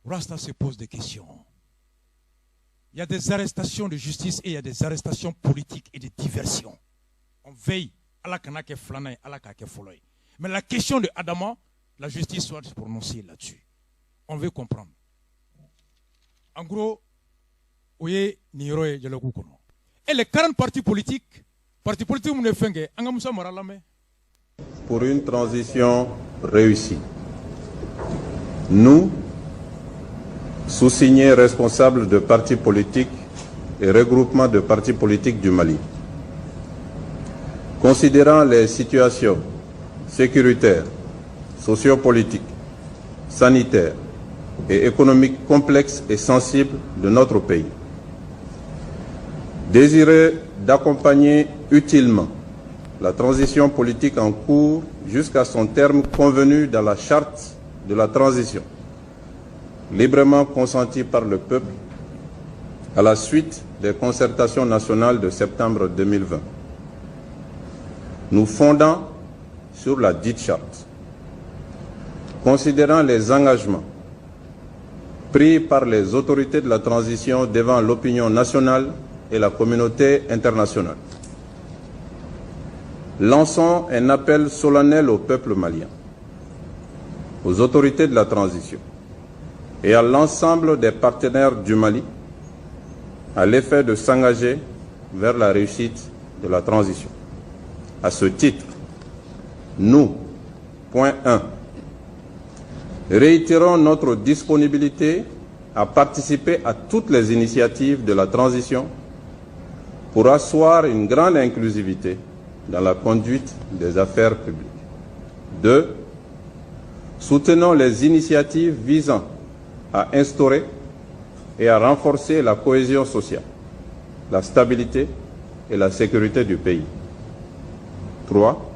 Rasta se pose des questions. Il y a des arrestations de justice et il y a des arrestations politiques et de diversion. On veille. Ala kana kɛ filanan ye, Ala k'a kɛ fɔlɔ ye. Mais la question de Adama, la justice soit prononcée là-dessus. On veut comprendre. En gros, o ye nin yɔrɔ ye dialogue kɔnɔ. Et les 40 partis politiques, partis politiques minnu ye fɛn kɛ, an ka Musa Mara lamɛn. Pour une transition réussie, nous, sous-signés responsables de partis politiques et regroupements de partis politiques du Mali, considérant les situations sécuritaires, sociopolitiques, sanitaires, et économique complexe et sensible de notre pays. Désireux d'accompagner utilement la transition politique en cours jusqu'à son terme convenu dans la charte de la transition, librement consentie par le peuple à la suite des concertations nationales de septembre 2020. Nous fondant sur la dite charte, considérant les engagements pris par les autorités de la transition devant l'opinion nationale et la communauté internationale, lançons un appel solennel au peuple malien, aux autorités de la transition et à l'ensemble des partenaires du Mali à l'effet de s'engager vers la réussite de la transition. À ce titre, nous, point 1, réitérons notre disponibilité à participer à toutes les initiatives de la transition pour asseoir une grande inclusivité dans la conduite des affaires publiques. 2. Soutenons les initiatives visant à instaurer et à renforcer la cohésion sociale, la stabilité et la sécurité du pays. 3.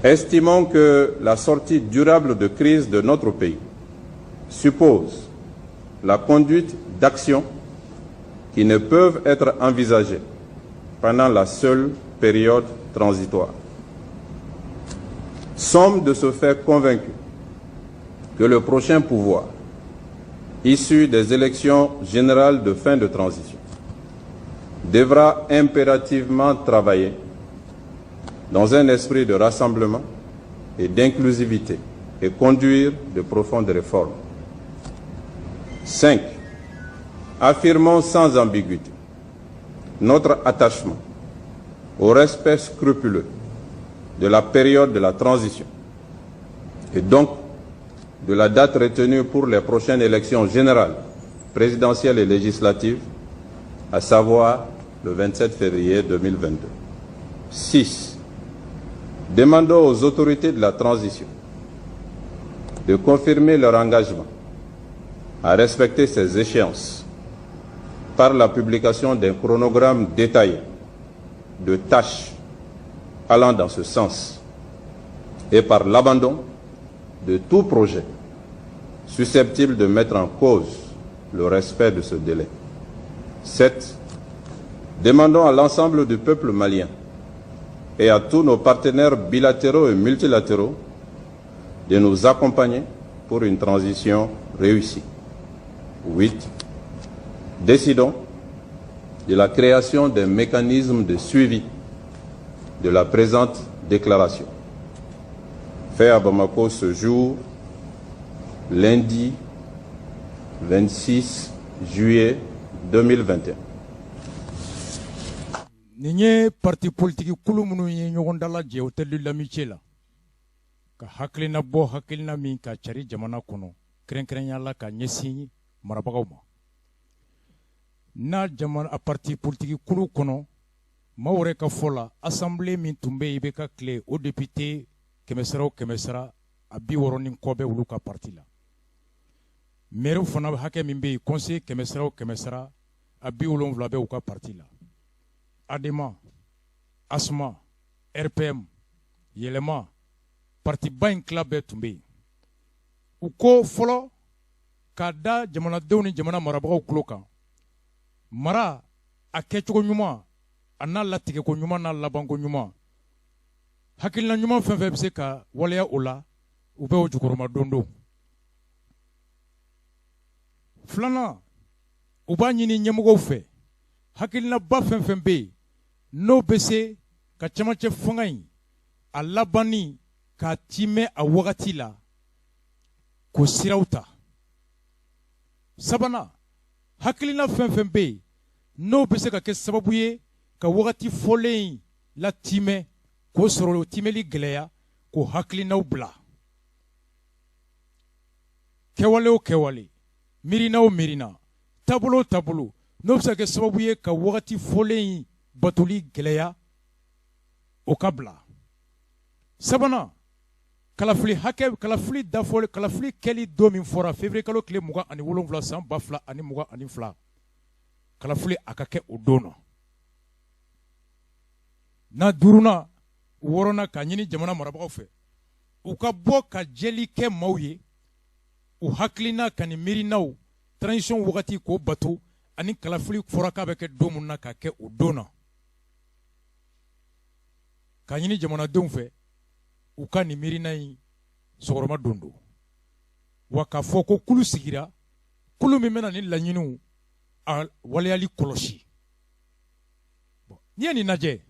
Estimons que la sortie durable de crise de notre pays suppose la conduite d'actions qui ne peuvent être envisagées pendant la seule période transitoire. Sommes de ce fait convaincus que le prochain pouvoir, issu des élections générales de fin de transition, devra impérativement travailler dans un esprit de rassemblement et d'inclusivité et conduire de profondes réformes. 5. Affirmons sans ambiguïté notre attachement au respect scrupuleux de la période de la transition et donc de la date retenue pour les prochaines élections générales, présidentielles et législatives, à savoir le 27 février 2022. 6. Demandons aux autorités de la transition de confirmer leur engagement à respecter ces échéances par la publication d'un chronogramme détaillé de tâches allant dans ce sens et par l'abandon de tout projet susceptible de mettre en cause le respect de ce délai. 7. Demandons à l'ensemble du peuple malien et à tous nos partenaires bilatéraux et multilatéraux de nous accompagner pour une transition réussie. 8. Décidons de la création d'un mécanisme de suivi de la présente déclaration. Fait à Bamako ce jour, lundi 26 juillet 2021. Nin ye parti politique kulu minnu ye ɲɔgɔn dalajɛ hôtel de l'Amitié la ka hakilina bɔ, hakilina min ka cari jamana kɔnɔ, kɛrɛnkɛrɛnya la ka ɲɛsin marabagaw ma. N'a jamana a parti politique kulu kɔnɔ, maaw yɛrɛ ka fɔ la, assemblée min tun bɛ yen i bɛ ka tile o, député 100 sara o 100 sara, a 60 ni kɔ bɛ olu ka parti la. Maire fana hakɛ min bɛ yen, conseiller 100 sara o 100 sara, a 70 bɛ u ka parti la. ADEMA, ASMA, RPM, Yɛlɛma, partiba in tila bɛɛ tun bɛ yen. U ko fɔlɔ k'a da jamanadenw ni jamana marabagaw tulo kan, mara a kɛcogo ɲuman, a n'a latigɛko ɲuman, n'a labanko ɲuman, hakilina ɲuman fɛn fɛn bɛ se ka waleya o la, u bɛ o jukɔrɔma don don. Filanan, u b'a ɲini ɲɛmɔgɔw fɛ, hakilinaba fɛn fɛn bɛ yen n'o bɛ se ka cɛmancɛ fanga in a labanni k'a timɛ a wagati la, k'o siraw ta. Sabanan, hakilina fɛn fɛn bɛ yen n'o bɛ se ka kɛ sababu ye ka wagati fɔlen in latimɛ, k'o sɔrɔ o timɛli gɛlɛya, k'o hakilinaw bila. Kɛwale o kɛwale, miirina o miirina, taabolo o taabolo n'o bɛ se ka kɛ sababu ye ka wagati fɔlen in batoli gɛlɛya, o ka bila. Sabanan, Kalafili hakɛ, kalafili dafɔli, kalafili kɛli don min fɔra, février kalo tile 27 san 2022, kalafili a ka kɛ o don na. Na duurunan, wɔɔrɔnan, ka ɲini jamana marabagaw fɛ u ka bɔ ka jɛli kɛ maaw ye, u hakilina ka nin miirinaw transition wagati k'o bato, ani kalafili fɔra k'a bɛ kɛ don min na, ka kɛ o don na. Ka ɲini jamanadenw fɛ u ka nin miirina in sɔgɔrɔma don don wa, k'a fɔ ko kulu sigira, kulu min bɛna ni laɲiniw a waleyali kɔlɔsi. N'i ye nin lajɛ,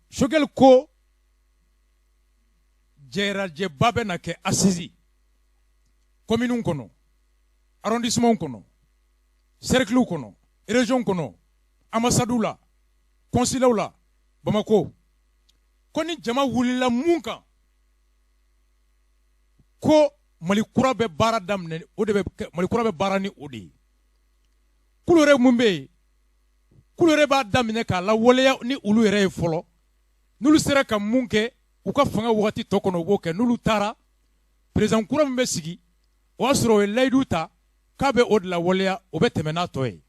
Choguel ko jɛrajɛba bɛ na kɛ assise communes kɔnɔ, arrondissement kɔnɔ, cercles kɔnɔ, région kɔnɔ, ambassades la, consulat la, Bamako, ko ni jama wulila mun kan, ko Mali kura bɛ baara daminɛ, o de bɛ Mali kura bɛ baara ni o de ye. Kulu yɛrɛ mun bɛ yen, kulu yɛrɛ b'a daminɛ k'a lawaleya ni olu yɛrɛ ye fɔlɔ. N'olu sera ka mun kɛ u ka fanga wagati tɔ kɔnɔ, u b'o kɛ. N'olu taara, président kura min bɛ sigi, o y'a sɔrɔ o ye layidu ta k'a bɛ o de lawaleya, o bɛ tɛmɛ n'a tɔ ye.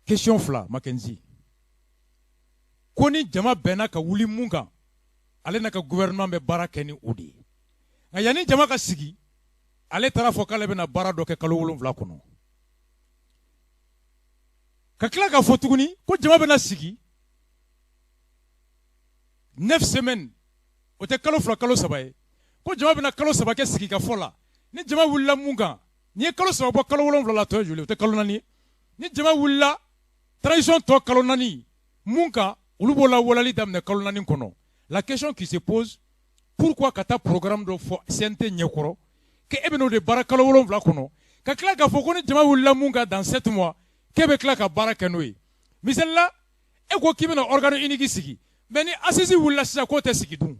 Question fila, Mackenzie ko ni jama bɛnna ka wuli mun kan, ale n'a ka gouvernement bɛ baara kɛ ni o de ye. Nka yanni jama ka sigi, ale taara fɔ k'ale bɛna baara dɔ kɛ kalo 7 kɔnɔ, ka tila k'a fɔ tuguni ko jama bɛna sigi 9 semaines, o tɛ kalo 2, kalo 3 ye, ko jama bɛna kalo 3 kɛ sigikafɔ la. Ni jama wulila mun kan, n'i ye kalo 3 bɔ kalo 7 la, tɔ ye joli? O tɛ kalo 4 ye. Ni jama wulila transition tɔ kalo 4 mun kan, olu b'o lawaleyali daminɛ kalo 4 kɔnɔ. La question qui se pose: pourquoi ka taa programme dɔ fɔ CNT ɲɛkɔrɔ k'e bɛn'o de baara kalo 7 kɔnɔ, ka tila k'a fɔ ko ni jama wulila mun kan dans 7 mois, k'e bɛ tila ka baara kɛ n'o ye? Misali la, e ko k'i bɛna organe unique sigi, mais ni assise wulila sisan k'o tɛ sigi dun,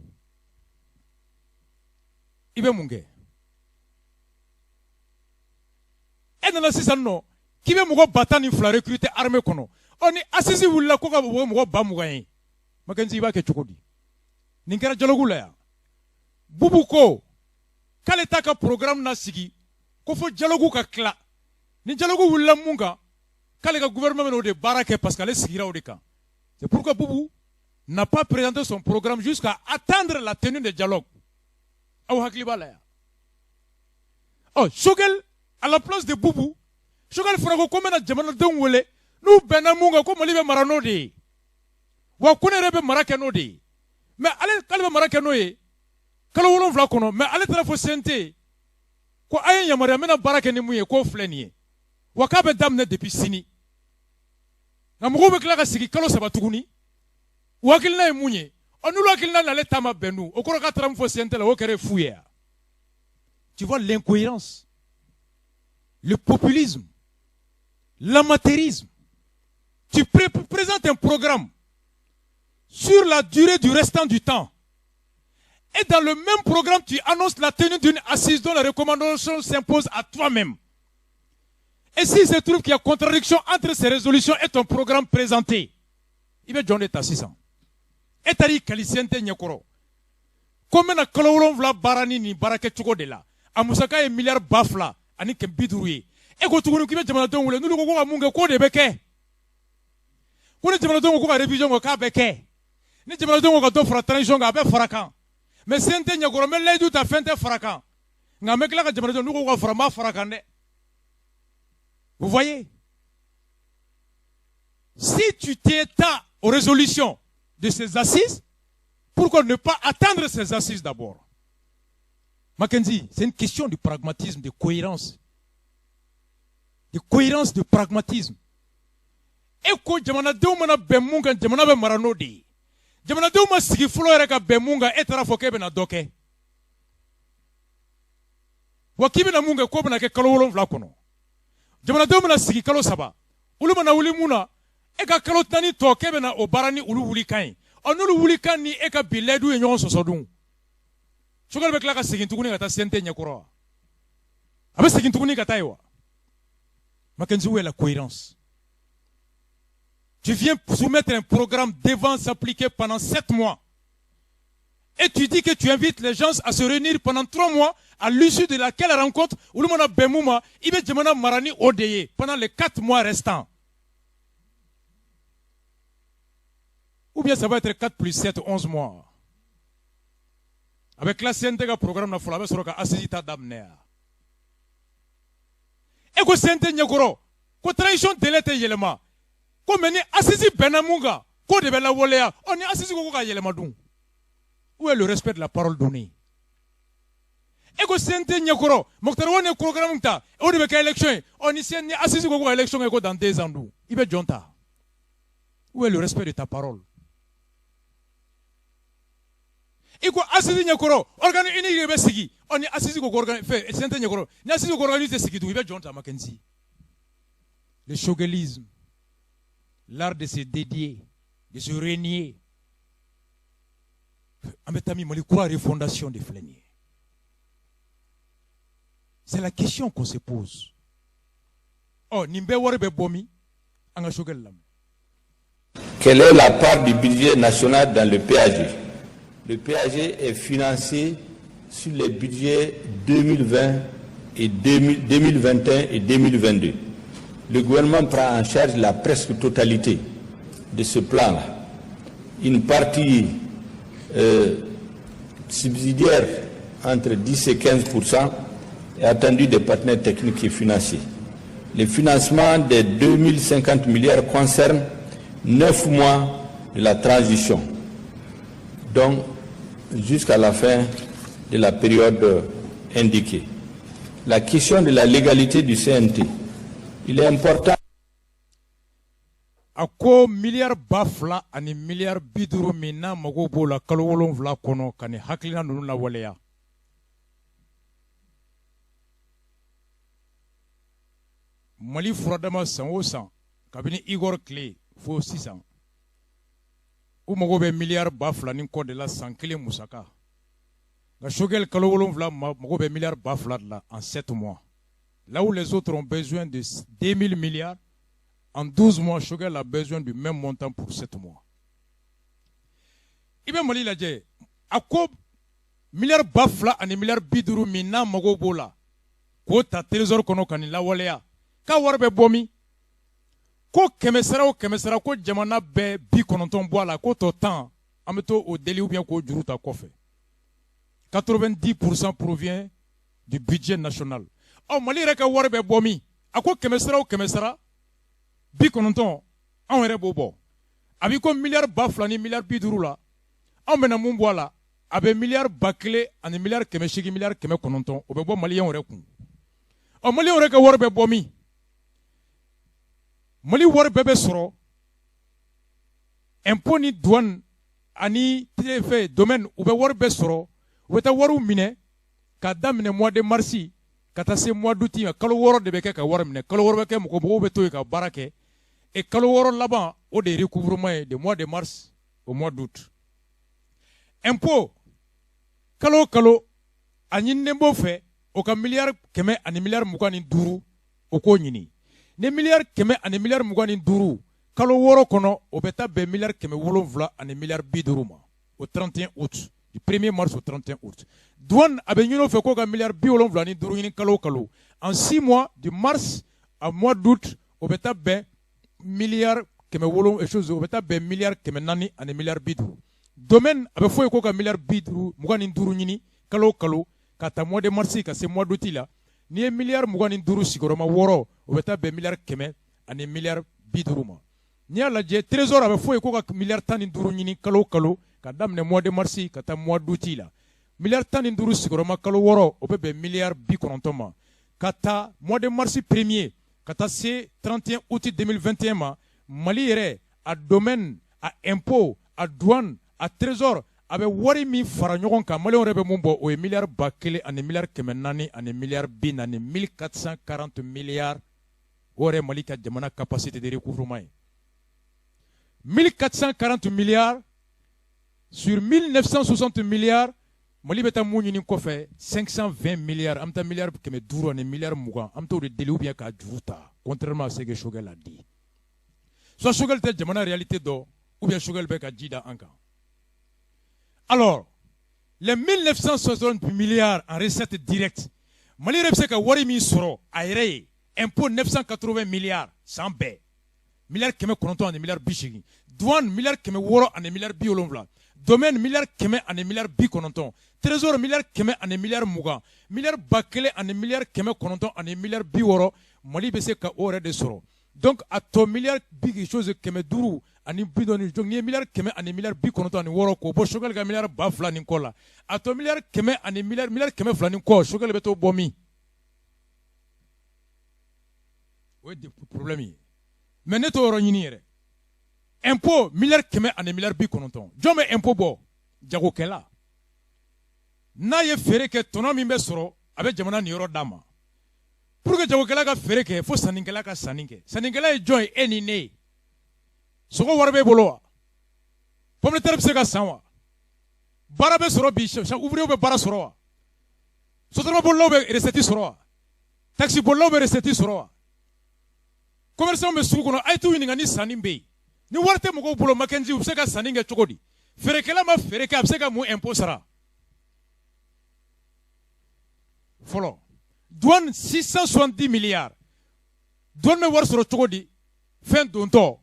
i bɛ mun kɛ? E nana sisan nɔ k'i bɛ mɔgɔ 12 000 recruter armée kɔnɔ. Ɔ, ni assise wulila ko ka bɔ mɔgɔ 20 000 ye, Mackenzie, i b'a kɛ cogo di? Nin kɛra dialogue la yan. Boubou ko k'ale t'a ka programme na sigi ko fo dialogue ka tila. Ni dialogue wulila mun kan, k'ale ka gouvernement bɛna o de baara kɛ, parce que ale sigira o de kan. C'est pourquoi Boubou n'a pas présenté son programme jusqu'à attendre la tenue de dialogue. Aw hakili b'a la yan. Ɔ, Choguel, à la place de Boubou, Choguel fana ko ko n bɛna jamanadenw wele, n'u bɛnna mun kan, ko Mali bɛ mara n'o de ye, wa ko ne yɛrɛ bɛ mara kɛ n'o de ye. Mais ale k'ale bɛ mara kɛ n'o ye kalo 7 kɔnɔ, mais ale taara fɔ CNT ko a ye yamaruya, n bɛna baara kɛ ni mun ye, k'o filɛ nin ye, wa k'a bɛ daminɛ depuis sini. Nka mɔgɔw bɛ tila ka sigi kalo 3 tuguni, u hakilina ye mun ye? Ɔ, n'olu hakilina n'ale ta ma bɛn dun, o kɔrɔ k'a taara mun fɔ CNT la, o kɛra fu ye. Tu vois l'incohérence, le populisme, l'amateurisme. Tu présentes un programme sur la durée du restant du temps. Et dans le même programme, tu annonces la tenue d'une assise dont la recommandation s'impose à toi-même. Et s'il se trouve qu'il y a contradiction entre ces résolutions et ton programme présenté, i bɛ jɔn de ta sisan? E taara i kali CNT ɲɛkɔrɔ ko n bɛna kalo 7 baara ni nin baara kɛcogo de la, a musaka ye miliyari 2500 ye. E ko tuguni k'i bɛ jamanadenw wele, n'olu ko ko ka mun kɛ, k'o de bɛ kɛ, ko ni jamanadenw ko ko ka révision kɛ, k'a bɛ kɛ, ni jamanadenw ko ka dɔ fara transition kan, a bɛ fara kan. Mais CNT ɲɛkɔrɔ, n bɛ layidu ta, fɛn tɛ fara kan, nka n bɛ tila ka jamanadenw, n'u ko ka fara, n b'a fara kan dɛ. Vous voyez, si tu t'étais aux résolutions de ces assises, pourquoi ne pas attendre ces assises d'abord? Mackenzie, c'est une question de pragmatisme, de cohérence. De cohérence, de pragmatisme. E ko jamanadenw mana bɛn mun kan, jamana bɛ mara n'o de ye. Jamanadenw ma sigi fɔlɔ yɛrɛ ka bɛn mun kan, e taara fɔ k'e bɛna dɔ kɛ, wa k'i bɛna mun kɛ, k'o bɛna kɛ kalo 7 kɔnɔ. Jamanadenw bɛna sigi kalo 3, olu mana wuli mun na, e ka kalo 10 tɔ k'e bɛna o baara ni olu wuli kan ye. Ɔ, n'olu wuli kan ni e ka bi layidu ye ɲɔgɔn sɔsɔ dun, Choguel bɛ tila ka segin tuguni ka taa CNT ɲɛkɔrɔ wa? A bɛ segin tuguni ka taa yen wa? Mackenzie, où est la cohérence? Tu viens soumettre un programme devant s'appliquer pendant 7 mois. Et tu dis que tu invites les gens à se réunir pendant 3 mois, à l'issue de laquelle rencontre, olu mana bɛn mun ma, i bɛ jamana mara ni o de ye pendant les 4 mois restants. Ou bien ça va être 4 plus 7, 11 mois. A bɛ tila CNT ka programme na fɔlɔ, a bɛ sɔrɔ ka assise ta daminɛ yan. E ko CNT ɲɛkɔrɔ ko transition délai tɛ yɛlɛma, ko mais ni assise bɛnna mun kan, k'o de bɛ lawaleya. Ɔ, ni assise ko ka yɛlɛma dun? Où est le respect de la parole donnée? E ko CNT ɲɛkɔrɔ Moctar Ouane ye programme ta, o de bɛ kɛ élection ye. Ɔ, ni assise ko ka élection kɛ ko dans 2 ans dun, i bɛ jɔn ta? Où est le respect de ta parole? I ko assise ɲɛkɔrɔ organe unique de bɛ sigi. Ɔ, ni assise ko organe fɛ CNT ɲɛkɔrɔ, ni assise ko organe tɛ sigi dun, i bɛ jɔn ta? Mackenzie, le choguelisme, l'art de se dédier, de se renier. An bɛ taa min? Mali kura refondation de filɛ nin ye. C'est la question qu'on se pose. Ɔ, nin bɛɛ wari bɛ bɔ min? An ka Choguel lamɛn. Quelle est la part du budget national dans le PAG? Le PAG est financé sur les budgets 2020 et 2021 et 2022. Le gouvernement prend en charge la presque totalité de ce plan-là. Une partie subsidiaire entre 10 et 15 est attendue des partenaires techniques et financiers. Le financement des 2050 milliards concerne 9 mois de la transition, donc jusqu'à la fin de la période indiquée. La question de la légalité du CNT, il est important. A ko miliyari 2050 min n'a mago b'o la kalo 7 kɔnɔ ka nin hakilina ninnu lawaleya. Mali furadama, san o san, kabini Igor tile fo sisan, u mago bɛ miliyari 2000 ni kɔ de la san kelen musaka. Nka Choguel, kalo 7, mago bɛ miliyari 2000 de la en 7 mois. Là où les autres ont besoin de 2000 milliards en 12 mois, Choguel a besoin du même montant pour 7 mois. I bɛ Mali lajɛ, a ko miliyari 2050 min n'a mago b'o la k'o ta trésor kɔnɔ ka nin lawaleya, k'a wari bɛ bɔ min? Ko kɛmɛ sara o kɛmɛ sara, ko jamana bɛɛ 90 bɔ a la, ko tɔ 10, an bɛ to o deli ou bien k'o juru ta kɔfɛ. 90% provient du budget national. Ɔ, Mali yɛrɛ ka wari bɛ bɔ min? A ko kɛmɛ sara o kɛmɛ sara, 90 anw yɛrɛ b'o bɔ. A b'i ko miliyari 2050 la, anw bɛna mun bɔ a la? A bɛ miliyari 1800 900 miliyari, o bɛ bɔ maliyɛnw yɛrɛ kun. Ɔ, maliyɛnw yɛrɛ ka wari bɛ bɔ min? Mali wari bɛɛ bɛ sɔrɔ impôt ni douane ani fɛ domaine. U bɛ wari bɛɛ sɔrɔ, u bɛ taa wariw minɛ k'a daminɛ mois de mars ka taa se mois d'août ma. Kalo 6 de bɛ kɛ ka wari minɛ. Kalo 6 bɛ kɛ, mɔgɔ mɔgɔw bɛ to yen ka baara kɛ. Et kalo 6 laban, o de ye recouvrement ye, de mois de mars au mois d'août. Impôt, kalo o kalo, a ɲininen b'o fɛ o ka miliyari 125 miliyari, o k'o ɲini. Ni miliyari 125 miliyari kalo 6 kɔnɔ, o bɛ taa bɛn miliyari 750 miliyari ma au 31 août, du 1er mars au 31 août. Douane, a bɛ ɲini o fɛ k'o ka miliyari 75 ɲini kalo o kalo en 6 mois, du mars à mois d'août, o bɛ taa bɛn miliyari kɛmɛ wolon chose, o bɛ taa bɛn miliyari 450 miliyari. Domaine, a bɛ fɔ yen k'o ka miliyari 55 ɲini kalo o kalo ka taa mois de mars ka se mois d'août la. N'i ye miliyari 25 sigiyɔrɔma wɔɔrɔ, o bɛ taa bɛn miliyari 150 miliyari ma. N'i y'a lajɛ, trésor, a bɛ fɔ yen k'o ka miliyari 15 ɲini kalo o kalo ka daminɛ mois de mars ka taa mois d'août la. Miliyari 15 sigiyɔrɔma kalo 6, o bɛ bɛn miliyari 90 ma. Ka taa mois de mars premier ka taa se 31 août 2021 ma, Mali yɛrɛ, a domaine, a impôt, a douane, a trésor, a bɛ wari min fara ɲɔgɔn kan, maliyɛnw yɛrɛ bɛ mun bɔ, o ye miliyari 1440 miliyari 40, 1440 milliards. O yɛrɛ ye Mali ka jamana capacité de recouvrement ye, 1440 milliards sur 1960 milliards. Mali bɛ taa mun ɲini kɔfɛ? 520 milliards. An bɛ taa miliyari 520 miliyari, an bɛ t'o de deli ou bien k'a juru ta, contrairement à ce que Choguel a dit. Soit Choguel tɛ jamana réalité dɔn, ou bien Choguel bɛ ka ji da an kan. Alors Les 1960 milliards en recettes directes, Mali yɛrɛ bɛ se ka wari min sɔrɔ a yɛrɛ ye, impôt 980 milliards san bɛɛ, 980 miliyari, douane 660 miliyari, domaine 100 miliyari 90, trésor 100 miliyari 20, 1190 miliyari 600, Mali bɛ se ka o yɛrɛ de sɔrɔ. Donc a tɔ miliyari bi quelque chose 500 ani bi dɔɔni. Donc n'i ye 100 miliyari 96 k'o bɔ Choguel ka 2000 miliyari ni kɔ la, a tɔ miliyari kɛmɛ ani miliyari 200 ni kɔ, Choguel bɛ t'o bɔ min? O ye problème ye. Mais ne t'o yɔrɔ ɲini yɛrɛ. Impôt 190 miliyari, jɔn bɛ impôt bɔ? Jagokɛla. N'a ye feere kɛ, tɔnɔ min bɛ sɔrɔ, a bɛ jamana niyɔrɔ d'a ma. Pour que jagokɛla ka feere kɛ, fo sannikɛla ka sanni kɛ. Sannikɛla ye jɔn ye? E ni ne ye. Sogo wari b'e bolo wa? Pomme de terre bɛ se ka san wa? Baara bɛ sɔrɔ bi? Ouvrier bɛ baara sɔrɔ wa? Sotarama bolilaw bɛ recette sɔrɔ wa? Taxi bolilaw bɛ recette sɔrɔ wa? Commerçant bɛ sugu kɔnɔ, a ye t'u ɲininka ni sanni bɛ yen. Ni wari tɛ mɔgɔw bolo, Mackenzie, u bɛ se ka sanni kɛ cogo di? Feerekɛla ma feere kɛ, a bɛ se ka mun impôt sara? Fɔlɔ, douane 670 milliards. Douane bɛ wari sɔrɔ cogo di? Fɛn dontɔ.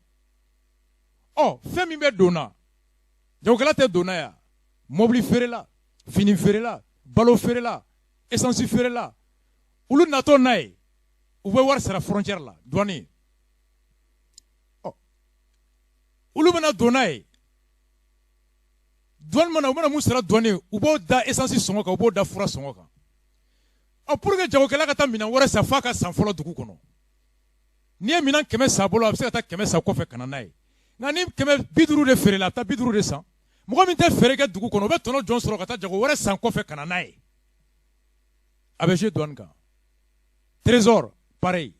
Ɔ, fɛn min bɛ don na, jagokɛla tɛ don na yan. Mobili feerela, fini feerela, balo feerela, essence feerela, olu natɔ n'a ye, u bɛ wari sara frontière la, douane. Ɔ, olu bɛna don n'a ye, douane mana, u mana mun sara douane, u b'o da essence sɔngɔ kan, u b'o da fura sɔngɔ kan. Ɔ, pour que jagokɛla ka taa minɛn wɛrɛ san, f'a ka san fɔlɔ dugu kɔnɔ. N'i ye minɛn 100 san bolo, a bɛ se ka taa 100 san kɔfɛ ka na n'a ye. Nka ni 150 de feerela, a bɛ taa 50 de san. Mɔgɔ min tɛ feere kɛ dugu kɔnɔ, o bɛ tɔnɔ jɔn sɔrɔ ka taa jago wɛrɛ san kɔfɛ ka na n'a ye? A bɛ jouer douane kan. Trésor, pareil.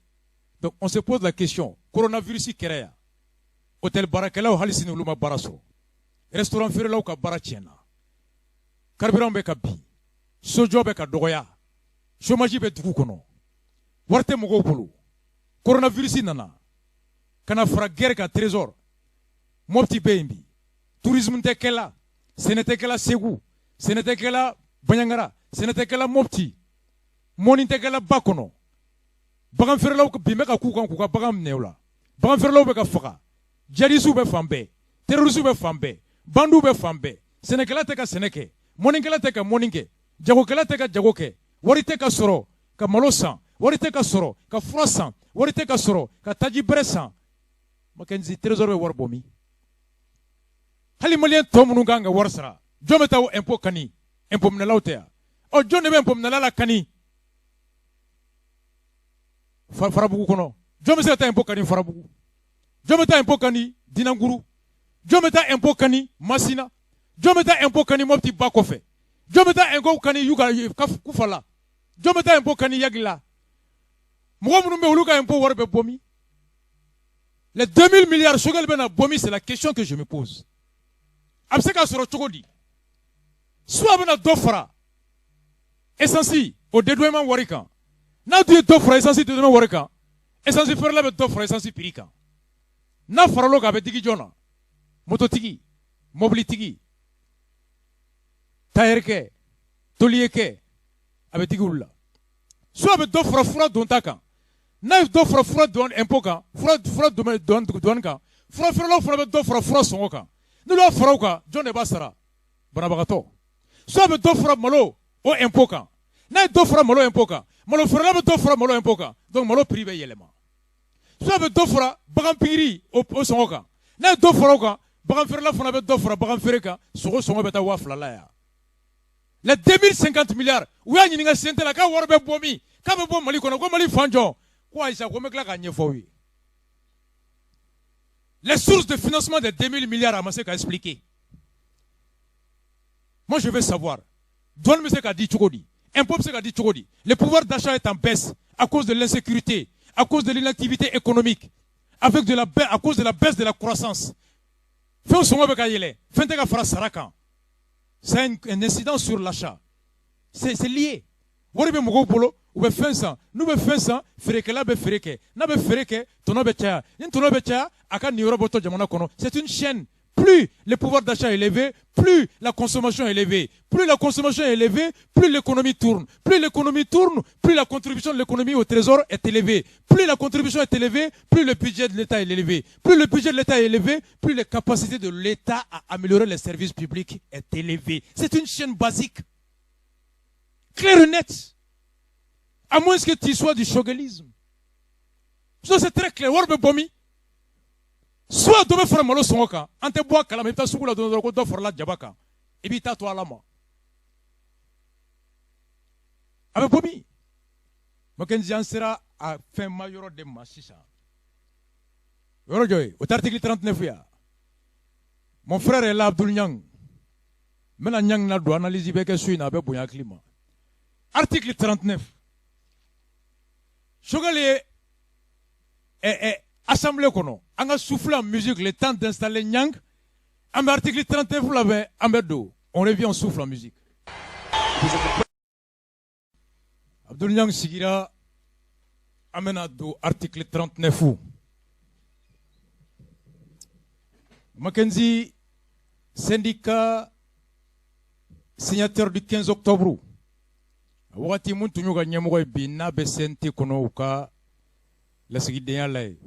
Donc on se pose la question: coronavirus kɛra yan, hôtel baarakɛlaw hali sini olu ma baara sɔrɔ, restaurant feerelaw ka baara tiɲɛna, carburant bɛ ka bin, sojɔ bɛ ka dɔgɔya, chômage bɛ dugu kɔnɔ, wari tɛ mɔgɔw bolo. Coronavirus nana ka na fara guerre kan. Trésor, Mopti bɛ yen bi, tourisme tɛ kɛla, sɛnɛ tɛ kɛla Segu, sɛnɛ tɛ kɛla Bandiagara, sɛnɛ tɛ kɛla Mopti, mɔni tɛ kɛla ba kɔnɔ, bagan feerelaw bin bɛ ka k'u kan k'u ka bagan minɛ u la, bagan feerelaw bɛ ka faga, djihadistes bɛ fan bɛɛ, terroristes bɛ fan bɛɛ, bandiw bɛ fan bɛɛ, sɛnɛkɛla tɛ ka sɛnɛ kɛ, mɔnikɛla tɛ ka mɔni kɛ, jagokɛla tɛ ka jago kɛ, wari tɛ ka sɔrɔ ka malo san, wari tɛ ka sɔrɔ ka fura san, wari tɛ ka sɔrɔ ka taji bɛrɛ san. Mackenzie, trésor bɛ wari bɔ min? Hali maliyɛn tɔ minnu kan ka wari sara, jɔn bɛ taa o impôt kani? Impôt minɛlaw tɛ yan? Ɔ, jɔn de bɛ impôt minɛla la kani Farabugu kɔnɔ? Jɔn bɛ se ka taa impôt kani Farabugu? Jɔn bɛ taa impôt kani Dinanguru? Jɔn bɛ taa impôt kani Masina? Jɔn bɛ taa impôt kani Mopti ba kɔfɛ? Jɔn bɛ taa impôt kani Yuga Kufala? Jɔn bɛ taa impôt kani Yagila? Mɔgɔ minnu bɛ, olu ka impôt wari bɛ bɔ min? Les 2000 milliards, Choguel bɛ na bɔ min? C'est la question que je me pose. A bɛ se ka sɔrɔ cogo di? Soit a bɛna dɔ fara essence o dédouanement wari kan. N'a dun ye dɔ fara essence dédouanement wari kan, essence feerela bɛ dɔ fara essence prix kan. N'a faral'o kan, a bɛ digi jɔn na? Mototigi, mobilitigi, tailleur, tôlier kɛ, a bɛ digi olu la. Soit a bɛ dɔ fara fura donta kan. N'a ye dɔ fara fura don impôt kan, fura douane kan, fura feerelaw fana bɛ dɔ fara fura sɔngɔ kan. N'olu y'a fara o kan, jɔn de b'a sara? Banabagatɔ. Soit a bɛ dɔ fara malo o impôt kan. N'a ye dɔ fara malo impôt kan, malo feerela bɛ dɔ fara malo impôt kan, donc malo prix bɛ yɛlɛma. Soit a bɛ dɔ fara bagan pikiri o sɔngɔ kan. N'a ye dɔ fara o kan, bagan feerela fana bɛ dɔ fara bagan feere kan, sogo sɔngɔ bɛ taa 2000 la yan. Les 2050 milliards, u y'a ɲininka CNT la k'a wari bɛ bɔ min? K'a bɛ bɔ Mali kɔnɔ. Ko Mali fan jɔn? Ko ayisa, ko n bɛ tila k'a ɲɛfɔ aw ye. Les sources de financement des 2000 milliards, a ma se ka expliquer. Moi, je veux savoir, douane bɛ se ka di cogo di? Impôt bɛ se ka di cogo di? Le pouvoir d'achat est en baisse à cause de l'insécurité, à cause de l'inactivité économique, avec de la à cause de la baisse de la croissance. Fɛnw sɔngɔ bɛ ka yɛlɛ, fɛn tɛ ka fara sara kan. C'est un incident sur l'achat, c'est lié. Wari bɛ mɔgɔw bolo, u bɛ fɛn san. N'u bɛ fɛn san, feerekɛla bɛ feere kɛ. N'a bɛ feere kɛ, tɔnɔ bɛ caya. Ni tɔnɔ bɛ caya, a ka niyɔrɔ bɔtɔ jamana kɔnɔ. C'est une chaîne. Plus le pouvoir d'achat est élevé, plus la consommation est élevée. Plus la consommation est élevée, plus l'économie tourne. Plus l'économie tourne, plus la contribution de l'économie au trésor est élevée. Plus la contribution est élevée, plus le budget de l'État est élevé. Plus le budget de l'État est élevé, plus les capacités de l'État à améliorer les services publics est élevée. C'est une chaîne basique. Claire et nette. À moins que tu sois du choguelisme. Ça, c'est très clair. Wari bɛ bɔ min? Soit dɔ bɛ fara malo sɔngɔ kan, an tɛ bɔ a kalama, i bɛ taa sugu la don dɔ ko dɔ farala jaba kan, i b'i ta to Ala ma. A bɛ bɔ min? Mackenzie, an sera a fɛn ma yɔrɔ de ma sisan. Yɔrɔ jɔ ye o tɛ article 39 ya. Mon frère est là, Abdoul Niang. N bɛna Niang na don, analyse bɛ kɛ su in na, a bɛ bonya hakili ma. Article 39. Choguel ye assemblée kɔnɔ, an ka souffler en musique le temps d'installer Niang. An bɛ article 39 labɛn, an bɛ don. On revient, on souffle en musique. Abdoul Niang sigira, an bɛna don article 39. Mackenzie, syndicat signataire du 15 octobre, a wagati mun tun y'u ka ɲɛmɔgɔ ye, bi n'a bɛ CNT kɔnɔ, u ka lasigidenya la ye,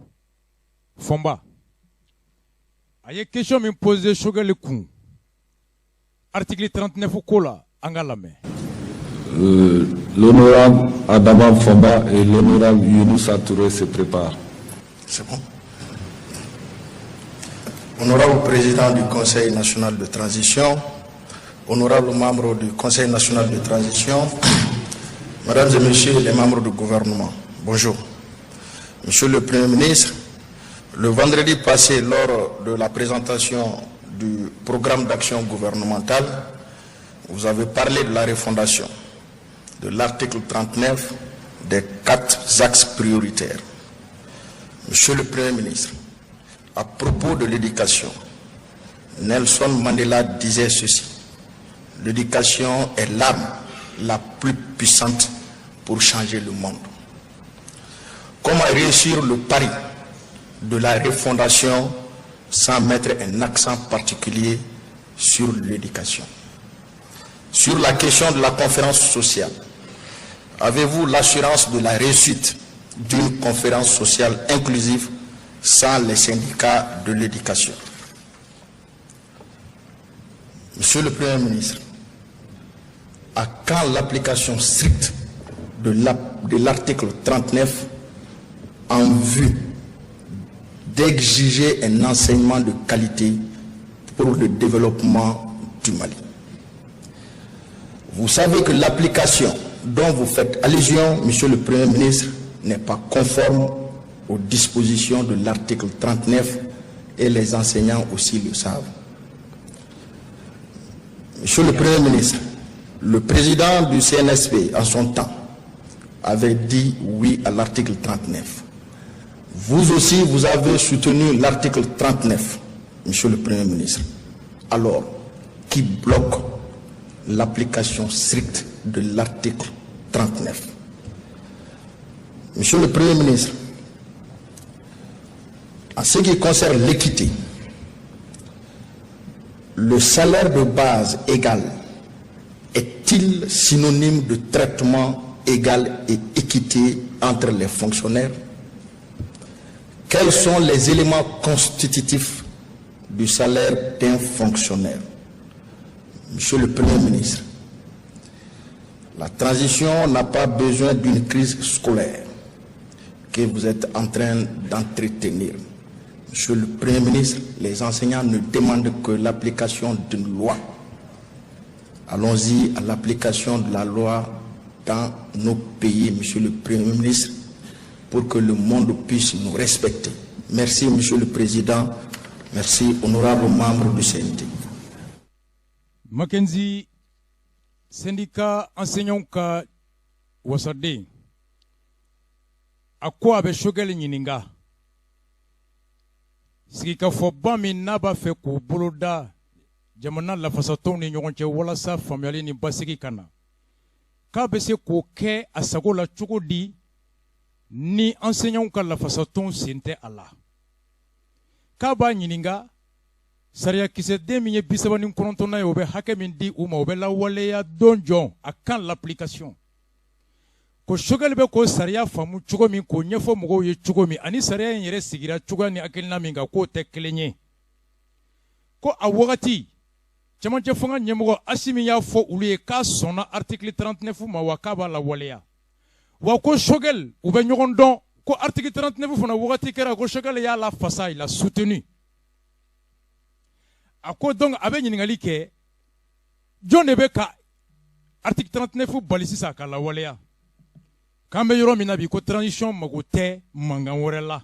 Fɔnba, a ye question min posé Choguel kun article 39 ko la, an ka lamɛn. L'honorable Adama Fomba et l'honorable Younoussa Touré se préparent. C'est bon. Honorable président du Conseil national de transition, honorable membre du Conseil national de transition, mesdames et messieurs les membres du gouvernement, bonjour. Monsieur le Premier ministre, le vendredi passé, lors de la présentation du programme d'action gouvernementale, vous avez parlé de la refondation de l'article 39 des 4 axes prioritaires. Monsieur le Premier ministre, à propos de l'éducation, Nelson Mandela disait ceci: l'éducation est l'arme la plus puissante pour changer le monde. Comment réussir le pari de la refondation sans mettre un accent particulier sur l'éducation? Sur la question de la conférence sociale, avez-vous l'assurance de la réussite d'une conférence sociale inclusive sans les syndicats de l'éducation? Monsieur le Premier ministre, à quand l'application stricte de l'article 39 en vue d'exiger un enseignement de qualité pour le développement du Mali? Vous savez que l'application dont vous faites allusion, Monsieur le Premier ministre, n'est pas conforme aux dispositions de l'article 39 et les enseignants aussi le savent. Monsieur le Premier ministre, le président du CNSP, en son temps, avait dit oui à l'article 39. Vous aussi, vous avez soutenu l'article 39, Monsieur le Premier ministre. Alors, qui bloque l'application stricte de l'article 39? Monsieur le Premier ministre, en ce qui concerne l'équité, le salaire de base égal est-il synonyme de traitement égal et équité entre les fonctionnaires? Quels sont les éléments constitutifs du salaire d'un fonctionnaire? Monsieur le Premier ministre, la transition n'a pas besoin d'une crise scolaire que vous êtes en train d'entretenir. Monsieur le Premier ministre, les enseignants ne demandent que l'application d'une loi. Allons-y à l'application de la loi dans nos pays, Monsieur le Premier ministre, pour que le monde puisse nous respecter. Merci, Monsieur le Président. Merci, honorable membre du CNT. Mackenzie, syndicat enseignant ka wasaden, a ko a bɛ Choguel ɲininka sigikafɔba min n'a b'a fɛ k'o boloda jamana lafasatɔnw ni ɲɔgɔn cɛ walasa faamuyali ni basigi ka na, k'a bɛ se k'o kɛ a sago la cogo di ni enseignants ka lafasatɔnw sen tɛ a la? K'a b'a ɲininka Sariyakisɛden min ye 39nan ye, o bɛ hakɛ min di u ma, o bɛ lawaleya don jɔn à quand l'application? Ko Choguel bɛ k'o sariya faamu cogo min, k'o ɲɛfɔ mɔgɔw ye cogo min, ani sariya in yɛrɛ sigira cogoya ni hakilina min kan, k'o tɛ kelen ye. Ko a wagati cɛmancɛ fanga ɲɛmɔgɔ Asimi y'a fɔ olu ye k'a sɔnna article 39 ma, wa k'a b'a lawaleya, wa ko Choguel u bɛ ɲɔgɔn dɔn, ko article 39 fana wagati kɛra ko Choguel y'a lafasa, il a soutenu. A ko donc a bɛ ɲininkali kɛ, jɔn de bɛ ka article 39 bali sisan ka lawaleya? K'an bɛ yɔrɔ min na bi, ko transition mago tɛ mankan wɛrɛ la,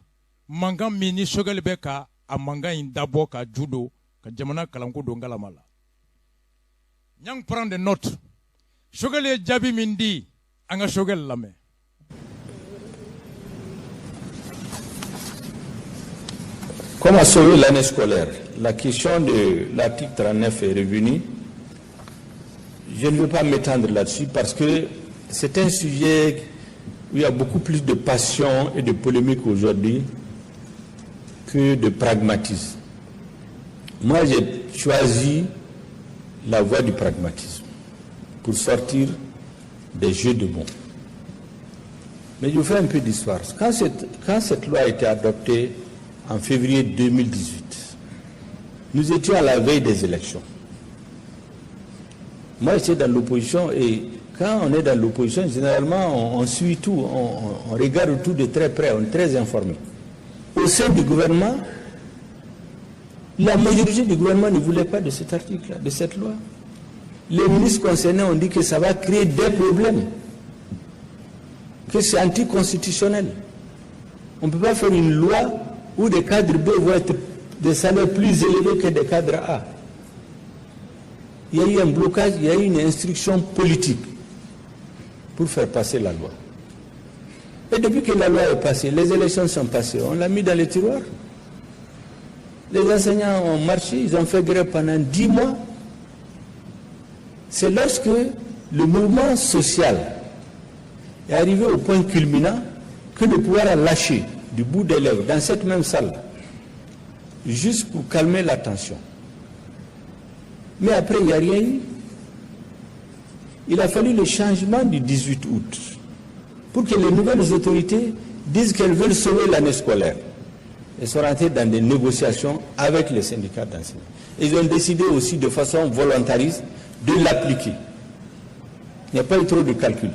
mankan min ni Choguel bɛ ka a mankan in dabɔ ka ju don ka jamana kalanko don galama la. Niang prend des notes. Choguel ye jaabi min di, an ka Choguel lamɛn. Comment sauver l'année scolaire? La question de l'article 39 est revenue. Je ne veux pas m'étendre là-dessus parce que c'est un sujet où il y a beaucoup plus de passion et de polémique aujourd'hui que de pragmatisme. Moi, j'ai choisi la voie du pragmatisme pour sortir des jeux de mots. Mais je vous fais un peu d'histoire. Quand cette loi a été adoptée en février 2018, nous étions à la veille des élections. Moi, j'étais dans l'opposition et quand on est dans l'opposition, généralement, on suit tout, on regarde tout de très près, on est très informé. Au sein du gouvernement, la majorité du gouvernement ne voulait pas de cet article-là, de cette loi. Les ministres concernés ont dit que ça va créer des problèmes, que c'est anticonstitutionnel. On ne peut pas faire une loi où des cadres B vont être des salaires plus élevés que des cadres A. Il y a eu un blocage, il y a eu une instruction politique pour faire passer la loi. Et depuis que la loi est passée, les élections sont passées, on l'a mis dans les tiroirs. Les enseignants ont marché, ils ont fait grève pendant 10 mois. C'est lorsque le mouvement social est arrivé au point culminant que le pouvoir a lâché du bout des lèvres, dans cette même salle, juste pour calmer la tension. Mais après, il n'y a rien eu. Il a fallu le changement du 18 août pour que les nouvelles autorités disent qu'elles veulent sauver l'année scolaire. Elles sont rentrées dans des négociations avec les syndicats d'enseignants. Ils ont décidé aussi de façon volontariste de l'appliquer. Il n'y a pas eu trop de calculs.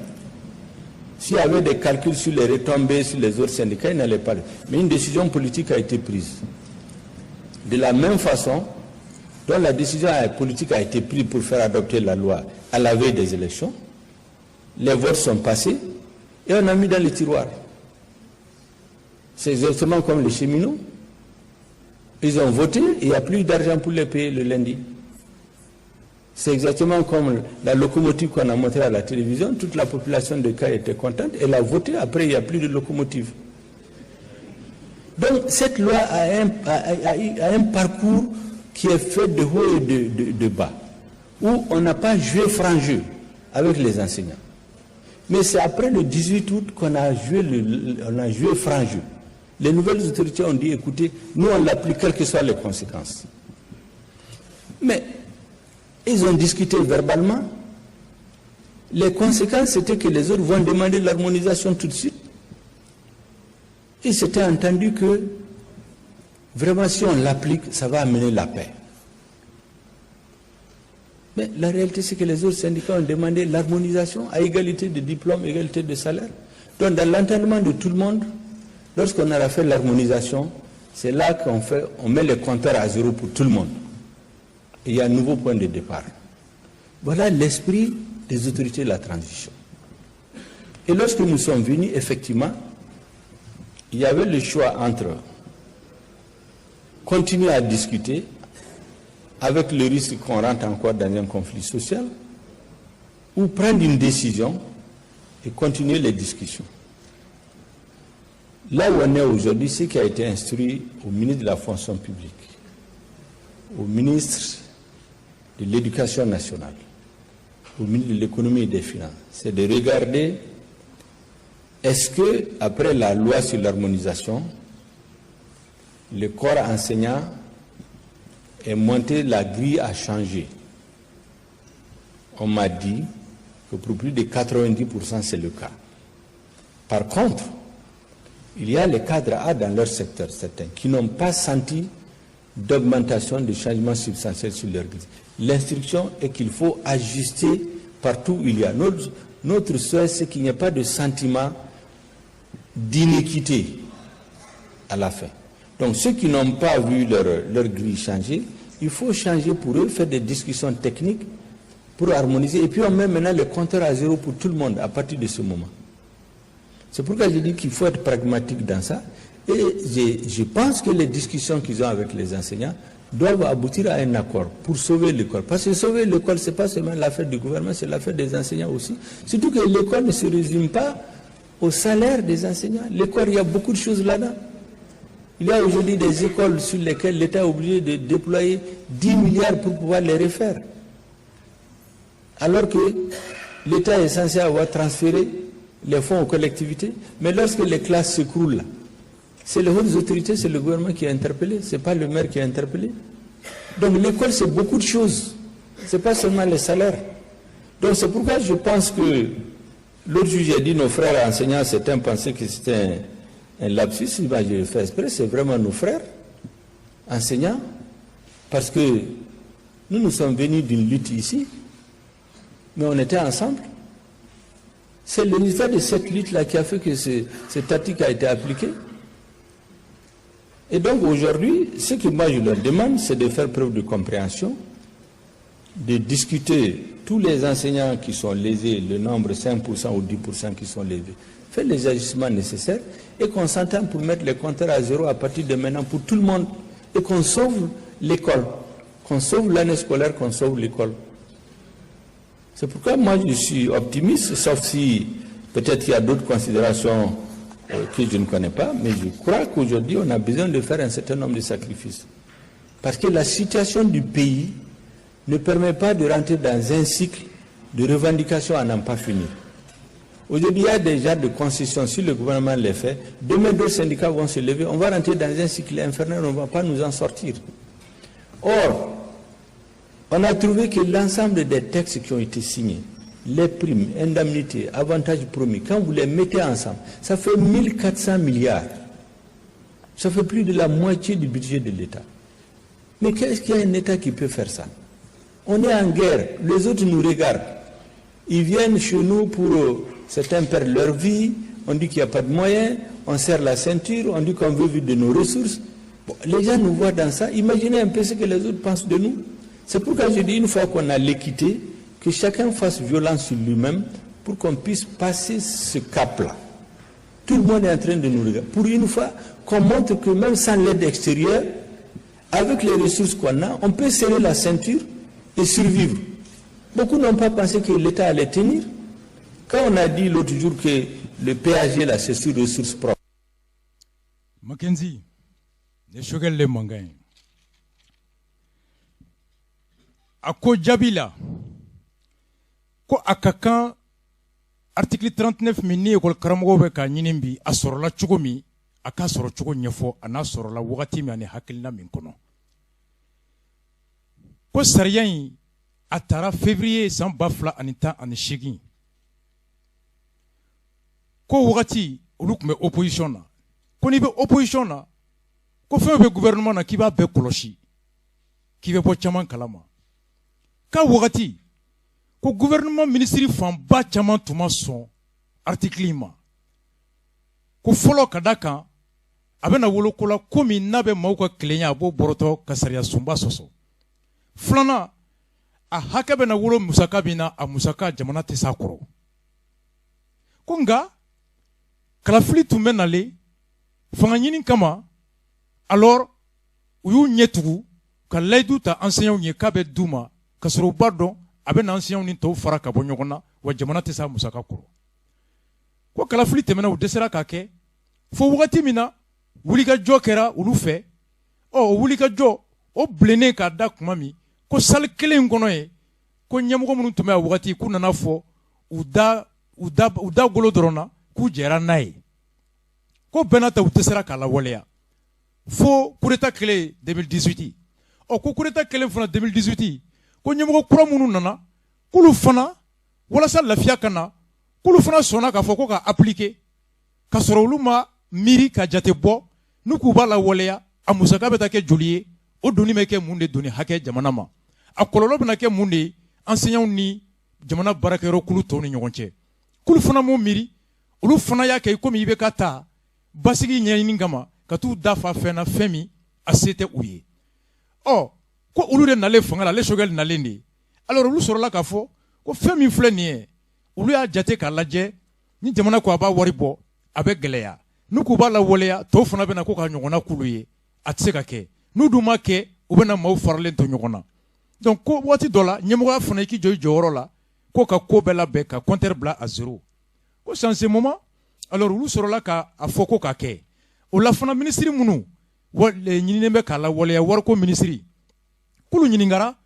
S'il y avait des calculs sur les retombées, sur les autres syndicats, ils n'allaient pas. Mais une décision politique a été prise. De la même façon dont la décision politique a été prise pour faire adopter la loi à la veille des élections, les votes sont passés et on a mis dans les tiroirs. C'est exactement comme les cheminots. Ils ont voté et il n'y a plus d'argent pour les payer le lundi. C'est exactement comme la locomotive qu'on a montrée à la télévision. Toute la population de Kayes était contente. Elle a voté, après il n'y a plus de locomotive. Donc cette loi a un parcours qui est fait de haut et de bas, où on n'a pas joué franc jeu avec les enseignants. Mais c'est après le 18 août qu'on a joué, joué franc jeu. Les nouvelles autorités ont dit, écoutez, nous on l'applique quelles que soient les conséquences. Mais ils ont discuté verbalement. Les conséquences, c'était que les autres vont demander l'harmonisation tout de suite. Et c'était entendu que, vraiment, si on l'applique, ça va amener la paix. Mais la réalité, c'est que les autres syndicats ont demandé l'harmonisation à égalité de diplôme, égalité de salaire. Donc, dans l'entendement de tout le monde, lorsqu'on aura fait l'harmonisation, c'est là qu'on fait, on met les compteurs à zéro pour tout le monde. Et il y a un nouveau point de départ. Voilà l'esprit des autorités de la transition. Et lorsque nous sommes venus, effectivement, il y avait le choix entre continuer à discuter avec le risque qu'on rentre encore dans un conflit social, ou prendre une décision et continuer les discussions. Là où on est aujourd'hui, ce qui a été instruit au ministre de la fonction publique, au ministre de l'Éducation nationale, au ministre de l'Économie et des Finances, c'est de regarder est-ce que, après la loi sur l'harmonisation, le corps enseignant est montée, la grille a changé. On m'a dit que pour plus de 90%, c'est le cas. Par contre, il y a les cadres A dans leur secteur, certains, qui n'ont pas senti d'augmentation, de changement substantiel sur leur grille. L'instruction est qu'il faut ajuster partout où il y a. Notre souhait, c'est qu'il n'y ait pas de sentiment d'inéquité à la fin. Donc ceux qui n'ont pas vu leur grille changer, il faut changer pour eux, faire des discussions techniques pour harmoniser. Et puis on met maintenant le compteur à zéro pour tout le monde à partir de ce moment. C'est pourquoi je dis qu'il faut être pragmatique dans ça. Et je pense que les discussions qu'ils ont avec les enseignants doivent aboutir à un accord pour sauver l'école. Parce que sauver l'école, ce n'est pas seulement l'affaire du gouvernement, c'est l'affaire des enseignants aussi. Surtout que l'école ne se résume pas au salaire des enseignants. L'école, il y a beaucoup de choses là-dedans. Il y a aujourd'hui des écoles sur lesquelles l'État est obligé de déployer 10 milliards pour pouvoir les refaire. Alors que l'État est censé avoir transféré les fonds aux collectivités, mais lorsque les classes s'écroulent, c'est les hautes autorités, c'est le gouvernement qui est interpellé, ce n'est pas le maire qui est interpellé. Donc l'école, c'est beaucoup de choses. Ce n'est pas seulement les salaires. Donc c'est pourquoi je pense que l'autre jour, j'ai dit nos frères enseignants, certains pensaient que c'était un lapsus, je le fais exprès, c'est vraiment nos frères enseignants, parce que nous, nous sommes venus d'une lutte ici, mais on était ensemble. C'est le résultat de cette lutte-là qui a fait que cette tactique a été appliquée. Et donc aujourd'hui, ce que moi je leur demande, c'est de faire preuve de compréhension, de discuter tous les enseignants qui sont lésés, le nombre 5% ou 10% qui sont lésés, faire les ajustements nécessaires et qu'on s'entende pour mettre les compteurs à zéro à partir de maintenant pour tout le monde et qu'on sauve l'école, qu'on sauve l'année scolaire, qu'on sauve l'école. C'est pourquoi moi je suis optimiste, sauf si peut-être il y a d'autres considérations que je ne connais pas, mais je crois qu'aujourd'hui on a besoin de faire un certain nombre de sacrifices. Parce que la situation du pays ne permet pas de rentrer dans un cycle de revendications à n'en pas finir. Aujourd'hui, il y a déjà des concessions, si le gouvernement les fait, demain d'autres syndicats vont se lever, on va rentrer dans un cycle infernal, on ne va pas nous en sortir. Or, on a trouvé que l'ensemble des textes qui ont été signés, les primes, indemnités, avantages promis, quand vous les mettez ensemble, ça fait 1400 milliards. Ça fait plus de la moitié du budget de l'État. Mais qu'est-ce qu'il y a un État qui peut faire ça? On est en guerre, les autres nous regardent. Ils viennent chez nous pour... Certains perdent leur vie, on dit qu'il n'y a pas de moyens, on serre la ceinture, on dit qu'on veut vivre de nos ressources. Bon, les gens nous voient dans ça, imaginez un peu ce que les autres pensent de nous. C'est pourquoi je dis, une fois qu'on a l'équité, que chacun fasse violence sur lui-même pour qu'on puisse passer ce cap-là. Tout le monde est en train de nous regarder. Pour une fois, qu'on montre que même sans l'aide extérieure, avec les ressources qu'on a, on peut serrer la ceinture et survivre. Beaucoup n'ont pas pensé que l'État allait tenir. Quand on a dit l'autre jour que le PAG, là, c'est sur ressources propres. Mackenzie, ne Choguel le mangan ye. A ko jaabi la ko a ka kan article 39 min ni école karamɔgɔw bɛ k'a ɲini bi, a sɔrɔla cogo min, a k'a sɔrɔ cogo ɲɛfɔ, a n'a sɔrɔla wagati min ani hakilina min kɔnɔ. Ko sariya in a taara février san 2018, ko wagati olu tun bɛ opposition na, ko n'i bɛ opposition na, ko fɛn bɛ gouvernement na k'i b'a bɛɛ kɔlɔsi, k'i bɛ bɔ caman kalama. K'a wagati ko gouvernement ministre fanba caman tun ma sɔn article in ma, ko fɔlɔ ka da kan a bɛna wolo ko la ko min n'a bɛ maaw ka kelenya a b'o bɔrɔtɔ ka sariya sunba sɔsɔ. Filanan, a hakɛ bɛna wolo musaka min na, a musaka jamana tɛ s'a kɔrɔ. Ko nka kalafili tun bɛ nalen fanga ɲini kama, alors u y'u ɲɛ tugu ka layidu ta enseignants ye k'a bɛ d'u ma, ka sɔrɔ u b'a dɔn a bɛ na enseignants ni tɔw fara ka bɔ ɲɔgɔn na, wa jamana tɛ s'a musaka kɔrɔ. Ko kalafili tɛmɛna, u dɛsɛra k'a kɛ fo wagati min na wulikajɔ kɛra olu fɛ. Ɔ, o wulikajɔ o bilennen k'a da kuma min, ko salle kelen in kɔnɔ yen, ko ɲɛmɔgɔ minnu tun bɛ a wagati, k'u nana fɔ u da u da u da golo dɔrɔn na k'u jɛra n'a ye. Ko bɛɛ n'a ta, u dɛsɛra k'a lawaleya fo coup d'état kɛlen 2018. Ɔ, ko coup d'état kɛlen fana 2018, ko ɲɛmɔgɔ kura minnu nana, k'olu fana, walasa lafiya ka na, k'olu fana sɔnna k'a fɔ ko ka appliquer, ka sɔrɔ olu ma miiri ka jate bɔ n'u k'u b'a lawaleya, a musaka bɛ taa kɛ joli ye, o doni bɛ kɛ mun de doni hakɛ jamana ma, a kɔlɔlɔ bɛna kɛ mun de ye enseignants ni jamana baarakɛyɔrɔ kulu tɔw ni ɲɔgɔn cɛ. K'olu fana m'o miiri, olu fana y'a kɛ komi i bɛ ka taa basigi ɲɛɲini kama ka t'u da fa fɛn na, fɛn min a se tɛ u ye. Ɔ, ko olu de nalen fanga la, ale Choguel nalen de. Alors olu sɔrɔla k'a fɔ ko fɛn min filɛ nin ye, olu y'a jate k'a lajɛ, ni jamana ko a b'a wari bɔ, a bɛ gɛlɛya. N'u k'u b'a lawaleya, tɔw fana bɛna ko ka ɲɔgɔnna k'olu ye, a tɛ se ka kɛ. N'u dun ma kɛ, u bɛna maaw faralen to ɲɔgɔn na. Donc ko waati dɔ la, ɲɛmɔgɔya fana, i k'i jɔ i jɔyɔrɔ la, ko ka ko bɛɛ labɛn ka compteur bila à zéro. Ko c'est en ce moment, alors olu sɔrɔla ka a fɔ ko k'a kɛ. O la fana, minisiri minnu ɲininen bɛ k'a lawaleya, wariko minisiri, k'olu ɲininkara,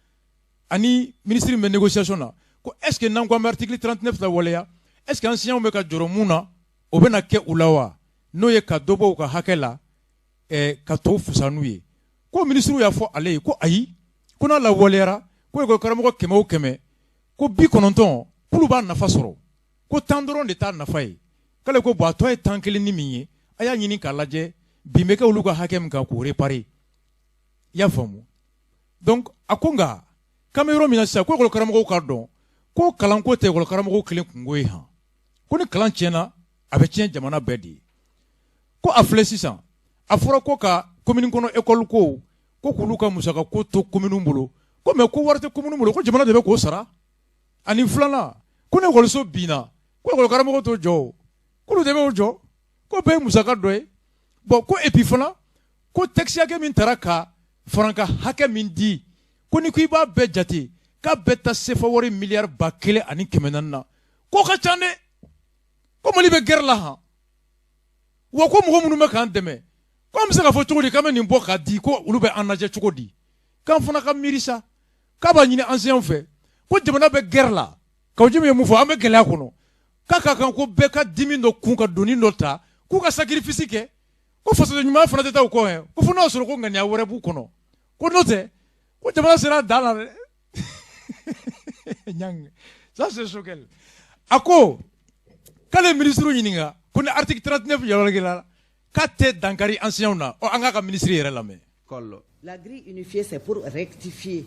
ani minisiri min bɛ négociation na, ko est ce que n'an ko an bɛ article 39 lawaleya, est ce que enseignants bɛ ka jɔrɔ mun na, o bɛna kɛ u la wa? N'o ye ka dɔ bɔ u ka hakɛ la, ka tɔw fisaya n'u ye. Ko minisiriw y'a fɔ ale ye ko ayi, ko n'a lawaleyara, ko école karamɔgɔ 100 o 100, ko 90 k'olu b'a nafa sɔrɔ, ko 10 dɔrɔn de t'a nafa ye. K'ale ko bon, a tɔ ye tan kelen ni min ye, a y'a ɲini k'a lajɛ bin bɛ kɛ olu ka hakɛ min kan, k'o réparer. I y'a faamu? Donc a ko nka k'an bɛ yɔrɔ min na sisan, ko école karamɔgɔw k'a dɔn ko kalanko tɛ école karamɔgɔw kelen kungo ye han, ko ni kalan tiɲɛna, a bɛ tiɲɛ jamana bɛɛ de ye. Ko a filɛ sisan, a fɔra ko ka commune kɔnɔ école ko k'olu ka musaka ko to commune bolo, ko mais ko wari tɛ commune bolo, ko jamana de bɛ k'o sara. Ani filanan, ko ni ekɔliso binna, ko école karamɔgɔ t'o jɔ o, k'olu de b'o jɔ, ko bɛɛ ye musaka dɔ ye. Bon, ko et puis fana, ko taxe hakɛ min taara ka faranka hakɛ min di, ko ni ko i b'a bɛɛ jate, k'a bɛɛ ta sefa wari miliyari 1400 na, k'o ka ca dɛ. Ko Mali bɛ guerre la han, wa ko mɔgɔ minnu bɛ k'an dɛmɛ, ko an bɛ se k'a fɔ cogo di k'an bɛ nin bɔ k'a di, ko olu bɛ an lajɛ cogo di? K'an fana ka miiri sa. K'a b'a ɲini enseignants fɛ, ko jamana bɛ guerre la, Kaou Djim ye mun fɔ, an bɛ gɛlɛya kɔnɔ, k'a ka kan ko bɛɛ ka dimi dɔ kun ka doni dɔ ta, k'u ka sacrifice kɛ, ko fasoden ɲuman fana tɛ taa u kɔ, ko fo n'a y'a sɔrɔ ko ŋaniya wɛrɛ b'u kɔnɔ, ko n'o tɛ, ko jamana sera a dan la dɛ. Ça, c'est Choguel. A ko k'ale ye ministre ɲininka ko ni article 39 yɛlɛla, k'a tɛ dankari enseignants na. Ɔ, an k'a ka ministre yɛrɛ lamɛn. La grille unifiée, c'est pour rectifier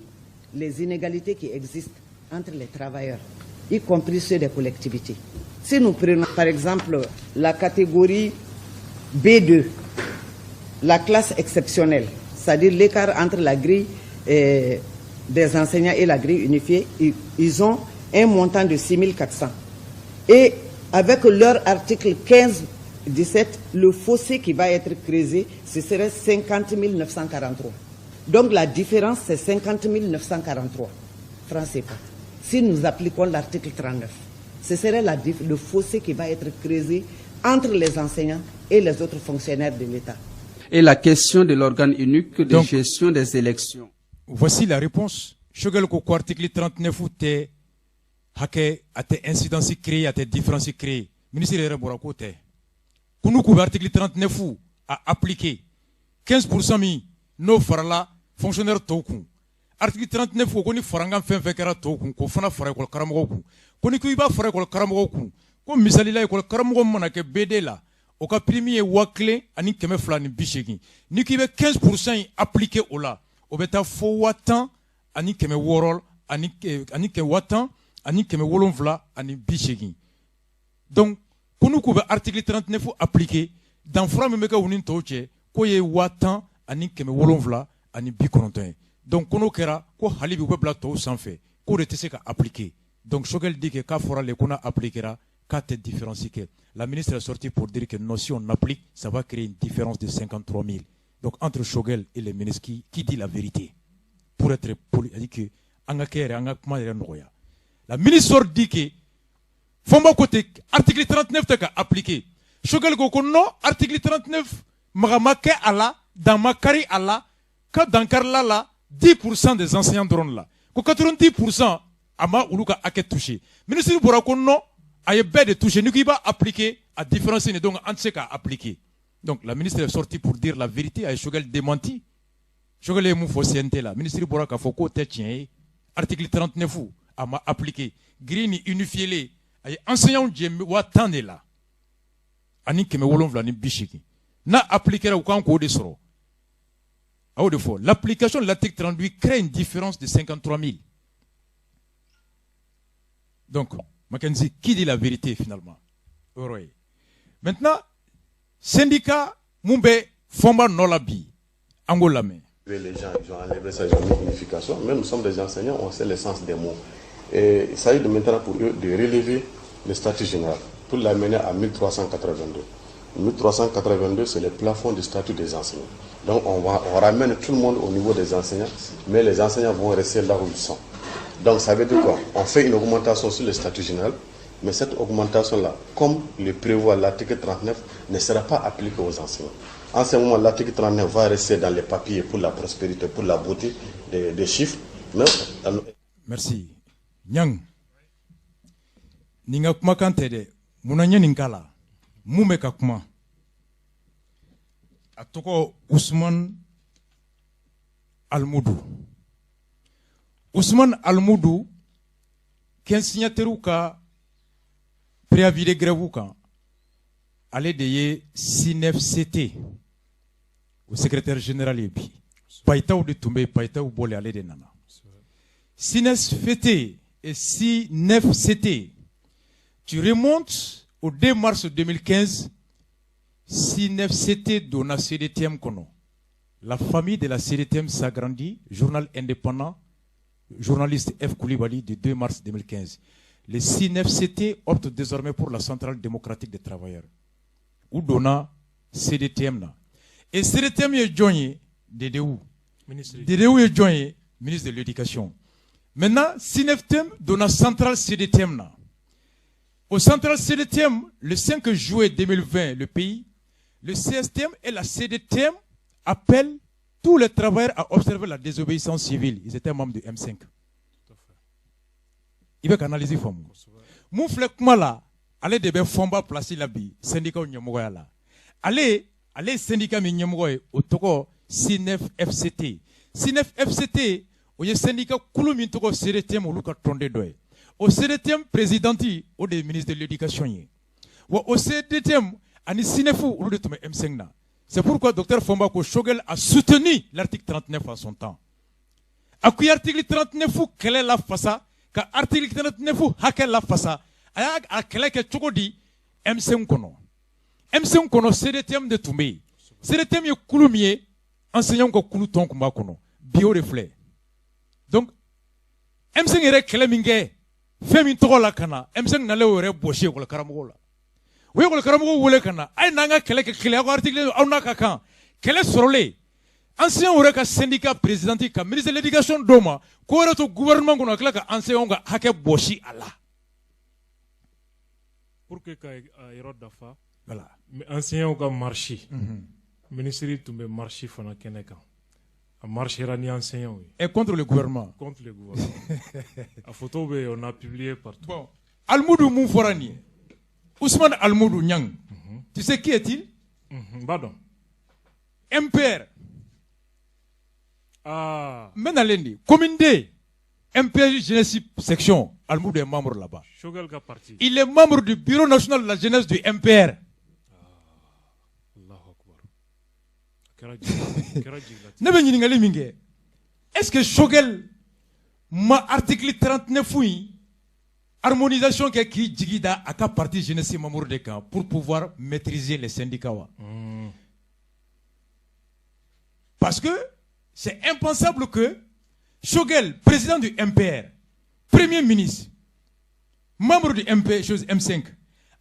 les inégalités qui existent entre les travailleurs, y compris ceux des collectivités. Si nous prenons par exemple la catégorie B2, la classe exceptionnelle, c'est-à-dire l'écart entre la grille des enseignants et la grille unifiée, ils ont un montant de 6 400. Et avec leur article 15 17, le fossé qui va être creusé, ce serait 50 943. Donc la différence, c'est 50 943 francs CFA. Si nous appliquons l'article 39, ce serait le fossé qui va être creusé entre les enseignants et les autres fonctionnaires de l'État. Et la question de l'organe unique de Donc, gestion des élections. Voici la réponse. Choguel ko ko article 39 tɛ hakɛ, a tɛ incidence créer, a tɛ différence créer. Ministre yɛrɛ bɔra k'o tɛ. Ko n'u k'u bɛ article 39 a appliquer, 15% min n'o farala fonctionnaire tɔw kun, article 39 ko ni farankan fɛn fɛn kɛra tɔw kun, k'o fana fara école karamɔgɔw kun, ko ni ko i b'a fara école karamɔgɔw kun, ko misali la, école karamɔgɔ mana kɛ BD la, o ka prime ye 1280, n'i k'i bɛ 15% in appliquer o la, o bɛ taa fo 10 600 ani 10 780. Donc ko n'u k'u bɛ article 39 appliquer, danfara min bɛ kɛ u ni tɔw cɛ, k'o ye 10 790 ye. Donc ko n'o kɛra, ko hali bi u bɛ bila tɔw sanfɛ, k'o de tɛ se ka appliquer. Donc Choguel dit que k'a fɔra le ko n'a appliquera, k'a tɛ différence kɛ. La ministre est sortie pour dire que non, si on applique, ça va créer une différence de 53 000. Donc entre Choguel et les ministres, qui dit la vérité? Pour être poli, c'est-à-dire que an ka kɛ yɛrɛ, an ka kuma yɛrɛ nɔgɔya, la ministre dit que Fɔnba ko ten, article 39 tɛ ka appliquer. Choguel ko ko non, article 39 maga ma kɛ a la, dan ma kari a la, ka dankarila la 10% des enseignants dɔrɔn de la, ko 90% a ma olu ka hakɛ toucher. Ministre bɔra ko non, a ye bɛɛ de toucher, n'i ko i b'a appliquer, a différence nin, donc an tɛ se k'a appliquer. Donc la ministre est sortie pour dire la vérité, a ye Choguel démenti. Choguel ye mun fɔ CNT la, ministre bɔra k'a fɔ k'o tɛ tiɲɛ ye. Article 39 a ma appliqué. Grille ni unifié a ye enseignants jɛ 10 000 de la ani 780. N'a appliqué, u kan k'o de sɔrɔ. A y'o de fɔ: l'application de l'article 38 crée une différence de 53 000. Donc Mackenzie, qui dit la vérité finalement? O yɔrɔ ye. Maintenant, syndicat mun bɛ Fɔnba nɔ la bi, an k'o lamɛn. Les gens, ils ont enlevé ça, ils ont mis unification. Mais nous sommes des enseignants, on sait le sens des mots. Et il s'agit de maintenant pour eux de relever le statut général pour l'amener à 1382. 1382, c'est le plafond du statut des enseignants. Donc on ramène tout le monde au niveau des enseignants, mais les enseignants vont rester là où ils sont. Donc ça veut dire quoi? On fait une augmentation sur le statut général, mais cette augmentation-là, comme le prévoit l'article 39, ne sera pas appliquée aux enseignants. En ce moment, l'article 39 va rester dans les papiers pour la prospérité, pour la beauté des chiffres. Mais... Merci. Nyang. Nin ka kumakan tɛ dɛ. Munna ɲɛ nin k'a la? Mun bɛ ka kuma? A tɔgɔ Usman Almudu. Usman Almudu, 15 signataires ka préavis de grève kan, ale de ye SYNEFCT o secrétaire général ye bi. Payitaw de tun bɛ yen, payitaw bɔlen, ale de nana. SYNEFCT et SYNEFCT, tu remontes au 2 mars 2015, SYNEFCT donna CDTM kɔnɔ. La famille de la CDTM s'agrandit, journal indépendant, journaliste F. Koulibaly du 2 mars 2015. Le SYNEFCT opte désormais pour la centrale démocratique des travailleurs. U donna CDTM na. Et CDTM ye jɔn ye? DDU. DDU ye jɔn ye? Ministre de l'Éducation. Maintenant, SYNEFTM donna centrale CDTM na. Au central CDTM, le 5 juillet 2020, le pays, le CSTM et la CDTM appellent tous les travailleurs à observer la désobéissance civile. Ils étaient membres du M5. I bɛ ka analyse faamu. Mun filɛ kuma la, ale de bɛ Fɔnba place la bi syndicat ɲɛmɔgɔya la. Ale ye syndicat min ɲɛmɔgɔ ye, o tɔgɔ SYNEF FCT. SYNEF FCT, o ye syndicat kulu min tɔgɔ CDTM, olu ka tɔnden dɔ ye. O CDTM présidente, o de ye ministre de l'Éducation ye. Wa o CDTM ani SYNEF, olu de tun bɛ M5 na. C'est pourquoi docteur Fomba ko Choguel a soutenu l'article 39 en son temps. A ko i article 39 kɛlɛ la fasa, ka article 39 hakɛ la fasa. A y'a a kɛlɛ kɛ cogo di? M5 kɔnɔ. M5 kɔnɔ, CDTM de tun bɛ yen. CDTM ye kulu min ye, enseignants ka kulu tɔn tun b'a kɔnɔ. Bi o de filɛ. Donc M5 yɛrɛ kɛlɛ min kɛ fɛn min tɔgɔ la ka na, M5 nalen o yɛrɛ bɔsi école karamɔgɔw la. U ye école karamɔgɔw wele ka na, a ye n'an ka kɛlɛ kɛ kelen, aw ka article aw n'a ka kan. Kɛlɛ sɔrɔlen, enseignants yɛrɛ ka syndicat présidente ka ministre de l'Éducation d'o ma ko yɛrɛ to gouvernement kɔnɔ, ka tila ka enseignants ka hakɛ bɔsi a la. Pour que ka a yɔrɔ dafa. Voilà. Enseignants ka marche. Ministre tun bɛ marche fana kɛnɛ kan. A marchera ni enseignants ye. Et contre le gouvernement. Contre le gouvernement. A photo bɛ yen, on a publié partout. Bon, Almudu mun fɔra nin ye? Ousmane Almudu Niang. Tu sais qui est-il? N b'a dɔn. MPR. Ah. N bɛ nalen de. Commune D, MPR jeunesse section, Almudu est membre là-bas. Choguel ka parti. Il est membre du bureau national de la jeunesse du MPR. Allahu akbar. A kɛra jigilatigɛ. Ne bɛ ɲininkali min kɛ, est-ce que Choguel ma article 39 in harmonisation kɛ k'i jigi da a ka parti jeunesse membre de kan pour pouvoir maîtriser les syndicats wa? Parce que c'est impensable que Choguel, président du MPR, premier ministre, membre du MP, chose M5,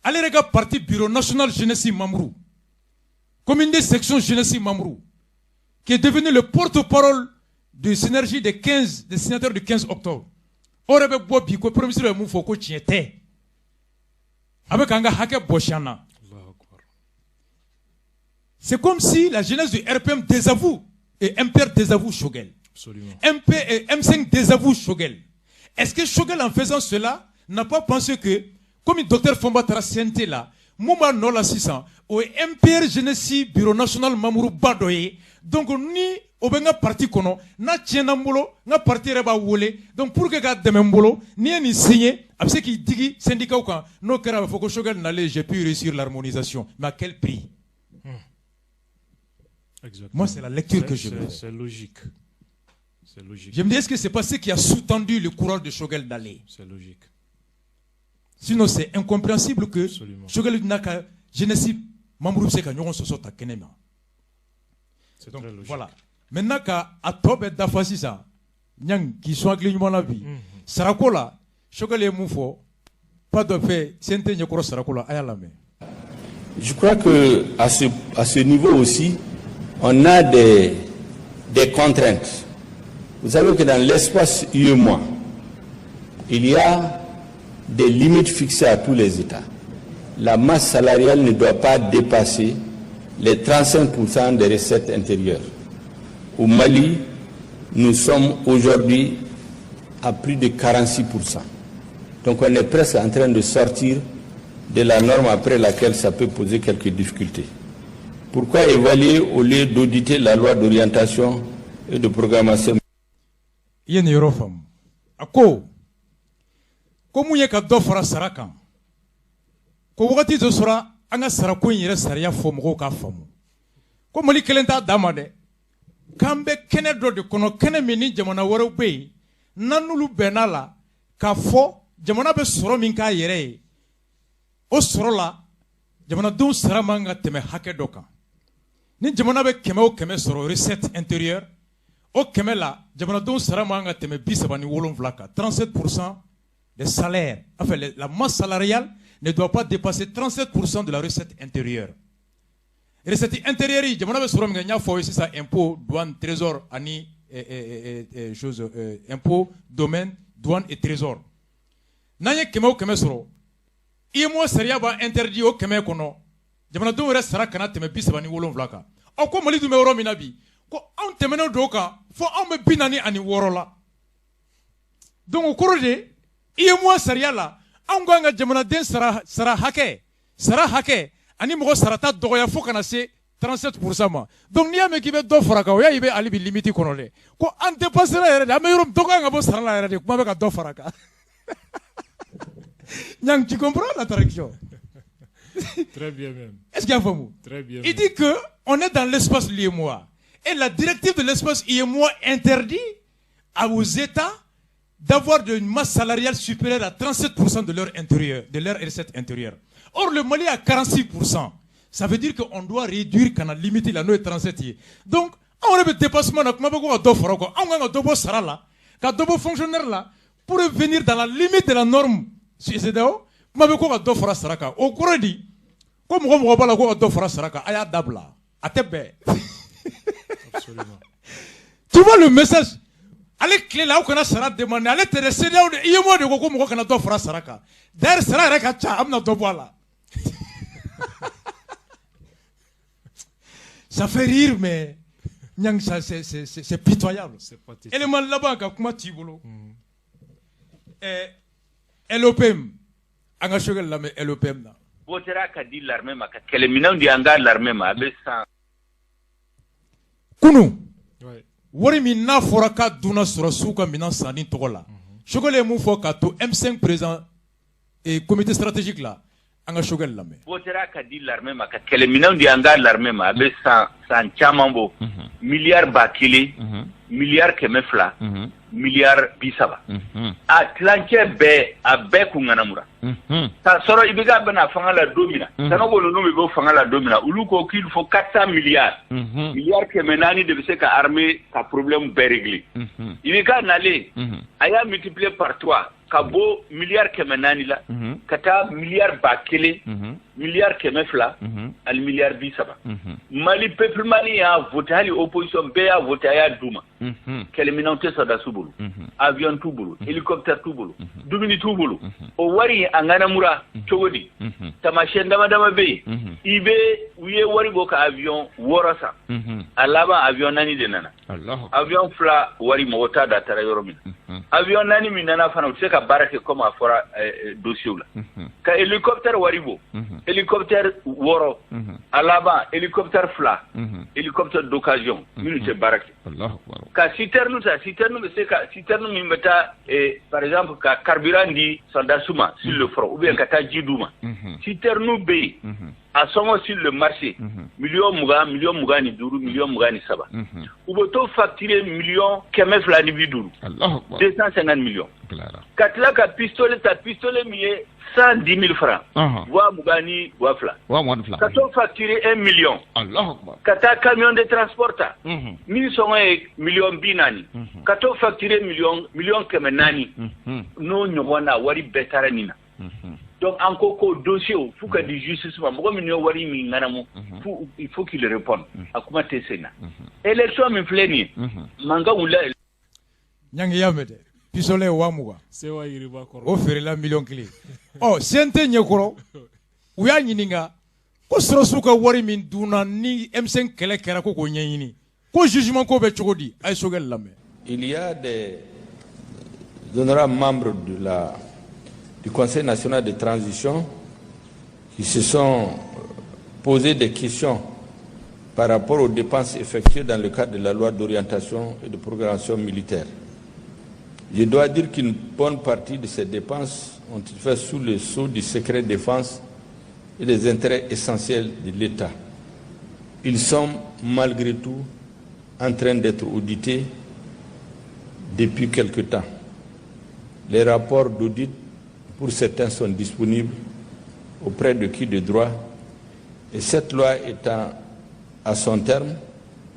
ale yɛrɛ ka parti bureau national jeunesse membre, commune de section jeunesse membre, qui est devenu le porte-parole de synergie des 15, des signataires du 15 octobre. O yɛrɛ bɛ bɔ bi ko premier ministre bɛ mun fɔ ko tiɲɛ tɛ. A bɛ k'an ka hakɛ bɔsi an na. C'est comme si la jeunesse du RPM désavoue et MPR désavoue Choguel. Absolument. MP et M5 désavoue Choguel. Est-ce que Choguel, en faisant cela, n'a pas pensé que, comme le docteur Fomba taara CNT la, mun b'a nɔ la sisan, o ye MPR jeunesse bureau national membre ba dɔ ye. Donc ni O bɛ n ka parti kɔnɔ, n'a tiɲɛna n bolo, n ka parti yɛrɛ b'a wele. Donc pour que k'a dɛmɛ n bolo, n'i ye nin signé, a bɛ se k'i digi syndicat kan. N'o kɛra, a bɛ fɔ ko Choguel nalen, j'ai pu réussir l'harmonisation, mais à quel prix? Exactement. Moi, c'est la lecture que je me fais. C'est logique. C'est logique. Je me dis, est-ce que c'est pas ce qui a sous-tendu le courage de Choguel d'aller? C'est logique. Sinon, c'est incompréhensible que Choguel n'a ka jeunesse membre bɛ se ka ɲɔgɔn sɔsɔ ta kɛnɛ ma. C'est Donc, très logique. voilà. Maintenant ka a tɔ bɛɛ dafa sisan, Ɲang k'i sɔn hakili ɲuman na bi. Sarako la, Choguel ye mun fɔ? Pas dɔ fɛ, CNT ɲɛkɔrɔ sarako la, a y'a lamɛn. Je crois que à ce niveau aussi, on a des contraintes. Vous savez que dans l'espace UEMOA, il y a des limites fixées à tous les États. La masse salariale ne doit pas dépasser les 35% des recettes intérieures. Au Mali, nous sommes aujourd'hui à plus de 46%. Donc on est presque en train de sortir de la norme après laquelle ça peut poser quelques difficultés. Pourquoi évaluer au lieu d'auditer la loi d'orientation et de programmation? I ye nin yɔrɔ faamu? A ko ko mun ye ka dɔ fara sara kan, ko wagati dɔ sɔrɔ an ka sarako in yɛrɛ sariya fɔ mɔgɔw k'a faamu ko Mali kelen t'a dan ma dɛ, k'an bɛ kɛnɛ dɔ de kɔnɔ, kɛnɛ min ni jamana wɛrɛw bɛ yen, n'an n'olu bɛnna la k'a fɔ jamana bɛ sɔrɔ min k'a yɛrɛ ye, o sɔrɔ la jamanadenw sara man ka tɛmɛ hakɛ dɔ kan. Ni jamana bɛ 100 o 100 sɔrɔ recette intérieure, o 100 la jamanadenw sara man ka tɛmɛ 37 kan, 37% des salaires. Enfin, la masse salariale ne doit pas dépasser 37% de la recette intérieure. Recette intérieure yi, jamana bɛ sɔrɔ min kɛ, n y'a fɔ aw ye sisan, impôt, douane, trésor ani chose, impôt, domaine, douane et trésor. N'an ye 100 o 100 sɔrɔ, UEMOA sariya b'a interdit o 100 kɔnɔ jamanadenw yɛrɛ sara kana tɛmɛ 37 kan. Ɔ, ko Mali dun bɛ yɔrɔ min na bi, ko anw tɛmɛnen don o kan fo anw bɛ 46 la. Donc o kɔrɔ de, UEMOA sariya la, anw kan ka jamanaden sara hakɛ ani mɔgɔ sarata dɔgɔya fo kana se 37% ma. Donc n'i y'a mɛn k'i bɛ dɔ fara kan, o y'a ye i bɛ hali bi limite kɔnɔ dɛ. Ko an dépassera yɛrɛ de, an bɛ yɔrɔ min, dɔ kan ka bɔ sara la yɛrɛ de, kuma bɛ ka dɔ fara kan. Nyang, tu comprends la traduction? Très bien même. Est-ce qu'il y a faamu? Très bien. Il dit que on est dans l'espace l'UEMOA. Et la directive de l'espace UEMOA interdit aux États d'avoir une masse salariale supérieure à 37% de leur intérieur, de leur recette intérieure. Or, le Mali a 46%. Ça veut dire qu'on doit réduire ka na limite la, n'o ye 37 ye. Donc, anw yɛrɛ bɛ dépassement na, kuma bɛ ko ka dɔ fara o kan. Anw kan ka dɔ bɔ sara la, ka dɔ bɔ fonctionnaire la pour venir dans la limite de la norme CEDEAO. Kuma bɛ ko ka dɔ fara sara kan. O kɔrɔ di ko mɔgɔ mɔgɔ b'a la ko ka dɔ fara sara kan, a y'a dabila. A tɛ bɛn. Absolument. Tu vois le message? Ale tile la, aw kana sara demander. Ale tɛ dɛ, CEDEAO de, UEMOA de ko ko mɔgɔ kana dɔ fara sara kan. D'ailleurs, sara yɛrɛ ka ca, an bɛna dɔ bɔ a la. Ça fait rire, mais Nyang, ça, c'est pitoyable. C'est pathétique. Élément laban ka kuma t'i bolo. LOPM, an ka Choguel lamɛn LOPM na. Votera ka di l'armée ma, ka kɛlɛminɛnw di an ka l'armée ma, a bɛ san Kunu, wari min n'a fɔra k'a dunna sɔrɔsiw ka minɛn sanni tɔgɔ la, Choguel ye mun fɔ k'a to M5 président et comité stratégique la? An ka Choguel lamɛn. Votera ka di l'armée ma, ka kɛlɛminɛnw di an ka l'armée ma, a bɛ san caman bɔ, miliyari 1000, miliyari 200, miliyari 30, a tilancɛ bɛɛ, a bɛɛ kun ŋanamura k'a sɔrɔ IBK bɛna fanga la don min na, Sanogo ninnu bɛ bɔ fanga la don min na, olu ko qu'il faut 400 milliards, miliyari 400 de bɛ se ka armée ka problème bɛɛ régler. IBK nalen, a y'a multiplier par 3, ka bɔ miliyari 400 la ka taa miliyari 1000, miliyari 200 ani miliyari 30. Mali peuple Mali y'a voté, hali opposition bɛɛ y'a voté, a y'a d'u ma. Kɛlɛminɛnw tɛ sɔrɔdasiw bolo, avion t'u bolo, hélicoptère t'u bolo, dumuni t'u bolo. O wari a ŋanamura cogo di? Taamasiyɛn dama dama bɛ yen. I bɛ u ye wari bɔ ka avion 6 san, a laban avion 4 de nana. Avion 2 wari mɔgɔ t'a dɔn a taara yɔrɔ min na. Avion 4 min nana fana, u tɛ se ka baara kɛ comme a fɔra dossier la. Ka hélicoptère wari bɔ, hélicoptère 6, a laban hélicoptère 2, hélicoptère d'occasion minnu tɛ baara kɛ. Ka citerne ta, citerne bɛ se ka, citerne min bɛ taa, par exemple, ka carburant di soldats ma sur le front ou bien ka taa ji d'u ma. Citerne bɛ yen, a sɔngɔ sur le marché miliyɔn 20, miliyɔn 25, miliyɔn 23. U bɛ t'o facturer miliyɔn 250, 250 millions. Ka tila ka pistolet ta, pistolet min ye 110 000 francs, 22,000, 22,000, ka t'o facturer 1 million. Ka taa camion de transport ta min sɔngɔ ye miliyɔn 40, ka t'o facturer miliyɔn 400. N'o ɲɔgɔn na, wari bɛɛ taara nin na. Donc an ko k'o dossier f'u ka di justice ma. Mɔgɔ min ye wari min ŋanamu, il faut qu'il réponde. A kuma tɛ sen na. Élection min filɛ nin ye, mankan wulila. Ɲangi, y'a mɛn dɛ, pistolet 20,000. Sewa yiriba kɔrɔ. O feerela miliyɔn 1. Ɔ, CNT ɲɛkɔrɔ, u y'a ɲininka ko sɔrɔsiw ka wari min dunna ni M5 kɛlɛ kɛra, ko k'o ɲɛɲini, ko jugement ko bɛ cogo di? A ye Choguel lamɛn. Il y a des honorables membres du Conseil national de transition qui se sont posé des questions par rapport aux dépenses effectuées dans le cadre de la loi d'orientation et de programmation militaire. Je dois dire qu'une bonne partie de ces dépenses ont été faites sous le sceau du secret défense et des intérêts essentiels de l'État. Ils sont malgré tout en train d'être audités depuis quelque temps. Les rapports d'audit, pour certains, sont disponibles auprès de qui de droit. Et cette loi étant à son terme,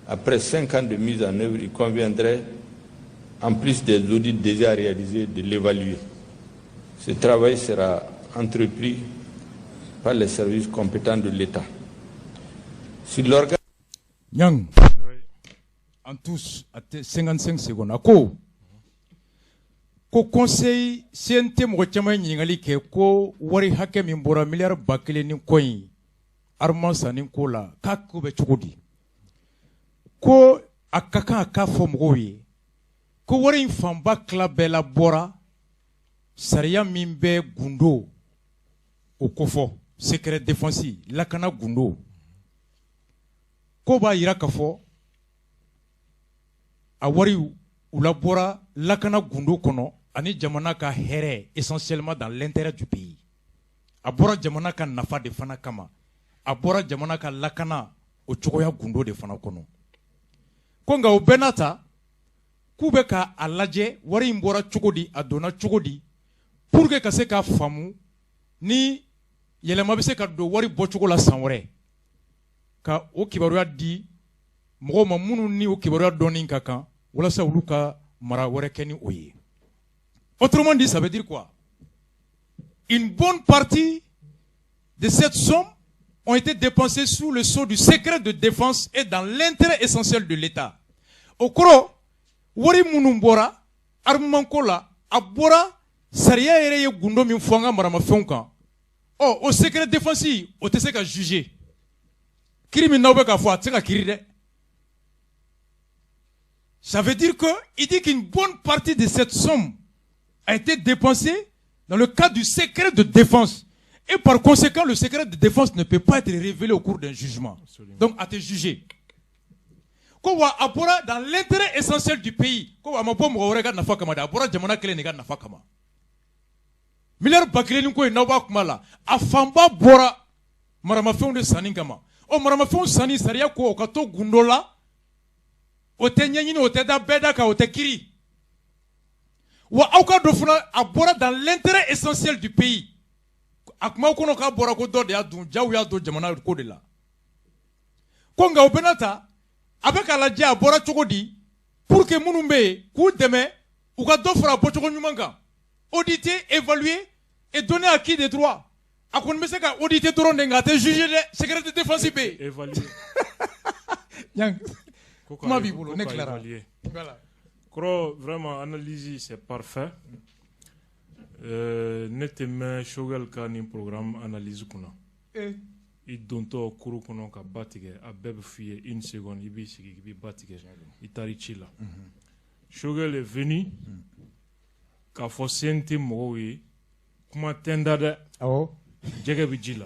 après 5 ans de mise en œuvre, il conviendrait, en plus des audits déjà réalisés, de l'évaluer. Ce travail sera entrepris par les services compétents de l'État. Si l'organe Nyang, en tous, à 55 secondes, a ko ko conseil CNT mɔgɔ caman ye ɲininkali kɛ ko wari hakɛ min bɔra, miliyari 1000 ni kɔ in, armement sanni ko la, k'a ko bɛ cogo di? Ko a ka kan a k'a fɔ mɔgɔw ye ko wari in fanba tila bɛɛ la bɔra sariya min bɛ gundo o kofɔ, secret défense, lakana gundo ko, b'a yira k'a fɔ a wari u labɔra lakana gundo kɔnɔ ani jamana ka hɛrɛ, essentiellement dans l'intérêt du pays. A bɔra jamana ka nafa de fana kama, a bɔra jamana ka lakana o cogoya gundo de fana kɔnɔ. Ko nka o bɛɛ n'a ta, k'u bɛ ka a lajɛ wari in bɔra cogo di, a donna cogo di, pour que ka se k'a faamu ni yɛlɛma bɛ se ka don wari bɔcogo la san wɛrɛ, ka o kibaruya di mɔgɔw ma minnu ni o kibaruya dɔɔni ka kan, walasa olu ka mara wɛrɛ kɛ ni o ye. Autrement dit, ça veut dire quoi? Une bonne partie de cette somme ont été dépensées sous le sceau du secret de défense et dans l'intérêt essentiel de l'État. O kɔrɔ, wari minnu bɔra armement ko la, a bɔra sariya yɛrɛ ye gundo min fɔ an ka maramafɛnw kan. Ɔ, o secret défense, o tɛ se ka juger. Kiri min n'aw bɛ k'a fɔ, a tɛ se ka kiri dɛ. Ça veut dire que il dit qu'une bonne partie de cette somme a été dépensée dans le cadre du secret de défense. Et par conséquent, le secret de défense ne peut pas être révélé au cours d'un jugement. Donc, a tɛ juger. Ko wa a bɔra dans l'intérêt essentiel du pays. Ko a ma bɔ mɔgɔ wɛrɛ ka nafa kama dɛ, a bɔra jamana kelen de ka nafa kama. Miliyari 1000 ni ko in n'aw b'a kuma la, a fanba bɔra maramafɛnw de sanni kama. Ɔ, maramafɛnw sanni, sariya ko o ka to gundo la, o tɛ ɲɛɲini, o tɛ da bɛɛ da kan, o tɛ kiri. Wa aw ka dɔn fana, a bɔra dans l'intérêt essentiel du pays. A kuma kɔnɔ k'a bɔra ko dɔ de y'a dun, jaw y'a don jamana ko de la. Ko nka o bɛɛ n'a ta, a bɛ k'a lajɛ a bɔra cogo di, pour que minnu bɛ yen k'u dɛmɛ u ka dɔ fara bɔcogo ɲuman kan. Auditer, évaluer et donner à qui de droit. A kɔni bɛ se ka auditer dɔrɔn de, nka a tɛ juger dɛ, secret de défense bɛ yen. Évaluer. Ɲang, kuma b'i bolo, ne tilara. Voilà. Kɔrɔ, vraiment, analyse, c'est parfait. Ne tɛ mɛn Choguel ka nin programme analyse kunna. I dontɔ kuru kɔnɔ ka ba tigɛ, a bɛɛ bɛ f'i ye une seconde, i b'i sigi i b'i ba tigɛ, i taar'i ci la. Choguel est venu k'a fɔ CNT mɔgɔw ye, kuma tɛ n da dɛ. Awɔ. Jɛgɛ bɛ ji la.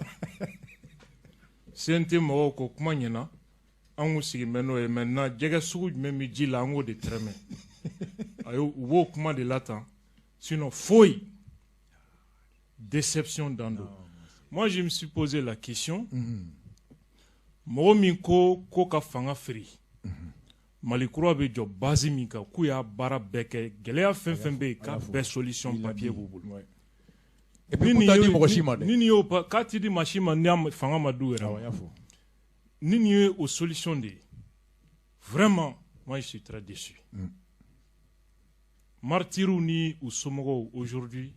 CNT mɔgɔw ko kuma ɲɛna, an k'u sigi bɛ n'o ye. Maintenant, jɛgɛ sugu jumɛn bɛ ji la, an k'o de tɛrɛmɛ. Ayi, u b'o kuma de la tan, sinon foyi. Déception dan don. Moi, je me suis posé la question, mɔgɔ min ko ko ka fanga firi, Mali kura bɛ jɔ base min kan, k'u y'a baara bɛɛ kɛ, gɛlɛya fɛn fɛn bɛ yen, k'a bɛɛ solution papier b'u bolo. Et puis, k'u t'a di mɔgɔ si ma dɛ. Ni nin y'o, k'a ti di maa si ma ni fanga ma d'u yɛrɛ ma. Ni nin ye o solution de ye, vraiment, moi, je suis très déçu. Martyrs ni u somɔgɔw aujourd'hui,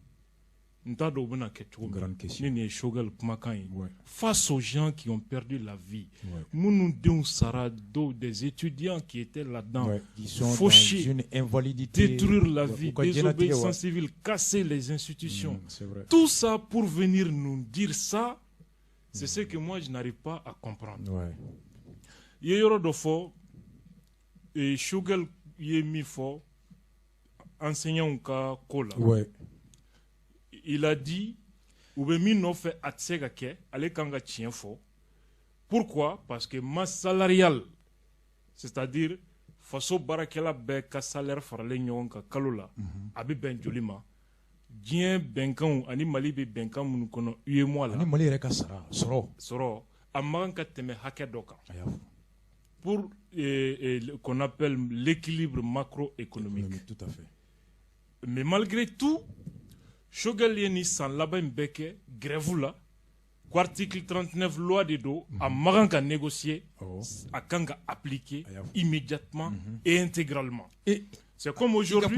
n t'a dɔn u bɛna kɛ cogo min ni nin ye Choguel kumakan ye face aux gens qui ont perdu la vie, minnu denw sara, dɔw des étudiants qui étaient là-dedans, qui sont fauchés, dans une invalidité, détruire la vie, désobéissance civile, casser les institutions, tout ça pour venir nous dire ça, c'est ce que moi je n'arrive pas à comprendre. I ye yɔrɔ dɔ fɔ, Choguel ye min fɔ enseignants ka ko la, il a dit u bɛ min nɔfɛ, a tɛ se ka kɛ, ale kan ka tiɲɛ fɔ. Pourquoi? Parce que masse salariale, c'est-à-dire faso baarakɛla bɛɛ ka salaire faralen ɲɔgɔn kan kalo la, a bɛ bɛn joli ma? Diɲɛ bɛnkanw ani Mali bɛ bɛnkan minnu kɔnɔ UEMOA la, ani Mali yɛrɛ ka sara sɔrɔ, sɔrɔ a man kan ka tɛmɛ hakɛ dɔ kan pour qu'on appelle l'équilibre macroéconomique. Tout à fait. Mais malgré tout, Choguel ye nin san laban in bɛɛ kɛ grève la ko article 39, loi de don, a man kan ka négocier, a kan ka appliquer immédiatement et intégralement. Et c'est comme aujourd'hui,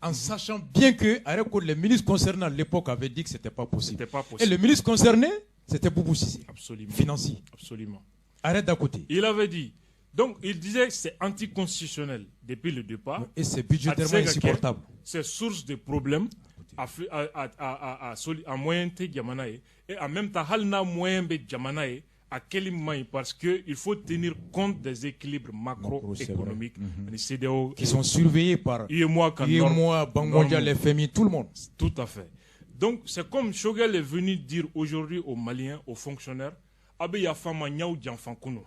en sachant bien que les ministres concernés à l'époque avaient dit que c'était pas possible. C'était pas possible. Et le ministre concerné, c'était Boubou Cissé. Absolument. Financier. Absolument. Arrête d'à côté. Il avait dit. Donc, il disait que c'est anticonstitutionnel depuis le départ. Et c'est budgétairement insupportable. C'est source de problèmes à moyen tɛ jamana ye, et en même temps, hali n'a moyen bɛ jamana ye, a kɛli man ɲi, parce que il faut tenir compte des équilibres macroéconomiques ani CEDEAO qui sont surveillés par UEMOA ka UEMOA, Banque mondiale, FMI, tout le monde. Tout à fait. Donc c'est comme Choguel est venu dire aujourd'hui aux Maliens, aux fonctionnaires, a bɛ yafa n ma, n y'aw janfa kunun.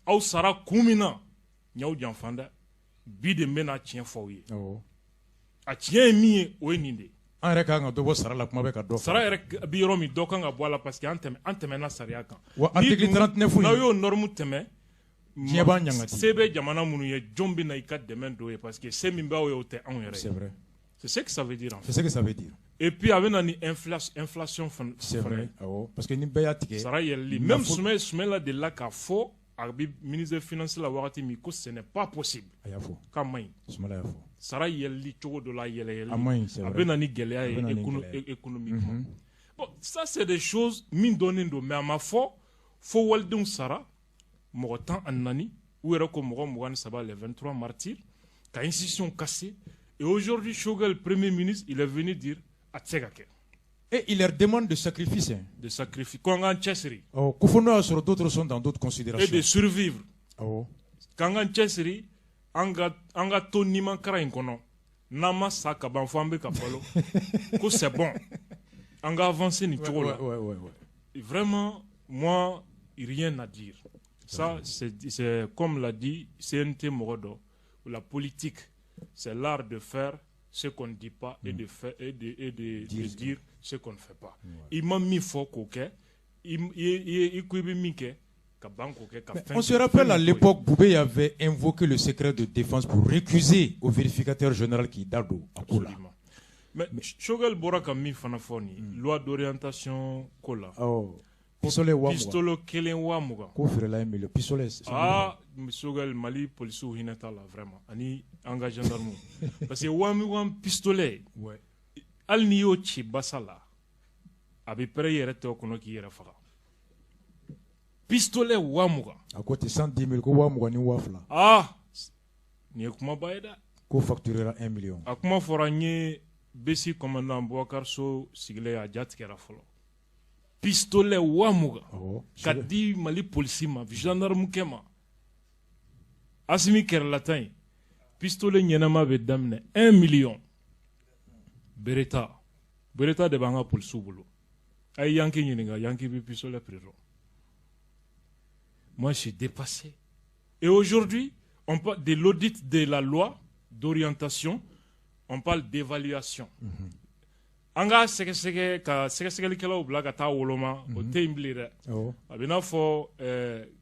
Aw sara kun min na, n y'aw janfa dɛ. Bi de n bɛna tiɲɛ fɔ aw ye. A tiɲɛ ye min ye, o ye nin de ye. An yɛrɛ kan ka dɔ bɔ sara la, kuma bɛ ka dɔ. Sara yɛrɛ bi yɔrɔ min, dɔ kan ka bɔ a la, parce que an tɛmɛ, an tɛmɛna sariya kan. Wa article 39, n'aw y'o norme tɛmɛ, diɲɛ b'an ɲangati. Se bɛ jamana minnu ye, jɔn bɛ na i ka dɛmɛ don ye? Parce que se min b'aw ye, o tɛ anw yɛrɛ ye. C'est vrai. C'est ce que ça veut dire en fait. C'est ce que ça veut dire. Et puis a bɛ na ni inflation fana. C'est vrai, awɔ, parce que ni bɛɛ y'a tigɛ. Sara yɛlɛli. Même Soumaïla delila k'a fɔ a bɛ ministre des finances la wagati min ko ce n'est pas possible. A y'a fɔ. K'a man ɲi. Soumaïla y'a fɔ. Sara yɛlɛli cogo dɔ la, yɛlɛ yɛlɛli. A man ɲi, c'est vrai. A bɛ na ni gɛlɛya ye économiquement. Bon, ça c'est des choses min dɔnnen don, mais a ma fɔ fo walidenw sara, mɔgɔ 14, u yɛrɛ ko mɔgɔ 23, les 23 martyrs, ka institution cassée. Et aujourd'hui, Choguel, premier ministre, il est venu dire a tɛ se ka kɛ. Et il leur demande de sacrifice. Hein. De sacrifice. Ko an k'an cɛsiri. Oh, ko fo n'o y'a sɔrɔ d'autres sont dans d'autres considérations. Et de survivre. Awɔ. K'an k'an cɛsiri, an ka to nimakara in kɔnɔ. N'an ma sa ka ban, fo an bɛ ka balo. Ko c'est bon. An ka avancer nin cogo la. Vraiment, moi, rien à dire. Ça, c'est comme l'a dit CNT mɔgɔ dɔ, la politique, c'est l'art de faire ce qu'on ne dit pas et de faire et de dire ce qu'on ne fait pas. I ma min fɔ k'o kɛ, i ko i bɛ min kɛ, ka ban k'o kɛ, ka fɛn. On se rappelle, à l'époque, Boubèye avait invoqué le secret de défense pour récuser au vérificateur général qui da don a ko la. Mais Choguel bɔra ka min fana fɔ nin loi d'orientation ko la. Awɔ. Pistolet 20 000. Pistolet kelen 20 000. K'o feerela 1 million. Pistolet. Ah, Choguel, Mali policiers hinɛ t'a la vraiment, ani an ka gendarme, parce que 20 000 pistolet. Hali n'i y'o ci basa la, a bɛ pɛrɛn i yɛrɛ tɔ kɔnɔ k'i yɛrɛ faga. Pistolet 20 000. A ko ten, 110 000, ko 20 000 ni 2000. Ah, nin ye kumaba ye dɛ. Ko facturera 1 million. A kuma fɔra, n ye BC commandant Boubacar So sigilen, a ja tigɛra fɔlɔ. Pistolet 20 000 ka di Mali polisi ma, gendarme kɛ ma. Asimi kɛrɛlatan in, pistolet ɲɛnama bɛ daminɛ 1 million. Beretta, Beretta de b'an ka polisiw bolo. A ye Yankee ɲininka, Yankee bɛ pistolet prix dɔn. Moi, je suis dépassé. Et aujourd'hui, on parle de l'audit de la loi d'orientation, on parle d'évaluation. An ka sɛgɛsɛgɛ, ka sɛgɛsɛgɛlikɛlaw bila ka taa woloma, o tɛ yen bilen dɛ. A bɛ n'a fɔ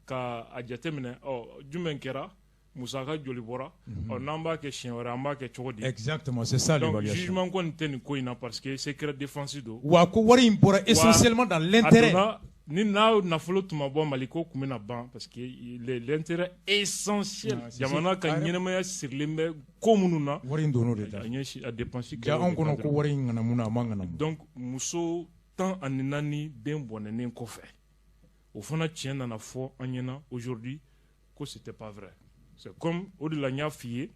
ka a jateminɛ, ɔ, jumɛn kɛra, musaka joli bɔra, ɔ, n'an b'a kɛ siɲɛ wɛrɛ, an b'a kɛ cogo di? Exactement, c'est ça. Donc l'évaluation. Jugement kɔni tɛ nin ko in na parce que secret défense don. Wa ko wari in bɔra essentiellement dans l'intérêt. A donna ni n'a nafolo tun ma bɔ, Mali ko tun bɛna ban parce que l'intérêt essentiel, jamana ka ɲɛnɛmaya sirilen bɛ ko minnu na. Wari in donn'o de da. A ɲɛsin a dépense. Ja anw kɔnɔ ko wari in ŋanamu na, a ma ŋanamu. Donc muso 14 den bɔnɛnen kɔfɛ, o fana tiɲɛ nana fɔ an ɲɛna aujourd'hui ko c'était pas vrai. C'est comme o de la n y'a f'i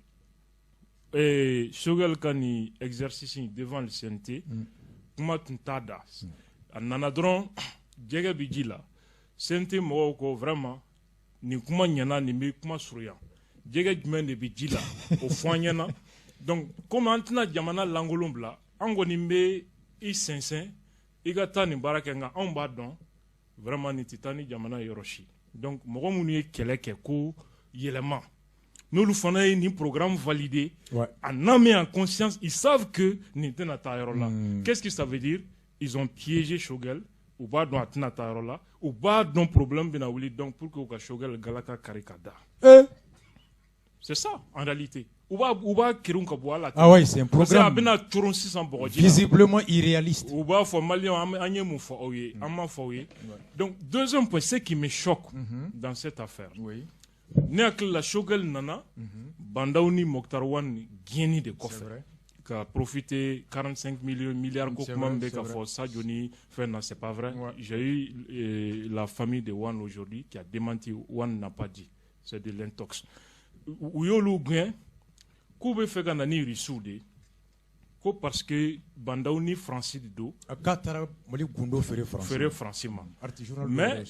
ye, Choguel ka nin exercice in devant le CNT, kuma tun t'a da. A nana dɔrɔn, jɛgɛ bɛ ji la. CNT mɔgɔw ko vraiment nin kuma ɲɛna, nin bɛ kuma surunya. Jɛgɛ jumɛn de bɛ ji la, o fɔ an ɲɛna. Donc komi an tɛna jamana lankolon bila, an kɔni bɛ i sɛnsɛn i ka taa nin baara kɛ, nka anw b'a dɔn vraiment nin tɛ taa ni jamana ye yɔrɔ si. Donc mɔgɔ minnu ye kɛlɛ kɛ ko yɛlɛma, n'olu fana ye nin programme validé en âme et en conscience, ils savent que nin tɛna taa yɔrɔ la. Qu'est-ce que ça veut dire? Ils ont piégé Choguel. U b'a dɔn a tɛna taa yɔrɔ la, u b'a dɔn problème bɛna wuli. Donc pour que u ka Choguel galaka kari ka da. C'est ça en réalité. U b'a kirin ka bɔ a la. Ah ouais, c'est un programme a bɛna coron sisan bɔgɔji la. Visiblement irréaliste. U b'a fɔ Maliyɛnw, an ye mun fɔ aw ye, an m'a fɔ aw ye. Donc deuxième point, ce qui me choque dans cette affaire, ne hakili la, Choguel nana Bah N'Daw ni Moctar Ouane gɛnni de kɔfɛ ka profiter 45 millions milliards ko kuma min bɛ ka fɔ Sadio ni fɛn na, c'est pas vrai. J'ai eu la famille de Ouane aujourd'hui qui a démenti. Ouane n'a pas dit, c'est de l'intox. U y'olu gɛn k'u bɛ fɛ ka na ni Russiw de ye, ko parce que Bah N'Daw ni Faransi de don. K'a taara Mali gundo feere Faransi. Feere Faransi ma. Mais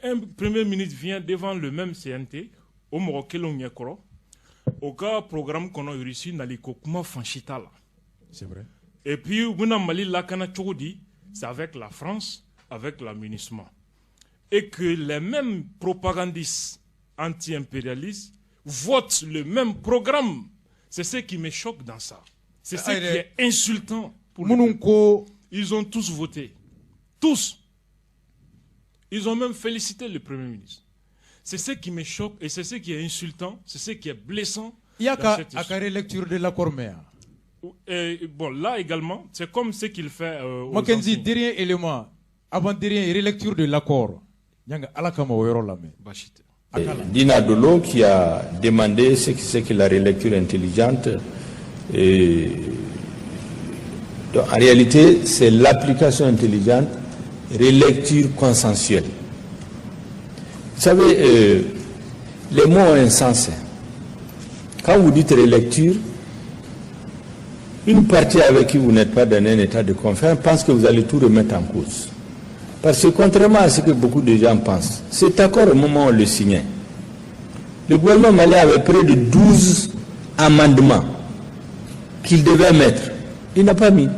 un premier ministre vient devant le même CNT, o mɔgɔ kelenw ɲɛkɔrɔ, o ka programme kɔnɔ, Russie nali ko kuma fan si t'a la. C'est vrai. Et puis u bɛna Mali lakana cogo di? C'est avec la France, avec la MINUSMA. Et que les mêmes propagandistes anti-impérialistes votent le même programme. C'est ce qui me choque dans ça. C'est ce qui est insultant pour Minnu ko. Ils ont tous voté. Tous. Ils ont même félicité le Premier ministre. C'est ce qui me choque et c'est ce qui est insultant, c'est ce qui est blessant. I y'a ka a ka relecture de l'accord mɛn yan? Bon, là également, c'est comme ce qu'il fait. Mackenzie, dernier élément, avant dernier relecture de l'accord. Ɲanga Ala kama o yɔrɔ lamɛn. Baasi tɛ. Dina Dolo qui a demandé ce que c'est que la relecture intelligente. Et donc, en réalité, c'est l'application intelligente, relecture consensuelle. Vous savez, les mots ont un sens. Quand vous dites relecture, une partie avec qui vous n'êtes pas dans un état de confiance pense que vous allez tout remettre en cause. Parce que contrairement à ce que beaucoup de gens pensent, cet accord, au moment où on le signait, le gouvernement malien avait près de 12 amendements qu'il devait mettre. Il n'a pas mis.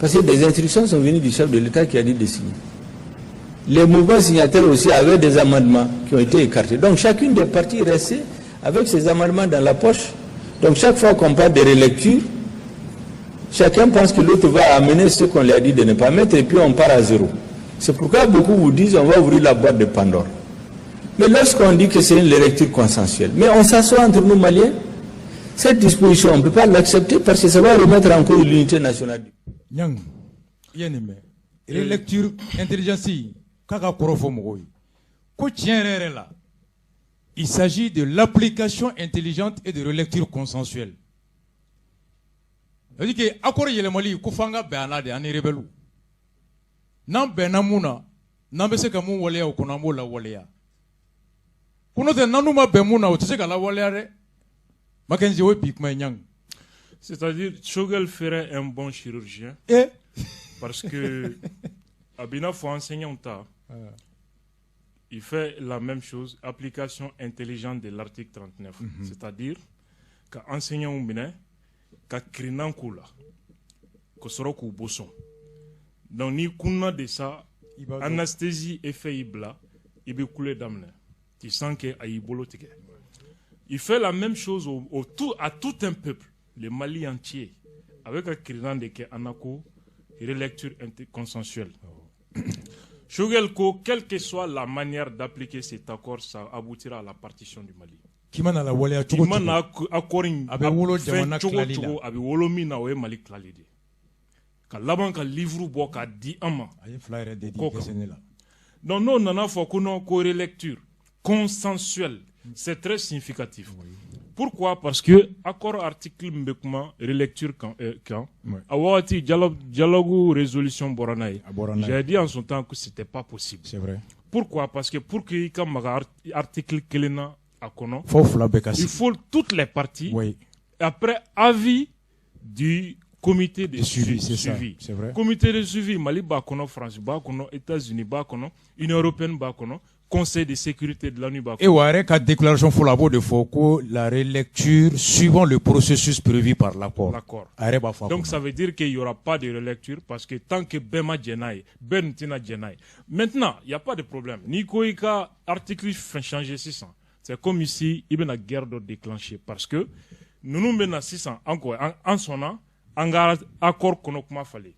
Parce que des instructions sont venues du chef de l'État qui a dit de signer. Les mouvements signataires aussi avaient des amendements qui ont été écartés. Donc chacune des parties est restée avec ses amendements dans la poche. Donc chaque fois qu'on parle de relecture, chacun pense que l'autre va amener ce qu'on lui a dit de ne pas mettre et puis on part à zéro. C'est pourquoi beaucoup vous disent: on va ouvrir la boîte de Pandore. Mais lorsqu'on dit que c'est une lecture consensuelle, mais on s'assoit entre nous Maliens, cette disposition, on ne peut pas l'accepter parce que ça va remettre en cause l'unité nationale. Nyang, i ye nin mɛn, relecture intelligence k'a ka kɔrɔ fɔ mɔgɔw ye ko tiɲɛ yɛrɛ yɛrɛ la, il s'agit de l'application intelligente et de relecture consensuelle. C'est-à-dire que accord yɛlɛmali ko f'an ka bɛn a la de, an ni rebelle, n'an bɛnna mun na, n'an bɛ se ka mun waleya o kɔnɔ, an b'o lawaleya. Ko n'o tɛ, n'an ma bɛn mun na, o tɛ se ka lawaleya dɛ. Mackenzie, o ye bi kuma ye, Ɲang. C'est-à-dire, Choguel ferait un bon chirurgien. Eh. Parce que, a b'i n'a fɔ enseignant ta, il fait la même chose, application intelligente de l'article 39. C'est-à-dire, ka enseignant minɛ, ka kirinan k'u la, ka sɔrɔ k'u boson. Donc n'i kunna de sa, anesthésie effet y'i bila, i bɛ kule daminɛ, tu sens que a y'i bolo tigɛ. Il fait la même chose au, au tout, à tout un peuple, le Mali entier, a bɛ ka kirinan de kɛ an na ko relecture consensuelle. Choguel ko, quelle que soit la manière d'appliquer cet accord, ça aboutira à la partition du Mali. K'i mana la waleya cogo I mana accord in a bɛ wolo jamana cogo tilali la. Cogo a bɛ wolo min na, o ye Mali tilali de ye. Ka laban ka livre bɔ k'a di an ma. A ye fila yɛrɛ de di Ko kan. Dɛsɛ la. Donc n'o nana fɔ ko non, ko relecture consensuelle, c'est très significatif. Pourquoi? Parce que accord article min bɛ kuma relecture kan, a wagati dialogue résolution bɔra n'a ye. A bɔra n'a ye. J'ai dit en son temps que c'était pas possible. C'est vrai. Pourquoi? Parce que pour que i ka maga article kelen na a kɔnɔ, fo fila bɛɛ ka il sigi. Faut toutes les parties. Après avis du comité de De suivi, c'est ça, suivi. C'est vrai. Comité de suivi, Mali b'a kɔnɔ, France b'a kɔnɔ, États-Unis b'a kɔnɔ, Union européenne b'a kɔnɔ, Conseil de sécurité de l'ONU b'a Et wa a yɛrɛ ka déclaration fɔlɔ, a b'o de fɔ ko la relecture suivant le processus prévu par l'accord. L'accord. A yɛrɛ b'a fɔ a Donc kɔnɔ. Ça veut dire qu'il n'y aura pas de relecture parce que tant que bɛɛ ma jɛn n'a ye, bɛɛ nin tɛna jɛn n'a ye. Maintenant, il n'y a pas de problème. N'i ko i ka article fɛn changer sisan, c'est comme ici i bɛna guerre dɔ déclencher parce que ninnu bɛna sisan an ko an sɔnna an ka accord kɔnɔ kuma falen.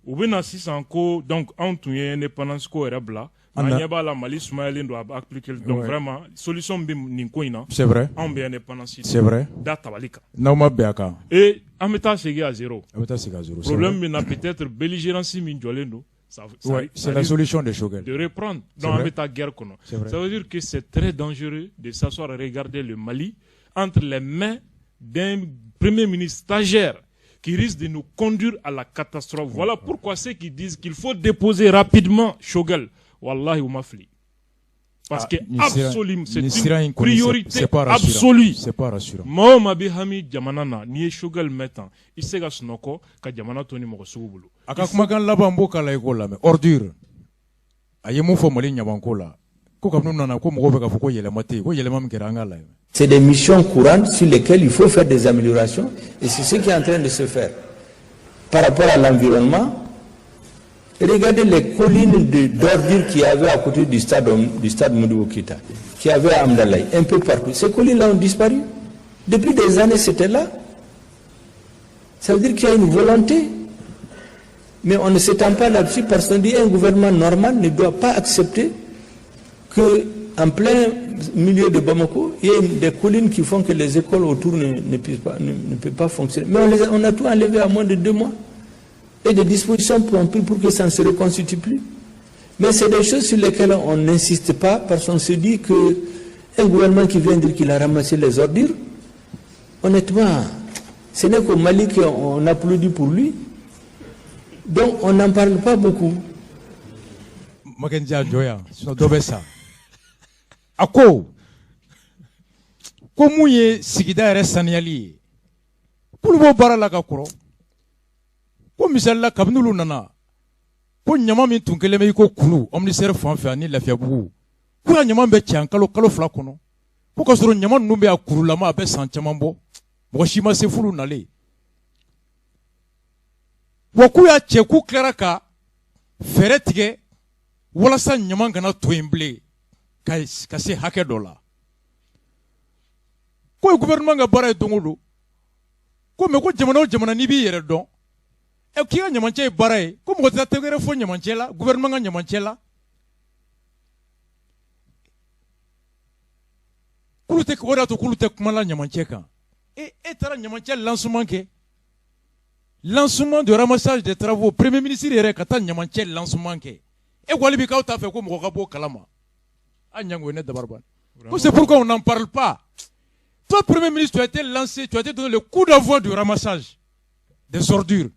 U bɛna sisan ko donc anw tun ye indépendance ko yɛrɛ bila. An An na- ɲɛ b'a la Mali sumayalen don a bɛ appliquer, donc vraiment solution bɛ nin ko in na. C'est vrai. Anw bɛ indépendance C'est vrai. da tabali kan. N'aw ma bɛn a kan. Et an bɛ taa segin à zéro. A bɛ taa segin à zéro, c'est Problème vrai. min na, peut-être belligérance min jɔlen don. Ça, Ouais, ça c'est la risque solution de Choguel. de reprendre. C'est Donc, an vrai. bɛ taa guerre kɔnɔ. C'est vrai. Ça veut dire que c'est très dangereux de s'asseoir et regarder le Mali entre les mains d'un premier ministre stagiaire qui risque de nous conduire à la catastrophe. Voilà pourquoi ceux qui disent qu'il faut déposer rapidement Choguel, wallahi, u ma fili. Parce Ah, que ni sira- absolument, c'est ni sira in une kɔni, priorité c'est pas rassurant. Absolue. C'est pas rassurant. Maa o maa bɛ hami jamana na, n'i ye Choguel mɛn tan, i tɛ se ka sunɔgɔ ka jamana to ni mɔgɔ sugu bolo. A ka kumakan laban n b'o k'a la i k'o lamɛn. Ordure, a ye mun fɔ Mali ɲamanko la, ko kabini u nana ko mɔgɔw bɛ k'a fɔ ko yɛlɛma tɛ yen, ko yɛlɛma min kɛra, an k'a lajɛ. C'est des missions courantes sur lesquelles il faut faire des améliorations et c'est ce qui est en train de se faire. Par rapport à l'environnement, regardez les collines d'ordures qu'il y avait à côté du stade Modibo Keïta, qu'il y avait à Hamdallaye, un peu partout. Ces collines-là ont disparu. Depuis des années, c'était là. Ça veut dire qu'il y a une volonté. Mais on ne s'étend pas là-dessus parce qu'on dit un gouvernement normal ne doit pas accepter que en plein milieu de Bamako, il y a des collines qui font que les écoles autour ne puissent pas, ne peuvent pas fonctionner. Mais on a tout enlevé à moins de 2 mois. Et des dispositions pour, pour que ça ne se reconstitue plus. Mais c'est des choses sur lesquelles on n'insiste pas parce qu'on se dit que un gouvernement qui vient dire qu'il a ramassé les ordures, honnêtement, ce n'est qu'au Mali qu'on applaudit pour lui. Donc on n'en parle pas beaucoup. Makenja jɔ yan, sinon dɔ bɛ sa. A ko ko mun ye sigida yɛrɛ saniyali ye, k'olu b'o baara la ka kɔrɔ, ko misali la, kabini olu nana, ko ɲama min tun kɛlen bɛ i ko kulu Omnisports fan fɛ ani Lafiyabugu, k'u ya ɲama bɛ cɛ an kalo kalo 2 kɔnɔ, ko ka sɔrɔ ɲama ninnu bɛ a kurulama, a bɛ san caman bɔ, mɔgɔ si ma se f'olu nalen wa. K'u y'a cɛ, k'u tilara ka fɛɛrɛ tigɛ walasa ɲama kana to yen bilen ka se hakɛ dɔ la. Ko ye gouvernement ka baara ye don o don ko, mais ko jamana o jamana, n'i b'i yɛrɛ dɔn ɛ, k'i ka ɲamancɛ ye baara ye, ko mɔgɔ tɛ taa tɛgɛrɛ fɔ ɲamancɛ la, gouvernement ka ɲamancɛ la, k'olu tɛ o de y'a to k'olu tɛ kuma la ɲamancɛ kan. E taara ɲamancɛ lancement kɛ, lancement de ramassage des travaux, premier ministre yɛrɛ ka taa ɲamancɛ lancement kɛ, e ko hali bi k'aw t'a fɛ ko mɔgɔ ka bɔ o kalama. A ɲango ye ne dabari ban. Ko c'est pourquoi on n'en parle pas. Toi, premier ministre, tu as été lancé, tu as été donné le coup d'envoi du ramassage des ordures,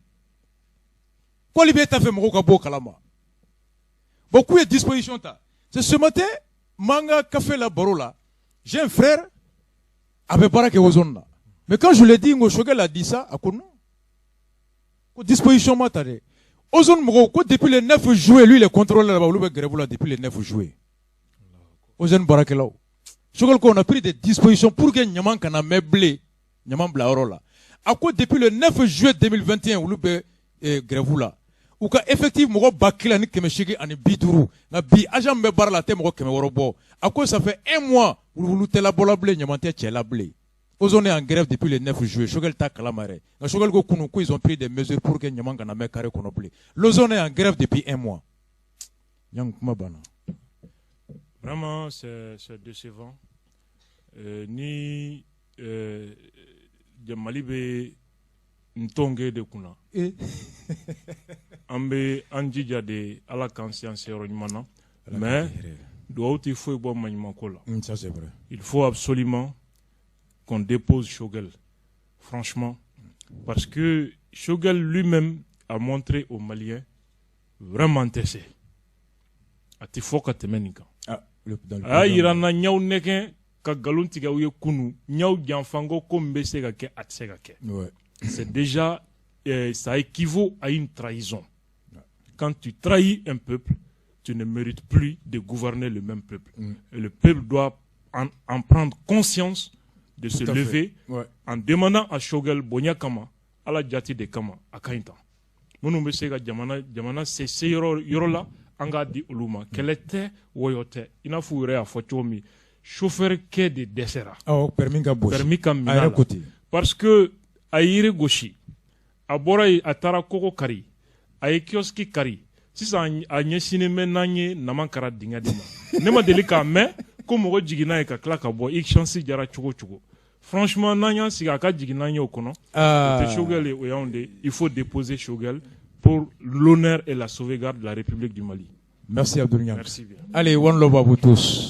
ko hali bi e t'a fɛ mɔgɔw ka bɔ o kalama. Bon, k'u ye disposition ta. C'est ce matin m'an ka café la, baro la, j'ai un frère a bɛ baara kɛ Ozone na, mais quand je lui ai dit n ko Choguel a dit ça, a ko non, ko disposition ma ta dɛ. Ozone mɔgɔw ko depuis le 9 juillet, lui il est contrôleur là-bas, olu bɛ grève la depuis le 9 juillet, Ozone baarakɛlaw. Choguel ko on a pris des dispositions pour que ɲaman kana mɛn bilen ɲaman bila yɔrɔ la. A ko depuis le 9 juillet 2021, olu bɛ grève la. U ka effectif mɔgɔ 1850, nka bi agent min bɛ baara la, a tɛ mɔgɔ 600 bɔ. A ko ça fait un mois, wuluwulu tɛ labɔla bilen, ɲaman tɛ cɛ la bilen. Ozone est en grève depuis le 9 juillet. Choguel t'a kalama yɛrɛ, nka Choguel ko kunun ko ils ont pris des mesures pour que ɲaman kana mɛn carré kɔnɔ bilen. L'Ozone est en grève depuis un mois. Ɲangi, kuma banna. Vraiment, c'est décevant. Ni Mali bɛ ntɔnge de kunna, an bɛ an jija de, Ala k'an se an seyɔrɔ ɲuman na, mais dugawu tɛ foyi bɔ maɲumanko la. Ça, c'est vrai. Il faut absolument qu'on dépose Choguel, franchement, parce que Choguel lui-même a montré aux Maliens vraiment tɛ se a tɛ fɔ ka tɛmɛ nin kan. A y'a yira n na, ɲaw nɛgɛn ka nkalon tigɛ u ye kunun, ɲaw janfanko ko min bɛ se ka kɛ, a tɛ se ka kɛ. C'est déjà ça équivaut à une trahison. Quand tu trahis un peuple, tu ne mérites plus de gouverner le même peuple. Et le peuple doit en prendre conscience, de se lever en demandant à Choguel, bonya kama, Ala jati de kama, a ka ɲi tan. Minnu bɛ se ka jamana se se yɔrɔ yɔrɔ la, an k'a di olu ma. Kɛlɛ tɛ, wɔyɔ tɛ. I n'a fɔ u yɛrɛ y'a fɔ cogo min, chauffeur kɛ de dɛsɛra. Awɔ, permis ka gosi. Permis ka minɛ a yɛrɛ ko ten. Parce que a ye yiri gosi, a bɔra yen, a taara kogo kari, a ye kiosque kari. Sisan a ɲɛsinnen bɛ n'an ye nama kɛra dingɛ de ma. Ne ma deli k'a mɛn ko mɔgɔ jiginna yen ka tila ka bɔ. I chance jara cogo o cogo, franchement, n'an y'an sigi a ka jigin n'an ye o kɔnɔ, o tɛ Choguel ye, o y'anw de. Il faut déposer Choguel pour l'honneur et la sauvegarde de la République du Mali. Merci Abdoul Niang. Merci bien. Allez, one love à vous tous.